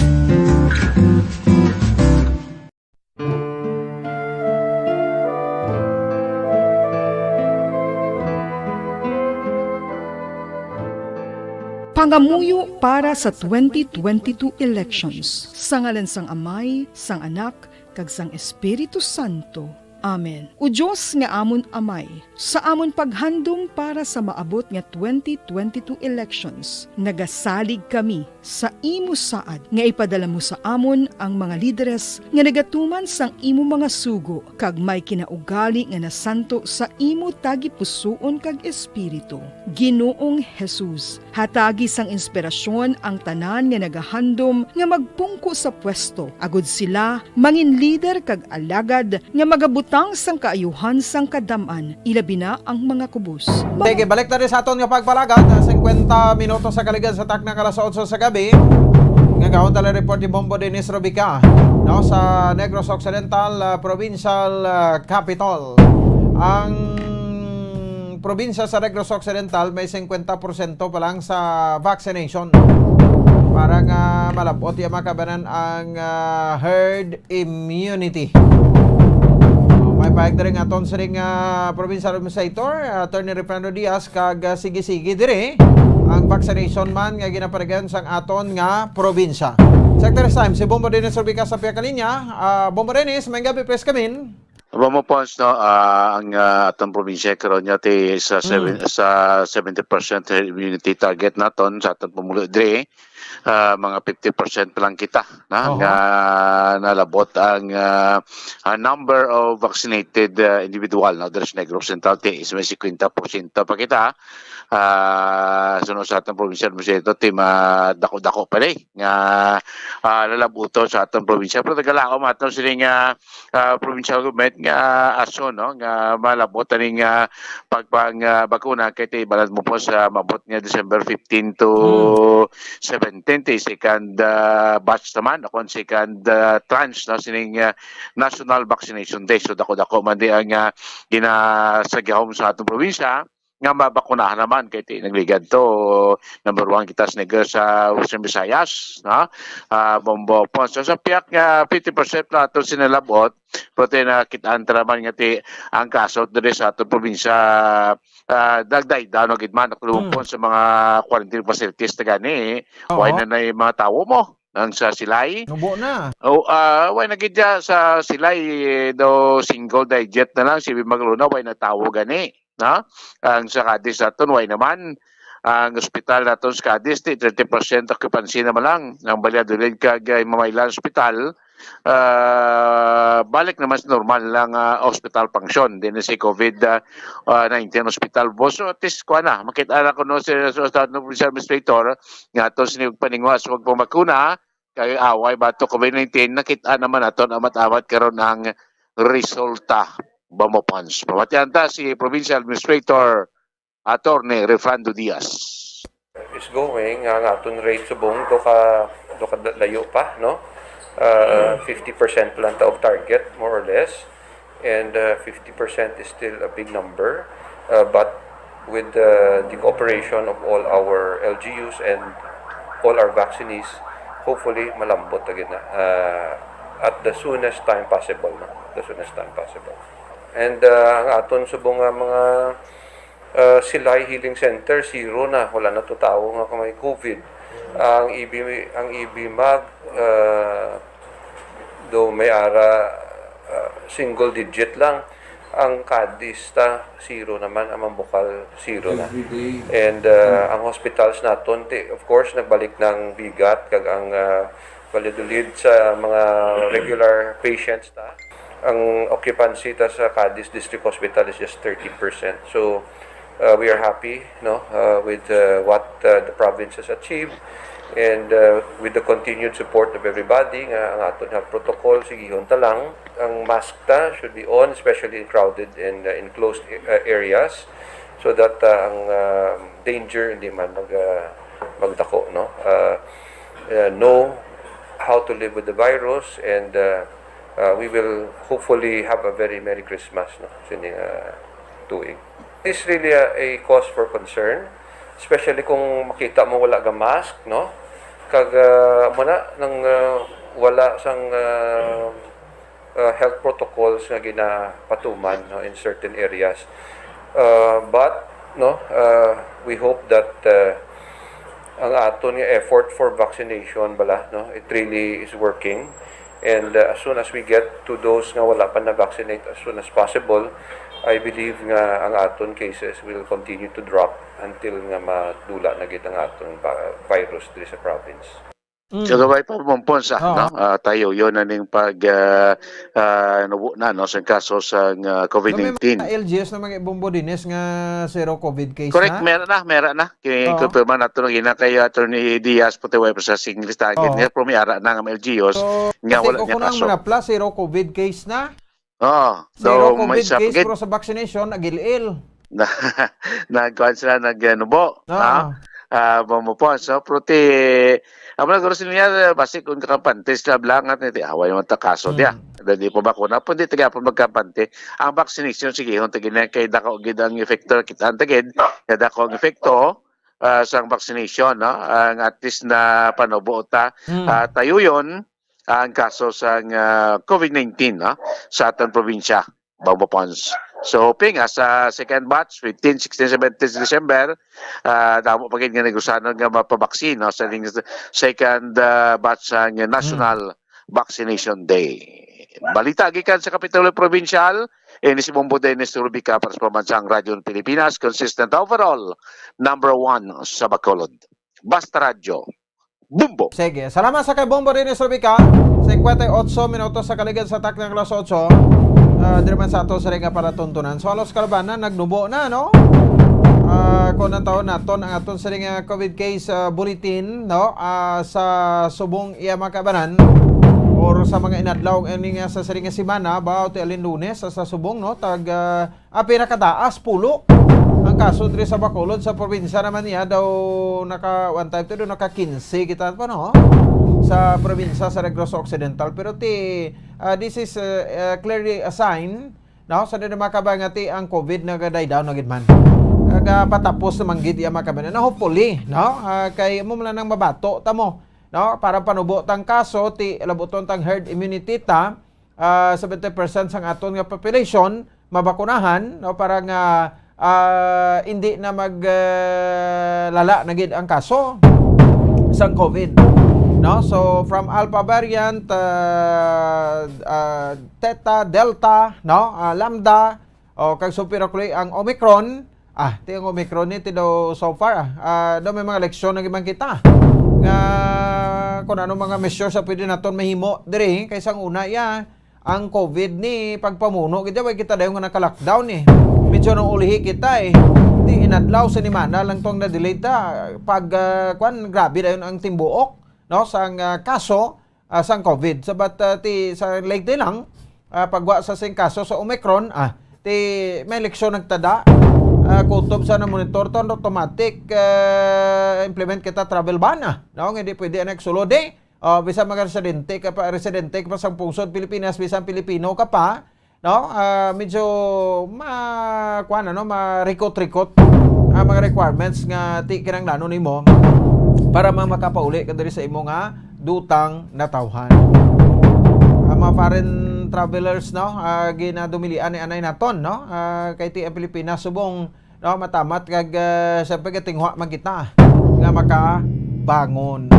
Pangamuyo para sa twenty twenty-two elections. Sa ngalan sang Amay, sang Anak, kag sang Espiritu Santo. Amen. O Dios nga amon Amay, sa amon paghandom para sa maabot nga twenty twenty-two elections, nagasalig kami sa imo saad nga ipadala mo sa amon ang mga lideres nga nagatuman sang imo mga sugo kag may kinaugali nga nasanto sa imo tagipusoon kag espiritu. Ginoong Jesus, hatagi sang inspirasyon ang tanan nga nagahandom nga magpungko sa pwesto, agud sila mangin lider kag alagad nga magabutang sang kaayuhan sang kadam-an, ilabi na ang mga kubos. Sige, balik ta sa aton nga pagpalagad. Singkwenta minutos sa kaligad sa takna ka alas otso sa gabi. Nga gahon tala report ni Bombo Dennis Robica, no, sa Negros Occidental, ah, Provincial, ah, Capitol. Ang probinsya sa Negros Occidental may singkwenta porsyento pa lang sa vaccination para nga malab-ot ya makabanan ang, ah, herd immunity. May pahayag diri nga aton sining, ah, provincial administrator, Attorney Refrando Diaz, kag, ah, sige-sige diri ang vaccination man nga ginaparigayon sang aton nga probinsya. Secretary Time, si Bombo Dennis Rubica sa pihak kalinya. Ah, Bombo Dennis, may gabi, press kamin. Bombo Pons, no, ah, ang, ah, atong probinsya karon nga ti sa seven, sa seventy percent herd immunity target naton sa atong pumulo diri, ah, mga fifty percent pa lang kita na nga nalabot ang, ah, ah, number of vaccinated, ah, individual, no, diri sa Negros Central ti is may singkwenta porsyento pa kita. Ah, suno sa atong probinsya, administrator, ti madako-dako pa ni nga, ah, lalabuton sa atong probinsya. Pero nagalaom aton sini nga, ah, provincial government nga aso, no, nga malabot ani nga pagpang, ah, bakuna kay ti balad mo po sa mabot nga December fifteen to seventeen, ti second, ah, batch naman, o kung second, ah, tranche, no, sining, ah, National Vaccination Day. So dako-dako man di ang, ah, ginasagahom sa atong probinsya. nga mabakunahan naman kay ti nagligad to, number one kita sa Negros sa Western Visayas, no? Ah, Bombo Pons. So, sa piyak nga fifty percent lang ato sinalabot, pero ti nakit-an ta naman nga ti ang kaso diri sa aton probinsya, ah, nagdaydaw na gid man, Mm. sa mga quarantine facilities na gani. Oo. Way na na yung mga tawo mo ang sa Silay. Nubo na. O, ah, way na gid dya sa Silay, eh, do single digit na lang, si Magluna, way na tawo gani, no? Ang sa Cadiz naton, way naman. Ang ospital naton sa Cadiz, ti thirty percent occupancy naman lang. Ang Valladolid kag, eh, Mamaylan Hospital, ah, balik naman sa normal lang, ah, hospital function. Din si COVID, ah, ah, nineteen hospital. Bo, so, at least, kuha na, makita na kuno si, si, si Provincial Administrator, nga ato sini paninguha sa pagpamakuna, kay away ba to COVID nineteen, nakita naman naton amat-amat karon ang resulta. Bombo Pons. Pamatian ta si Provincial Administrator Attorney Refrando Diaz. Is going, ang aton rate subong do ka, do ka layo pa, no? Uh, fifty percent lang ta of target, more or less. And, uh, fifty percent is still a big number. Uh, but with, uh, the cooperation of all our L G Us and all our vaccinees, hopefully malambot na gid na, uh, at the soonest time possible, no? The soonest time possible. And, uh, ang aton subong nga mga, uh, Silay Healing Center, zero na, wala na to tawo nga may COVID. Ang E B, ang E B mag, uh, do may ara, uh, single digit lang. Ang Cadiz ta, zero naman. Ang Mambukal, zero na. Every day. And, uh, ang hospitals naton, ti, of course, nagbalik ng bigat, kag ang, uh, Valladolid sa mga regular patients ta. Ang occupancy ta sa Cadiz District Hospital is just thirty percent. So, uh, we are happy, no, uh, with, uh, what, uh, the province has achieved, and, uh, with the continued support of everybody, nga ang aton health protocol, sigihon ta lang. Ang mask ta should be on, especially in crowded and, uh, enclosed, uh, areas, so that, uh, ang, uh, danger hindi man mag, uh, magdako, no? Uh, uh, know how to live with the virus, and, uh, uh, we will hopefully have a very Merry Christmas, no, sini nga tuig. It's really a, a cause for concern, especially kung makita mo wala ga mask, no? Kag, uh, mo na nang, uh, wala sang, uh, uh, health protocols nga ginapatuman, no, in certain areas. Uh, but, no, uh, we hope that, uh, ang aton nga effort for vaccination bala, no, it really is working. And, uh, as soon as we get to those nga wala pa na-vaccinate, as soon as possible, I believe nga ang aton cases will continue to drop until nga madula na gid ang aton va-, virus diri sa province. Mm. Kagabay pa, Bombo Pons, ah, Oo. no? Ah, tayo, yun na ning pag, ah, ah, nubo na, no, sa kaso sa, ah, COVID nineteen. May mga L G Us na mga Bombo Dines nga zero COVID case Correct, na? Meron na, meron na. Oo. Kay-confirm na nato na gina kay Attorney Diaz, pati way pa sa singles target Oo. niya, pero may ara na nga mga L G Us So, nga kasi wala kung niya kunang kaso. mga plus zero COVID case na, Oo, Zero daw may COVID isa pa case, gid. pero sa vaccination, nag-il-il. Na, nagkuhan sila, nag-, ano po, Ah. ha? Ah, Bombo Pons, no? Pero ti, amo na guro sila niya, basi kung kakampante sila blangat, ti, away naman ta kaso diya. Hmm. Dahil di pa bakuna, pwede taga pa magkampante. Ang vaccination, sige, kung tagin na kay dako gid ang epekto, kita ang tagid, kay dako ang epekto, ah, sa vaccination, no? Ang at least na panubo ta, Hmm. ah, tayo yun, ang kaso sang, ah, COVID nineteen, no, sa aton probinsya, Bombo Pons. So, hoping, ah, sa second batch, fifteen, sixteen, seventeen December, ah, damo pa gid nga Negrosanon nga mapabaksin, no, sa ning second, ah, batch sang National Hmm. Vaccination Day. Balita gikan sa Kapitolyo Provincial, ini si Bombo Dennis Rubica para sa Pambansang Radyo ng Pilipinas, consistent overall, number one sa Bacolod. Basta Radyo, Bombo. Sige, salamat sa kay Bombo Dennis Rubica. Singkwenta y otso minutos sa kaligid sa takna nga alas otso. Ah, diri man sa ato sa ring nga palatuntunan. So, halos kalabanan, nagnubo na, no? Ah, kung ang taon naton, ang aton sa ring nga COVID case, ah, bulletin, no? Ah, sa subong iya mga kabanan, or sa mga inadlaw, ani nga sa siring nga semana, ba, o ti alin Lunes, sa, sa subong, no? Tag, ah, Ah, pinakataas, pulo. Ang kaso diri sa Bacolod, sa probinsya naman niya, daw naka, one time to, daw naka quince kita pa, no? Sa probinsya sa Negros Occidental. Pero ti, ah, this is, uh, uh, clearly a sign, no? Sa nila makabay nga ti ang COVID nagadaydaw na gid man. Nagapatapos naman gid iya, mga kababayan. Na hopefully, no? Ah, kay amo man lang mabato ta mo, no? Para panubo tang kaso, ti labuton tang herd immunity ta, ah, seventy percent sang aton nga population mabakunahan, no? Para nga, ah, hindi na mag, ah, lala na gid ang kaso sang COVID, no? So, from Alpha variant, ah, ah, Theta, Delta, no? Ah, Lambda, o, kag supirokli ang Omicron. Ah, ti ang Omicron ni ti daw so far, ah. Ah, daw may mga leksyon na gid man kita nga kung ano mga measures sa pwede naton mahimo diri kay sang una, ya, ang COVID ni pagpamuno gid, way kita dayon nga naka-lockdown, eh. Medyo nang ulihi kita, eh. Ti inadlaw, sinimana lang tong na-delay ta. Pag, ah, kwan, grabe dayon ang timbuok, no, sang, ah, kaso, ah, sang COVID. Sabat, ah, ti sa lately lang, ah, pagwa sa sing kaso sa Omicron, ah, ti may leksyon nagtada. Ah, kutob sa na monitor ton, automatic, ah, implement kita travel ban, ah, no? Nga di pwede ang nagsulod, eh. Oh, bisan mga residente ka pa, residente ka pa sang pungsod Pilipinas, bisan Pilipino ka pa, no? Ah, medyo ma-, kuwan, ano, marikot-rikot ang mga requirements nga ti kinahanglanon nimo para ma-, makapauli ka diri sa imo nga dutang natawhan. Ang mga foreign travelers, no, ah, ginadumilian ni anay naton, no? Ah, kay ti ang Pilipinas subong, no, matamat kag, ah, siyempre, gatinguha man kita nga makabangon.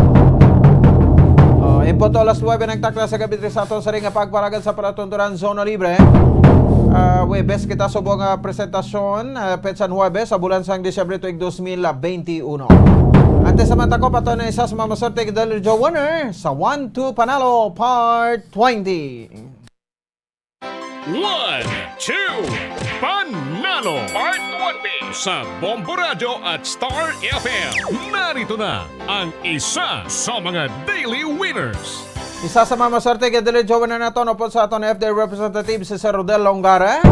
Oh, input to alas nuebe ng takna sa gabi diri sa aton sa ring nga pagparagan sa palatuntunan Zona Libre. Ah, Huwebes kita subong nga presentasyon, ah, petsa Huwebes sa bulan sang Disyembre tuig dos mil benti uno. Antes sa mata ko, pato na isa sa mga maswerte nga Daily Draw winner sa One two Panalo Part twenty. One, two, Panalo Part twenty sa Bombo Radyo at Star F M. Narito na ang isa sa mga daily winners. Isa sa mga maswerte nga Daily Draw winner naton upod sa aton F D representative, si Sir Rodel Longares.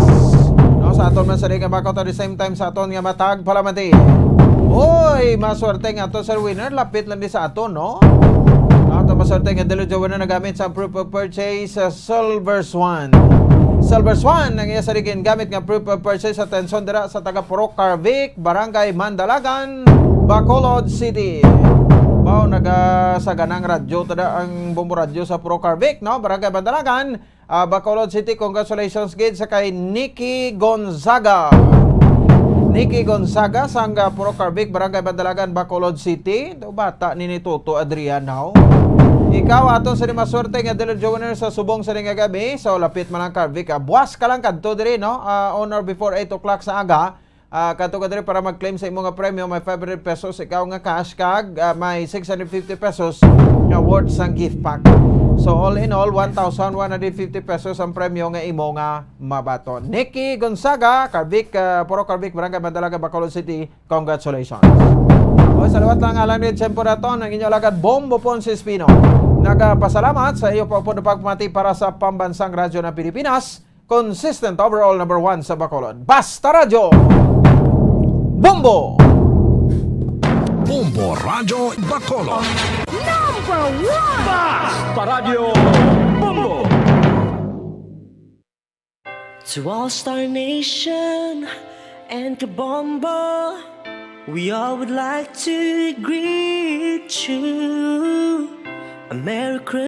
No, sa aton man sa di nga makot, at the same time sa aton nga matag palamati. Oy, maswerte nga to, Sir Winner, lapit lang di sa aton, no? No, to maswerte nga Daily Draw winner nagamit sa proof of purchase, uh, Silver Swan. Silver Swan ang iya sa rigin gamit nga proof of purchase sa atensyon dira sa taga Purok Carvic, Barangay Mandalagan, Bacolod City. Wow, naga sa ganang radyo tada ang Bombo Radyo sa Purok Carvic, no? Barangay Mandalagan, ah, Bacolod City. Congratulations gid sa kay Nikki Gonzaga. Nikki Gonzaga sang, ah, Purok Carvic, Barangay Mandalagan, Bacolod City. Daw bata ni ni Toto Adrian now. Ikaw ato sa ni maswerte nga Daily Draw winner sa subong sa ni nga gabi. So, lapit man ang Carvic, ah. Buwas ka lang kadto diri, no? Ah, on or before eight o'clock sa aga. Ah, kadto ka diri para mag-claim sa imo nga premyo. May five hundred pesos ikaw nga cash kag, ah, may six hundred fifty pesos nga worth sang gift pack. So, all in all, one thousand one hundred fifty pesos ang premyo nga imo nga mabaton. Nikki Gonzaga, Carvic, ah, Purok Carvic, Barangay Mandalagan, Bacolod City, congratulations. O, sa liwat lang, alang ni Tiyempo Raton, ang inyo alagad, Bombo Ponce Espino. Nagapasalamat sa iyo pa po na pagpamati para sa Pambansang Radyo ng Pilipinas, consistent overall number one sa Bacolod. Basta Radyo, Bombo! Bombo Radyo Bacolod. Number one! Basta Radyo, Bombo! To all Star Nation and Kabombo, we all would like to greet you a Merry Christmas.